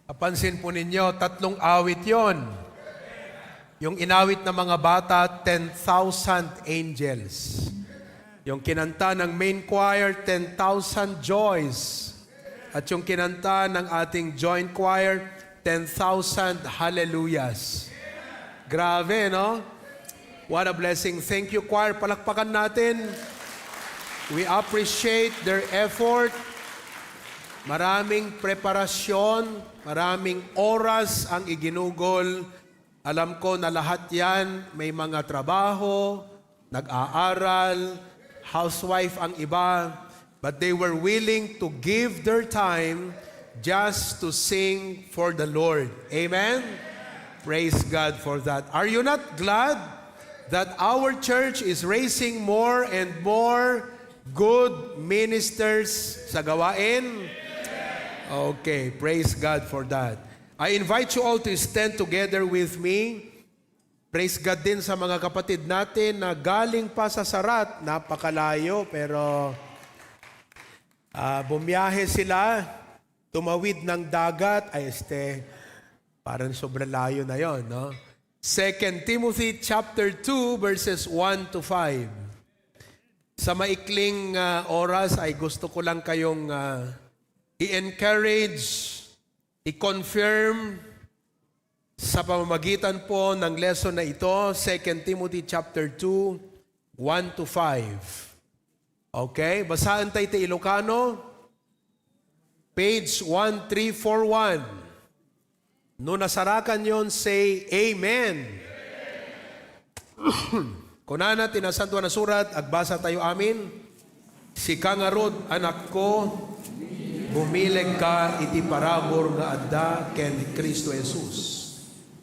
Napansin po ninyo, 3 awit yon. Yung inawit ng mga bata, 10,000 angels. Yung kinanta ng main choir, 10,000 joys. At yung kinanta ng ating joint choir, 10,000 hallelujahs. Grabe, no? What a blessing. Thank you, choir. Palakpakan natin. We appreciate their effort. Maraming preparasyon, maraming oras ang iginugol. Alam ko na lahat yan may mga trabaho, nag-aaral, housewife ang iba. but they were willing to give their time just to sing for the Lord. Amen? Praise God for that. Are you not glad that our church is raising more and more good ministers sa gawain? Okay, praise God for that. I invite you all to stand together with me. Praise God din sa mga kapatid natin na galing pa sa Sarat. Napakalayo, pero bumiyahe sila, tumawid ng dagat. Ay, parang sobrang layo na yon, no? 2 Timothy chapter 2 verses 1 to 5. Sa maikling oras ay gusto ko lang kayong i-encourage, i-confirm sa pamamagitan po ng lesson na ito, 2 Timothy chapter 2, 1 to 5. Okay? Basahan tayo ito Ilocano. Page 1341. Nung nasarakan yon, say Amen. Kunana, tinasanto na surat, agbasa tayo amin. Si kangarod, anak ko, bumileg ka iti parabor nga adda ken Kristo Jesus.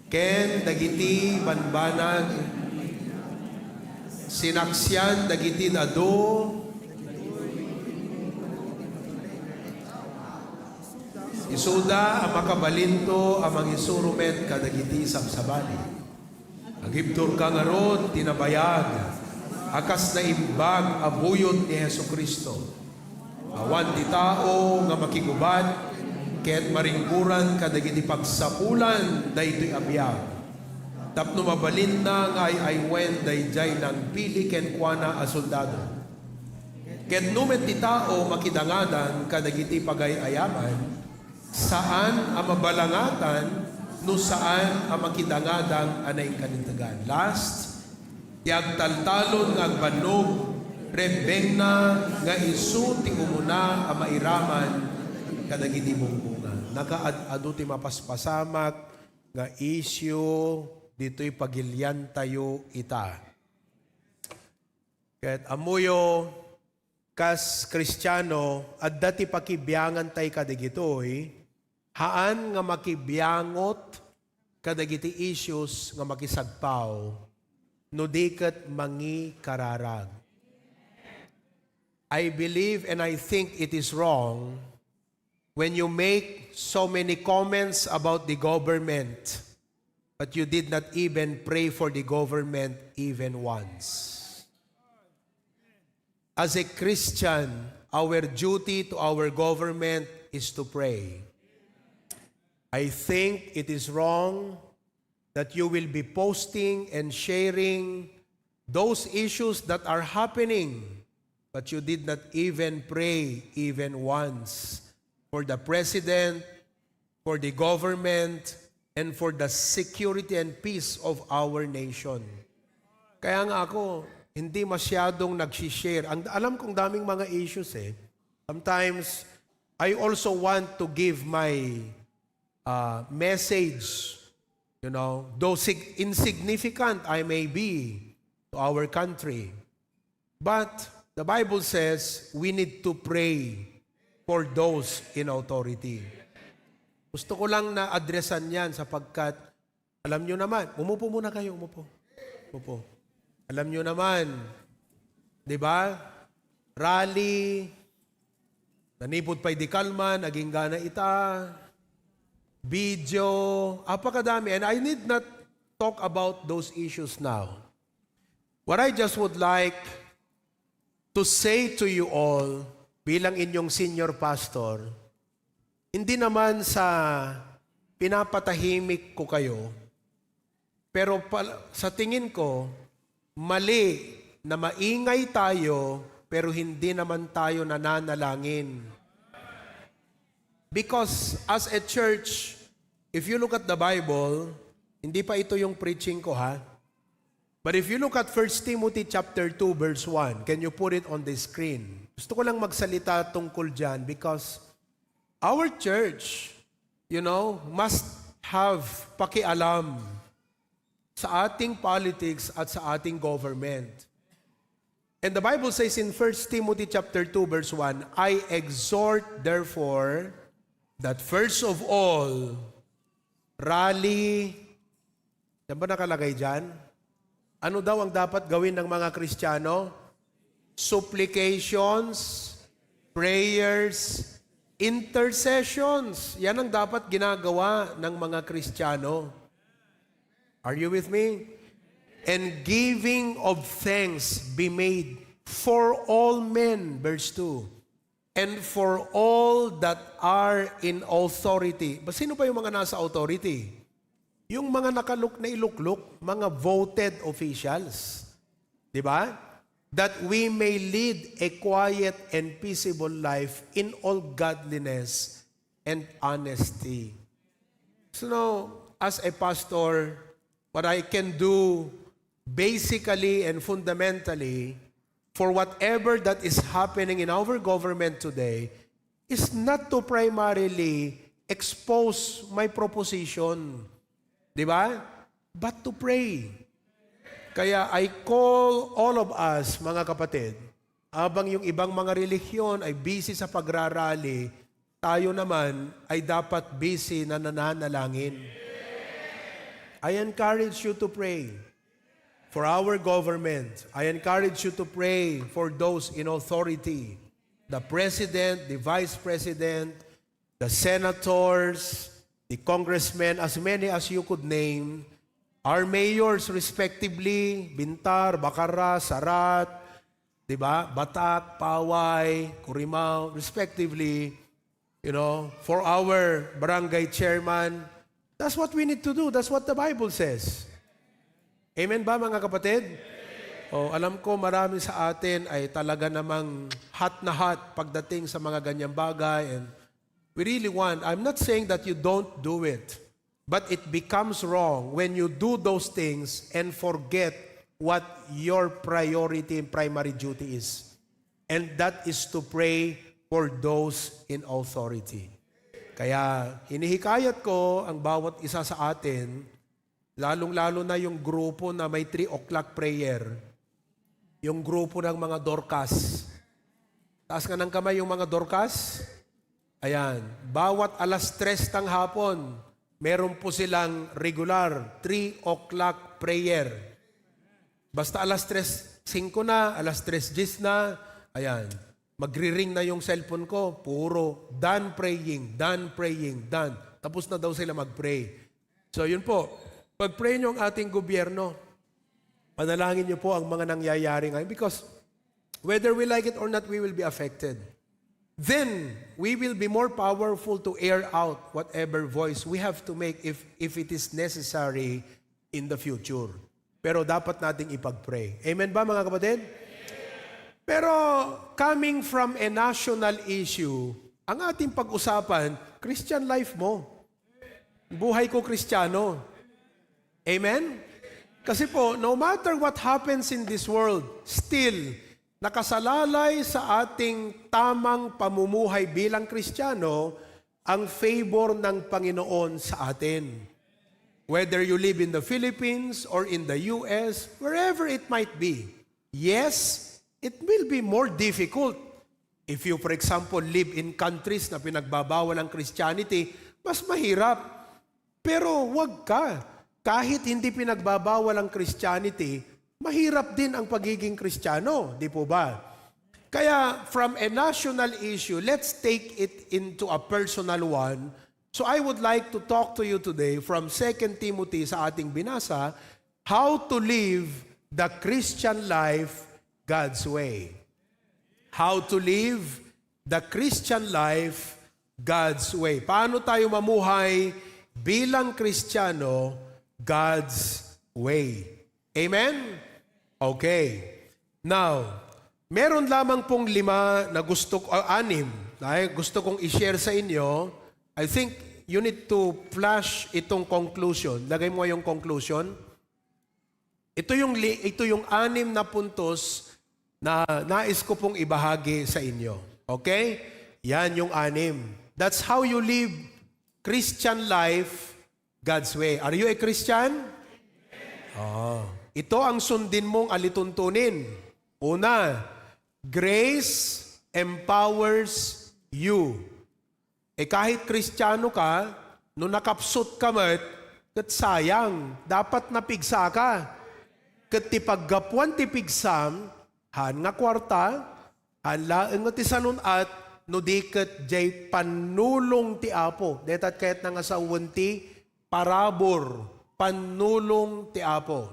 Ken dagiti banbanag, sinaksyan dagiti dado, isuda ang makabalinto amang isurumet kadagiti sabsabali. Agibtur ka nga rod, tinabayag, akas na imbag abuyot ni Heso Kristo. Awan di tao nga makigubad, ket maringguran kadagiti pagsapulan daytoy abiyag. Tapno mabalin na nga ay wen dayjay ng pili ken kuana a soldado. Ket numet ti tao makidangadan kadagiti pagayayaman, saan ang mabalangatan no saan ang makidangadang anay kanintagan. Last, tiagtaltalon nga agbanog, rebeng na nga isu ti umuna ang mairaman kadagiti bungbunga. Nakaad-ado ti mapaspasamak nga issue dito'y pagilyan tayo ita. Ket amuyo kas Kristiyano adda ti pakibiyangan tay kadigitoy, haan nga makibiyangot kadagiti issues nga makisagpaw no diket mangi kararag. I believe and I think it is wrong when you make so many comments about the government, but you did not even pray for the government even once. As a Christian, our duty to our government is to pray. I think it is wrong that you will be posting and sharing those issues that are happening, but you did not even pray even once for the president, for the government, and for the security and peace of our nation. Kaya nga ako, hindi masyadong nagsishare. Alam kong daming mga issues Sometimes, I also want to give my message, though insignificant I may be to our country. But the Bible says we need to pray for those in authority. Gusto ko lang na addressan yan sapagkat, alam nyo naman, umupo muna kayo, umupo. Alam nyo naman, di ba? Rally, nanipod pa'y di kalma, naging gana ita, video, apakadami. And I need not talk about those issues now. What I just would like to say to you all, bilang inyong senior pastor, hindi naman sa pinapatahimik ko kayo, pero sa tingin ko, mali na maingay tayo, pero hindi naman tayo nananalangin. Because as a church, if you look at the Bible, hindi pa ito yung preaching ko But if you look at 1 Timothy chapter 2 verse 1, can you put it on the screen? Gusto ko lang magsalita tungkol dyan because our church, must have pakialam sa ating politics at sa ating government. And the Bible says in 1 Timothy chapter 2 verse 1, I exhort therefore that first of all, rally, yan ba nakalagay dyan? Ano daw ang dapat gawin ng mga Kristiyano? Supplications, prayers, intercessions. Yan ang dapat ginagawa ng mga Kristiyano. Are you with me? And giving of thanks be made for all men, verse 2, and for all that are in authority. Ba sino pa yung mga nasa authority? Yung mga nakaluk na ilukluk, mga voted officials. Di ba? That we may lead a quiet and peaceable life in all godliness and honesty. So now, as a pastor, what I can do basically and fundamentally for whatever that is happening in our government today is not to primarily expose my proposition. Di ba? But to pray. Kaya I call all of us, mga kapatid, habang yung ibang mga relihiyon ay busy sa pagrarally, tayo naman ay dapat busy na nananalangin. I encourage you to pray for our government. I encourage you to pray for those in authority, the president, the vice president, the senators, the congressmen, as many as you could name, our mayors respectively, Bintar, Bacara, Sarat, diba? Batak, Paway, Curimao, respectively, for our barangay chairman. That's what we need to do. That's what the Bible says. Amen ba mga kapatid? Alam ko marami sa atin ay talaga namang hot na hot pagdating sa mga ganyang bagay, and we really want, I'm not saying that you don't do it, but it becomes wrong when you do those things and forget what your priority and primary duty is. And that is to pray for those in authority. Kaya hinihikayat ko ang bawat isa sa atin, lalong-lalo na yung grupo na may 3 o'clock prayer, yung grupo ng mga Dorcas. Taas nga ng kamay yung mga Dorcas. Ayan, bawat alas 3 ng hapon, meron po silang regular 3 o'clock prayer. Basta alas 3:05 na, alas 3:10 na, ayan, magri-ring na yung cellphone ko, puro done praying, done praying, done. Tapos na daw sila mag-pray. So yun po, pag-pray nyo ang ating gobyerno, panalangin nyo po ang mga nangyayari ngayon because whether we like it or not, we will be affected. Then, we will be more powerful to air out whatever voice we have to make if it is necessary in the future. Pero dapat nating ipag-pray. Amen ba mga kapatid? Pero coming from a national issue, ang ating pag-usapan, Christian life mo. Buhay ko Kristiyano. Amen? Kasi po, no matter what happens in this world, still, nakasalalay sa ating tamang pamumuhay bilang Kristiyano ang favor ng Panginoon sa atin. Whether you live in the Philippines or in the US, wherever it might be. Yes, it will be more difficult. If you, for example, live in countries na pinagbabawal ang Christianity, mas mahirap. Pero wag ka. Kahit hindi pinagbabawal ang Christianity, mahirap din ang pagiging Kristiyano, di po ba? Kaya from a national issue, let's take it into a personal one. So I would like to talk to you today from 2 Timothy sa ating binasa, how to live the Christian life God's way. How to live the Christian life God's way. Paano tayo mamuhay bilang Kristiyano God's way. Amen? Okay. Now, meron lamang pong 5 na gusto kong i-share sa inyo. I think you need to flash itong conclusion. Lagay mo yung conclusion. Ito yung 6 na puntos na nais ko pong ibahagi sa inyo. Okay? Yan yung 6. That's how you live Christian life God's way. Are you a Christian? Ito ang sundin mong alituntunin. Una, grace empowers you. Kahit Kristiyano ka, no nakapsot ka mat, kat sayang, dapat napigsa ka. Kat ti paggapuan ti pigsam, han nga kwarta, han laeng nga ti sanunat, no di kat jay panulong ti Apo. Detat kahit nga sa ti parabor, panulong ti Apo.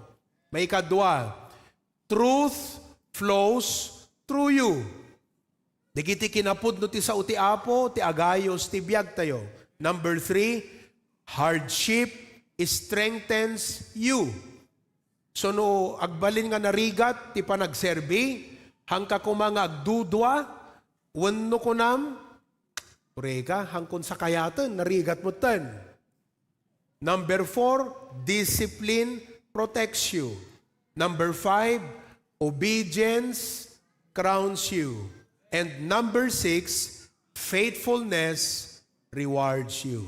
May kadwa, truth flows through you. Digiti kinapud no ti sa uti Apo, ti agayos, ti biag tayo. Number 3, hardship strengthens you. So no, agbalin nga narigat, ti panagserbi, hangka kumanga agdudwa, wano kunam, ureka, hangkon sa kayatan, narigat mo tan. Number 4, discipline protects you. Number 5, obedience crowns you. And number 6, faithfulness rewards you.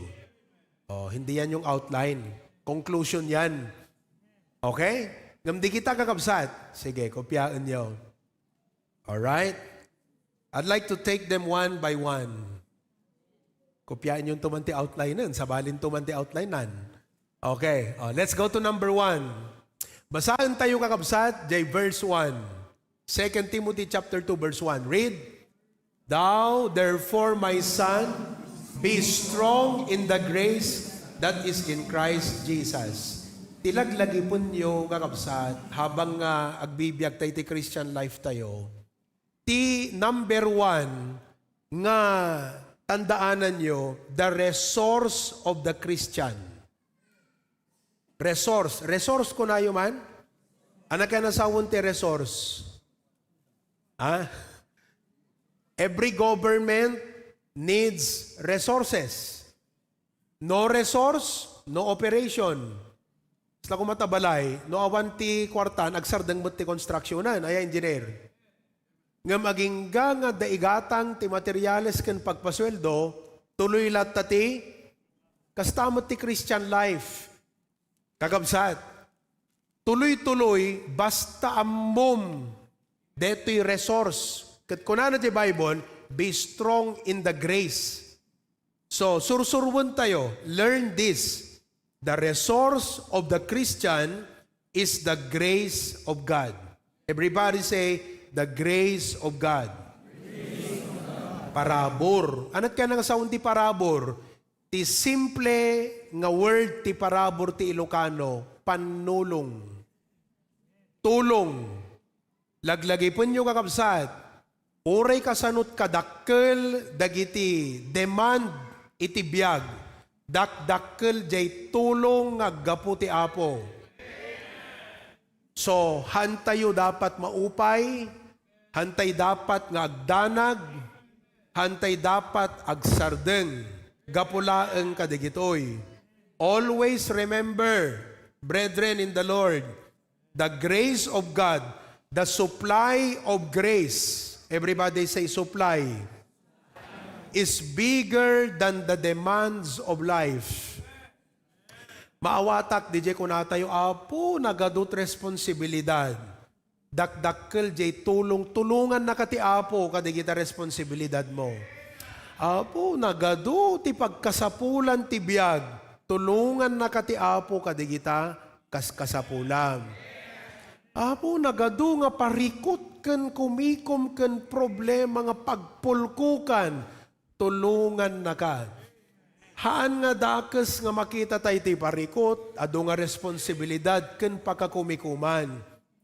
Oh, hindi yan yung outline. Conclusion yan. Okay? Ngamdi kita kakabsat. Sige, kopyaan nyo. Alright? I'd like to take them one by one. Kopyaan yung tumanti outlinen. Sabalin tumanti outlinean. Okay. Let's go to number 1. Basahan tayo kakabsat, jay verse 1. 2 Timothy chapter 2, verse 1. Read. Thou, therefore, my son, be strong in the grace that is in Christ Jesus. Tilaglagi po nyo, kakabsat, habang agbibiyag tayo ti Christian life tayo, ti number 1 nga tandaanan nyo, the resource of the Christian. Resource. Resource ko na yun man? Anak ka nasawon ti resource? Every government needs resources. No resource, no operation. Basta kung matabalay, no awan ti kwartan, agsardang mo ti constructionan, ay engineer. Nga magingga nga daigatang ti materyales ken pagpasweldo, tuloy lat ti, kastamot ti Christian life. Kagabsat, tuloy-tuloy, basta ammom, deto'y resource. Kat kunana ti Bible, be strong in the grace. So, sursurwon tayo. Learn this. The resource of the Christian is the grace of God. Everybody say, the grace of God. Parabor. Anat ka nang saun ti parabor? Ti simple nga word ti parabor ti Ilocano, panulong. Tulong. Laglagi po nyo kakabsat. Uray kasanot kadakkel dagiti demand iti biag. Dakdakkel jay tulong ngaggapu ti Apo. So, hantayo dapat maupay, hantay dapat ngagdanag, hantay dapat agsardeng, gapulaeng kadigitoy. Always remember, brethren in the Lord, the grace of God, the supply of grace, everybody say supply, is bigger than the demands of life. Maawatak, DJ ko na tayo, Apo, nagadot responsibilidad. Dakdakkel, jay tulong-tulungan na kati Apo, kadigita responsibilidad mo. Apo, nagado, ti pagkasapulan ti biyag, tulungan na kati Apo, kadigita kaskasapulan. Apo, nagado nga parikot ken kumikom ken problema nga pagpulkukan, tulungan na ka. Haan nga dakes nga makita tayo ti parikot, ado nga responsibilidad ken pakakumikuman.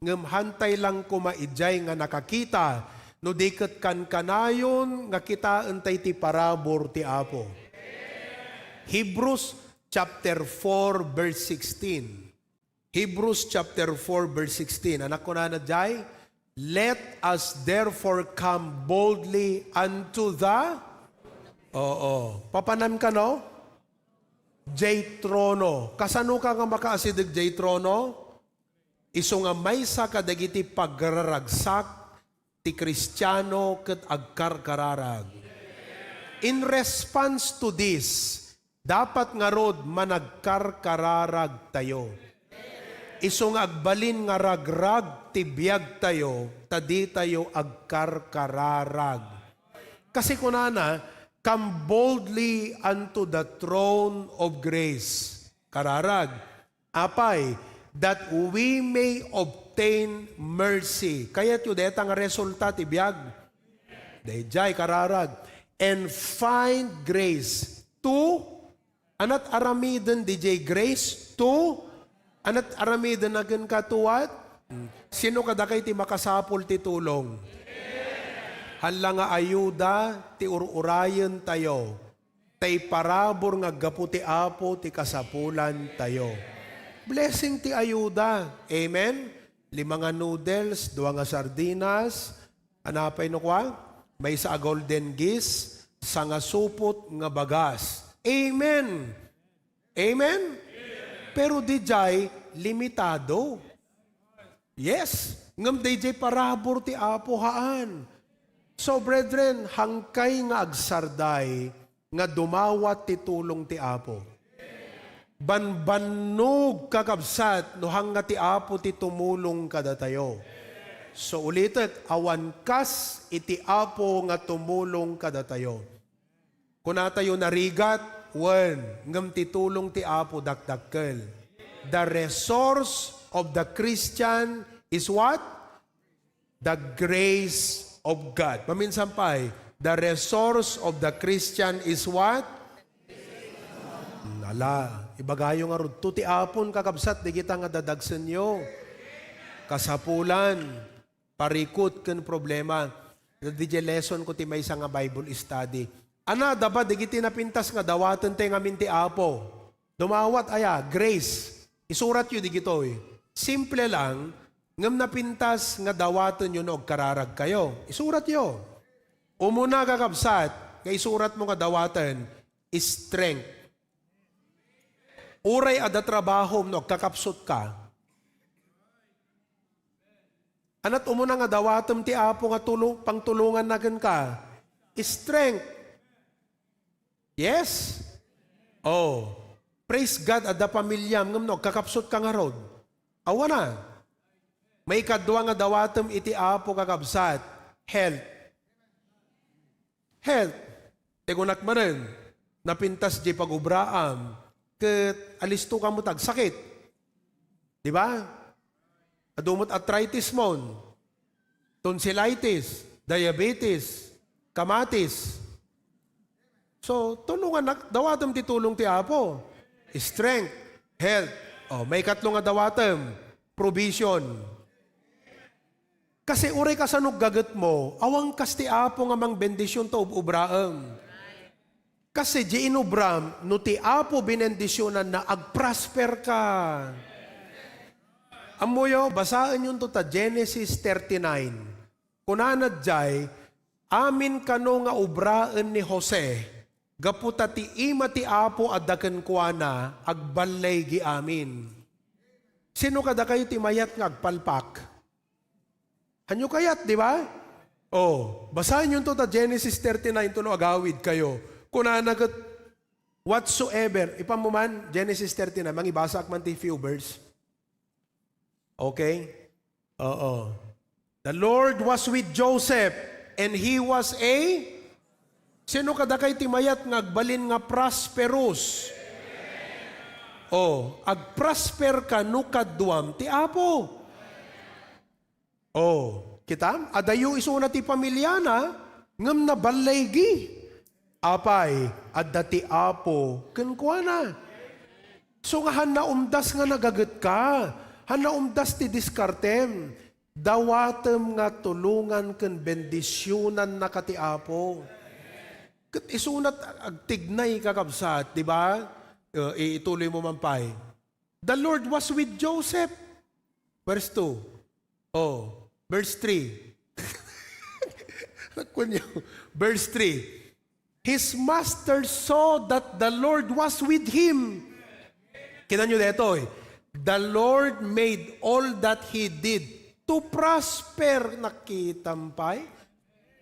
Ngem hantay lang kumaidjay nga nakakita, no diket kan kanayon nga kita entay ti parabor ti Apo. Hebrews chapter 4 verse 16. Hebrews chapter 4 verse 16. Anak ko na jay, let us therefore come boldly unto the papanan ka no? Jay trono. Kasano ka nga makaasidig jay trono? Iso nga may sa kadagiti pagraragsak ti Kristiyano ket agkarkararag. In response to this, dapat nga rod managkarkararag tayo. Iso nga agbalin nga ragrag tibiyag tayo, tadi tayo agkarkararag. Kasi kunana, come boldly unto the throne of grace. Kararag. Apay, that we may obtain mercy. Kaya ito, deta nga resulta tibiyag. Dayjay, kararag. And find grace to, anat aramiden DJ grace to, anat aramiden agin katuwat? Sino kadakay ti makasapol ti tulong? Hala nga ayuda, ti ururayan tayo. Tay parabor nga gapu ti apo, ti kasapulan tayo. Blessing ti ayuda. Amen? 5 nga noodles, 2 nga sardinas, anapay no kwa? May sa golden geese, sa nga supot nga bagas. Amen. Amen? Pero dijay, limitado. Yes. Ngam dijay parabor ti apo haan. So brethren, hangkay nga agsarday, nga dumawat ti tulong ti apo. Banbanog kakabsat, no hanga ti apo ti tumulong kada tayo. So ulitet, awan kas iti apo nga tumulong kada tayo. Kuna tayo narigat, ngam ti tulong ti apo dakdakkel. The resource of the Christian is what? The grace of God. Paminsan pa'y, the resource of the Christian is what? Nala, ibagayo nga ron. Tuti apon kakabsat, di kita nga dadagsan nyo. Kasapulan, parikot ken problema. DJ lesson ko ti may nga Bible study. Ana, dapat di kiti napintas nga dawatan tayo nga minti apo. Dumawat aya, grace. Isurat yun di gito eh. Simple lang, ngam napintas nga dawatan yun og kararag kayo. Isurat yun. Umuna kakabsat, nga isurat mo nga dawatan, strength. Uray ada trabaho mo, kakapsot ka. Anat umuna nga dawatam ti apo nga pangtulungan nagan ka. Strength. Yes? Oh. Praise God ada pamilyam ngam no kakapsot ka nga rod. Awa na. May kadwa nga dawatam iti apo kakabsat. Health. Health. Tegunak man rin. Napintas di pagubraam. Ket alisto ka mo tag sakit. Di ba? Adumot arthritis mon. Tonsillitis. Diabetes. Kamatis. So, tulungan dawatam ti tulong ti apo. Strength. Health. Oh, may katlo nga dawatam. Provision. Kasi uray kasanog gagat mo, awang kas ti apo nga mang bendisyon to ubraam. Kasi di inubram, no ti apo binendisyonan na agprosper ka. Amoyo, basaan yun to ta Genesis 39. Kunanad jay, amin kano nga ubraan ni Jose, gaputa ti ima ti apo adaken kuana, agbalay gi amin. Sino kada kayo ti mayat nga agpalpak? Hanyo kayat, di ba? Oh, basahin yun to ta Genesis 39 to no agawid kayo. Kunanagat whatsoever, ipamuman, Genesis 39, mangibasa man ti few verse. Okay? Oo. The Lord was with Joseph, and he was a... Sino kada kay timayat nga agbalin nga prosperous? Oh, agprosper ka no kadwam ti apo. Oh, kita? Adayo isuna ti pamilyana, ngam na balaygi. Apay, adda ti apo, kenkwana. So nga hanaumdas nga nagagat ka, hanaumdas ti diskartem, dawatem nga tulungan ken bendisyonan na kati apo. Ket isunat agtignay kakabsat, di ba? Ituloy mo mampay. The Lord was with Joseph. Verse 2. Oh, verse 3. Verse 3. His master saw that the Lord was with him. Kita nyo dito eh. The Lord made all that he did to prosper. Nakitampay.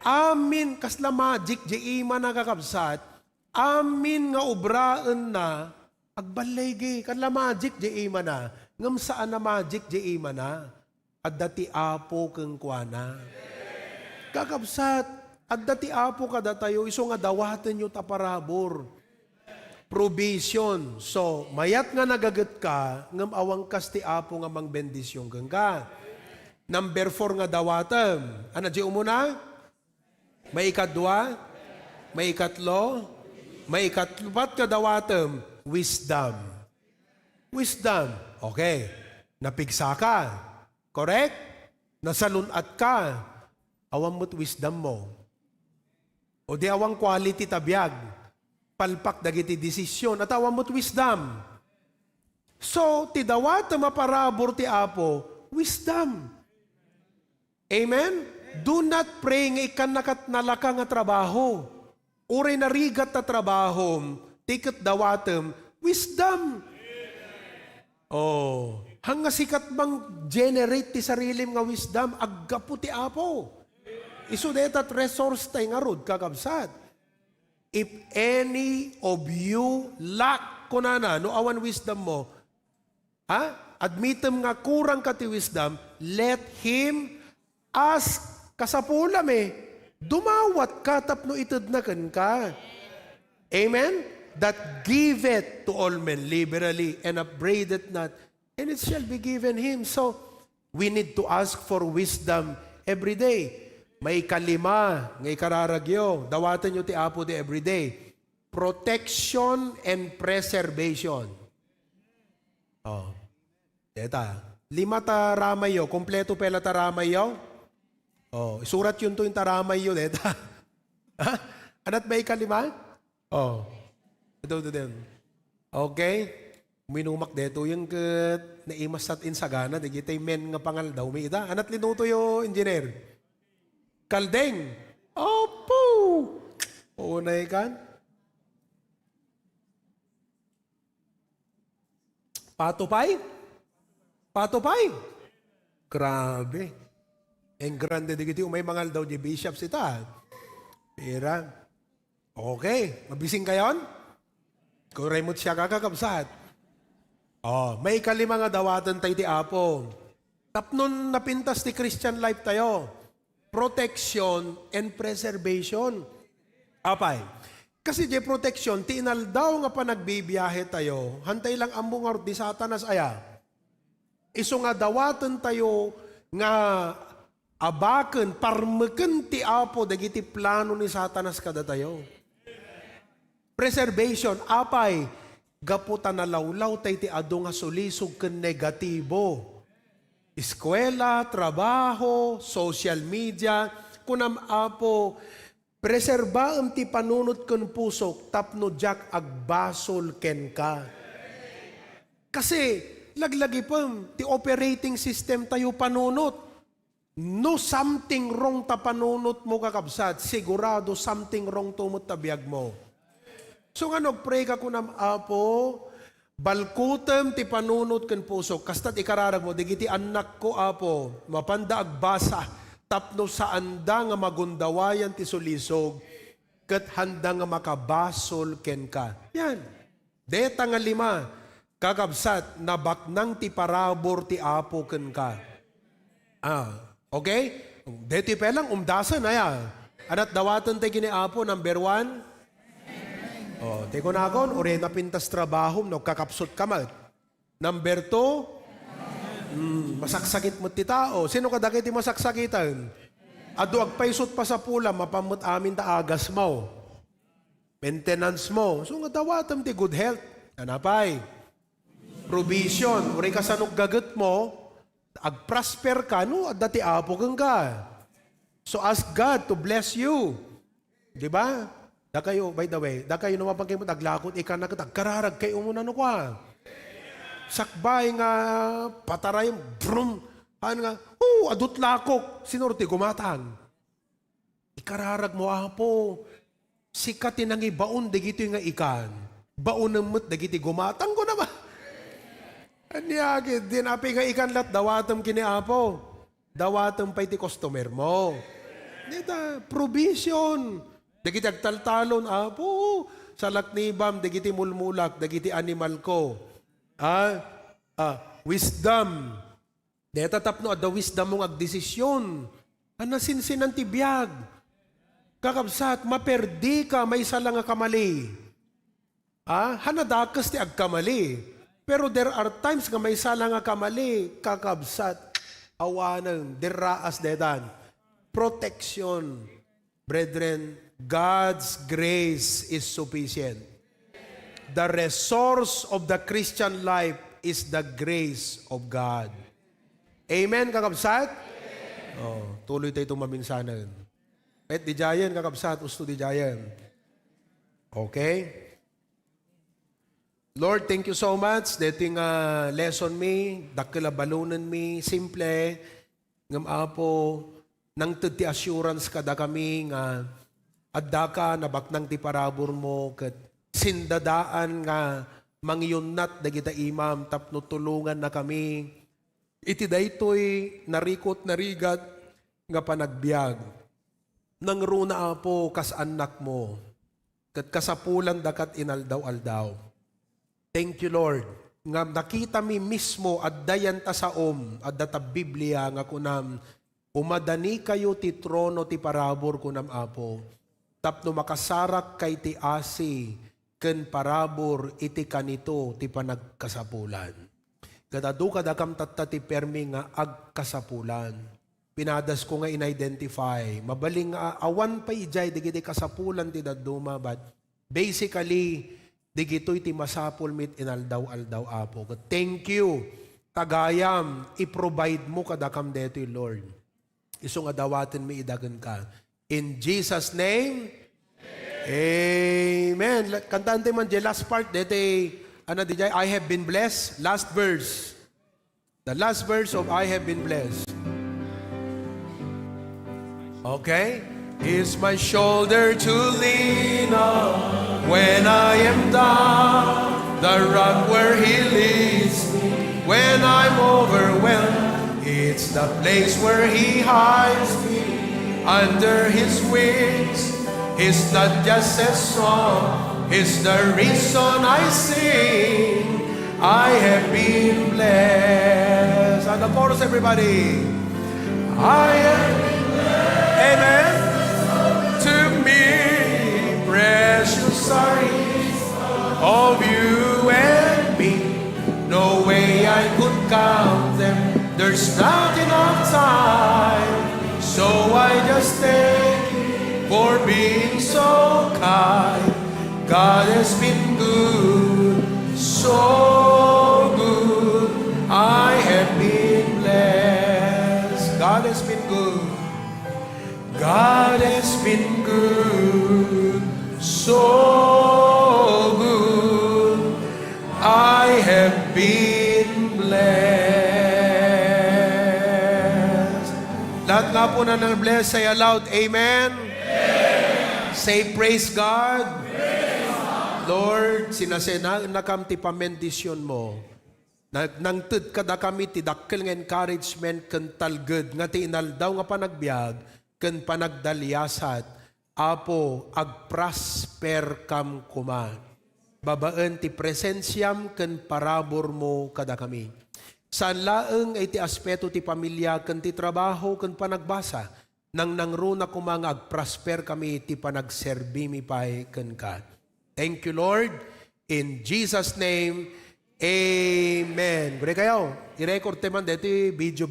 Amin, kasla magic, di ima nakakabsat. Amin nga ubraan na, agbalaygi, kasla magic, di ima na. ngam saan na magic di ima na. At dati apo keng kuana. Kakabsat, at dati apo kada tayo, iso nga dawatan nyo taparabor. Provision. So, mayat nga nagagat ka, ngam awang kas ti apo nga mang bendisyon keng ka. Number 4 nga dawatam. Ano di umuna? May ikadwa, may ikatlo, may ikatlupat ka dawatam, wisdom. Wisdom. Okay. Napigsa ka. Correct? Nasalunat ka. Awang mo't wisdom mo. O di awang quality tabiyag. Palpak dagiti desisyon. At awang mo't wisdom. So, ti dawat maparabor ti Apo, wisdom. Amen? Do not pray nga ikan nakat nalaka nga trabaho. Uri narigat na trabaho, tiket dawatem, wisdom. Oh, hanga sikat bang generate ti sarilim nga wisdom, aggapu ti Apo. Isu detat resource tay nga rod, kakabsat. If any of you lack kunana, no awan wisdom mo, admitem nga kurang ka ti wisdom, let him ask kasapulam dumawat ka tapno itadnakan ka. Amen? That giveth to all men liberally and upbraideth not, and it shall be given him. So, we need to ask for wisdom every day. May kalima, ngay kararagyo, dawatan nyo ti Apo di every day. Protection and preservation. Oh. Deta, 5 taramayo, kompleto pela taramayo. Oh, isurat yun to yung taramayo, deta. Ha? Anat ba ikalima? Oh. Ito. Okay? Minumak deto yung naimasat in sagana, digitay men nga pangal daw. May ita, anat linuto yung engineer. Kaldeng. Opo! Unay kan. Patupay? Grabe. Ang grande digiti umay mangal daw di bishops ita. Pira. Okay. Mabising kayon? Kung remot siya kakakabsat. Oh, may kalima nga dawatan tayo ti Apo. Tapnon napintas ti Christian life tayo. Protection and preservation. Apay. Kasi di protection, tinal daw nga pa nagbibiyahe tayo, hantay lang ang bungar di Satanas aya. Iso nga dawatan tayo nga abaken, parmeken ti Apo, dagiti plano ni Satanas kada tayo. Preservation, apay, gaputan na lawlaw tayo ti ado nga sulisog ken negatibo. Eskwela, trabaho, social media, kunam Apo, preserbaam ti panunot ken pusok, tapno jak agbasol ken ka. Kasi, laglagi pa, ti operating system tayo panunot. No something wrong ta panunot mo kakabsat, sigurado something wrong tumot tabiyag mo. So nga nagpray ka kunam Apo, balkutem ti panunot ken pusok, kastat ikararag mo, digiti anak ko Apo, mapanda agbasa, tapno sa anda nga magundawayan ti sulisog, ket handa nga makabasol ken ka. Yan. Deta nga 5, kakabsat, nabaknang ti parabor ti Apo ken ka. Okay? Deti pelang umdasan aya. Anat dawatan tayo kini Apo, number 1. Oh, teko na akon, ore na pintas trabaho, no, kakapsot kamat. Number 2, masaksakit mo ti tao. Sino ka dakiti masaksakitan? Ado agpaisot pa sa pula, mapamot amin ta agas mo. Maintenance mo. So nga dawatam ti good health. Anapay. Provision. Uri ka sanong gagat mo, agprosper ka, no, at dati Apo kang ka. So ask God to bless you. Diba? Da kayo, by the way, da kayo naman kayo taglakot, ikan na kararag kayo muna no kwa. Sakbay nga, pataray, brum, ano nga, adut lakok, sinorti gumatang. Ikararag mo, Apo, sikatin ang ibaon, dagito yung nga ikan. Baon ng mo't, dagiti gumatang ko naman. Anyagid, dinapi nga ikan lat, dawatam kini Apo. Dawatam pa iti customer mo. Dita, provision. Dagiti agtaltalon, Apo, sa laknibam, dagiti mulmulak, dagiti animal ko. wisdom. Deta tapno adda wisdom mong agdesisyon. Anasinsin ang tibiyag. Kakabsat, maperdi ka, may isa lang nga kamali. Hanadakas ti agkamali. Pero there are times nga may isa lang nga kamali. Kakabsat, awanan, deraas dedan. Protection. Brethren, God's grace is sufficient. The resource of the Christian life is the grace of God. Amen, kakabsat? Oh, tuloy tayo itong maminsanan. Kahit di jayan, kakabsat, usto di jayan. Okay? Lord, thank you so much. Dating lesson me, dakila balunan me, simple, ngam apo, nang ti assurance kada kami nga, adda ka, nabaknang ti parabor mo, kat sindadaan nga, mangyunat na kita imam, tapno tulungan na kami, iti daytoy narikot narigat nga panagbiag. Nang runa apo kas anak mo. Kat kasapulan dakat inaldaw-aldaw. Thank you Lord. Nga nakita mi mismo addayan ta sa adda ta Biblia nga kunam umadani kayo ti trono ti parabor kunam apo. Tapno makasarak kay ti asi ken parabor iti kanito ti panagkasapulan. Kadado kadakam tatta ti permi nga agkasapulan. Pinadas ko nga in-identify. Mabaling awan pa ijay, digiti kasapulan ti daduma. But basically, digito'y ti masapul mit inaldaw-aldaw apo. Thank you. Tagayam, i-provide mo kadakam deto Lord. Isong adawatin mi idagan ka. In Jesus' name, Amen. Kantante man di last part, dete, I have been blessed. Last verse. The last verse of I have been blessed. Okay? Is my shoulder to lean on when I am down, the rock where He leads me when I'm overwhelmed. It's the place where He hides me under His wings. It's not just a song, it's the reason I sing. I have been blessed. And the chorus, everybody. I have been blessed. Amen. To me, precious are of you and me. No way I could count them. There's not enough time. So I just thank you for being so kind. God has been good, so good. I have been blessed. God has been good. God has been good, so good. I have been blessed. Lahat nga po na bless, say aloud, Amen. Say praise God. Lord, sinasena nakamti pamendisyon mo. Nangtud kada kami ti dakkel nga encouragement ken talged nga ti inaldaw nga panagbiag ken panagdalyasat apo agprosper kam kuma. Babaen ti presensyam ken parabor mo kada kami. Saan laeng ay ti aspeto ti pamilya ken ti trabaho ken panagbasa nang nangruna kumanga agprosper kami ti panagserbi mi pay ken ka. Thank you, Lord. In Jesus' name, Amen. Gure kayo, i-record teman dito video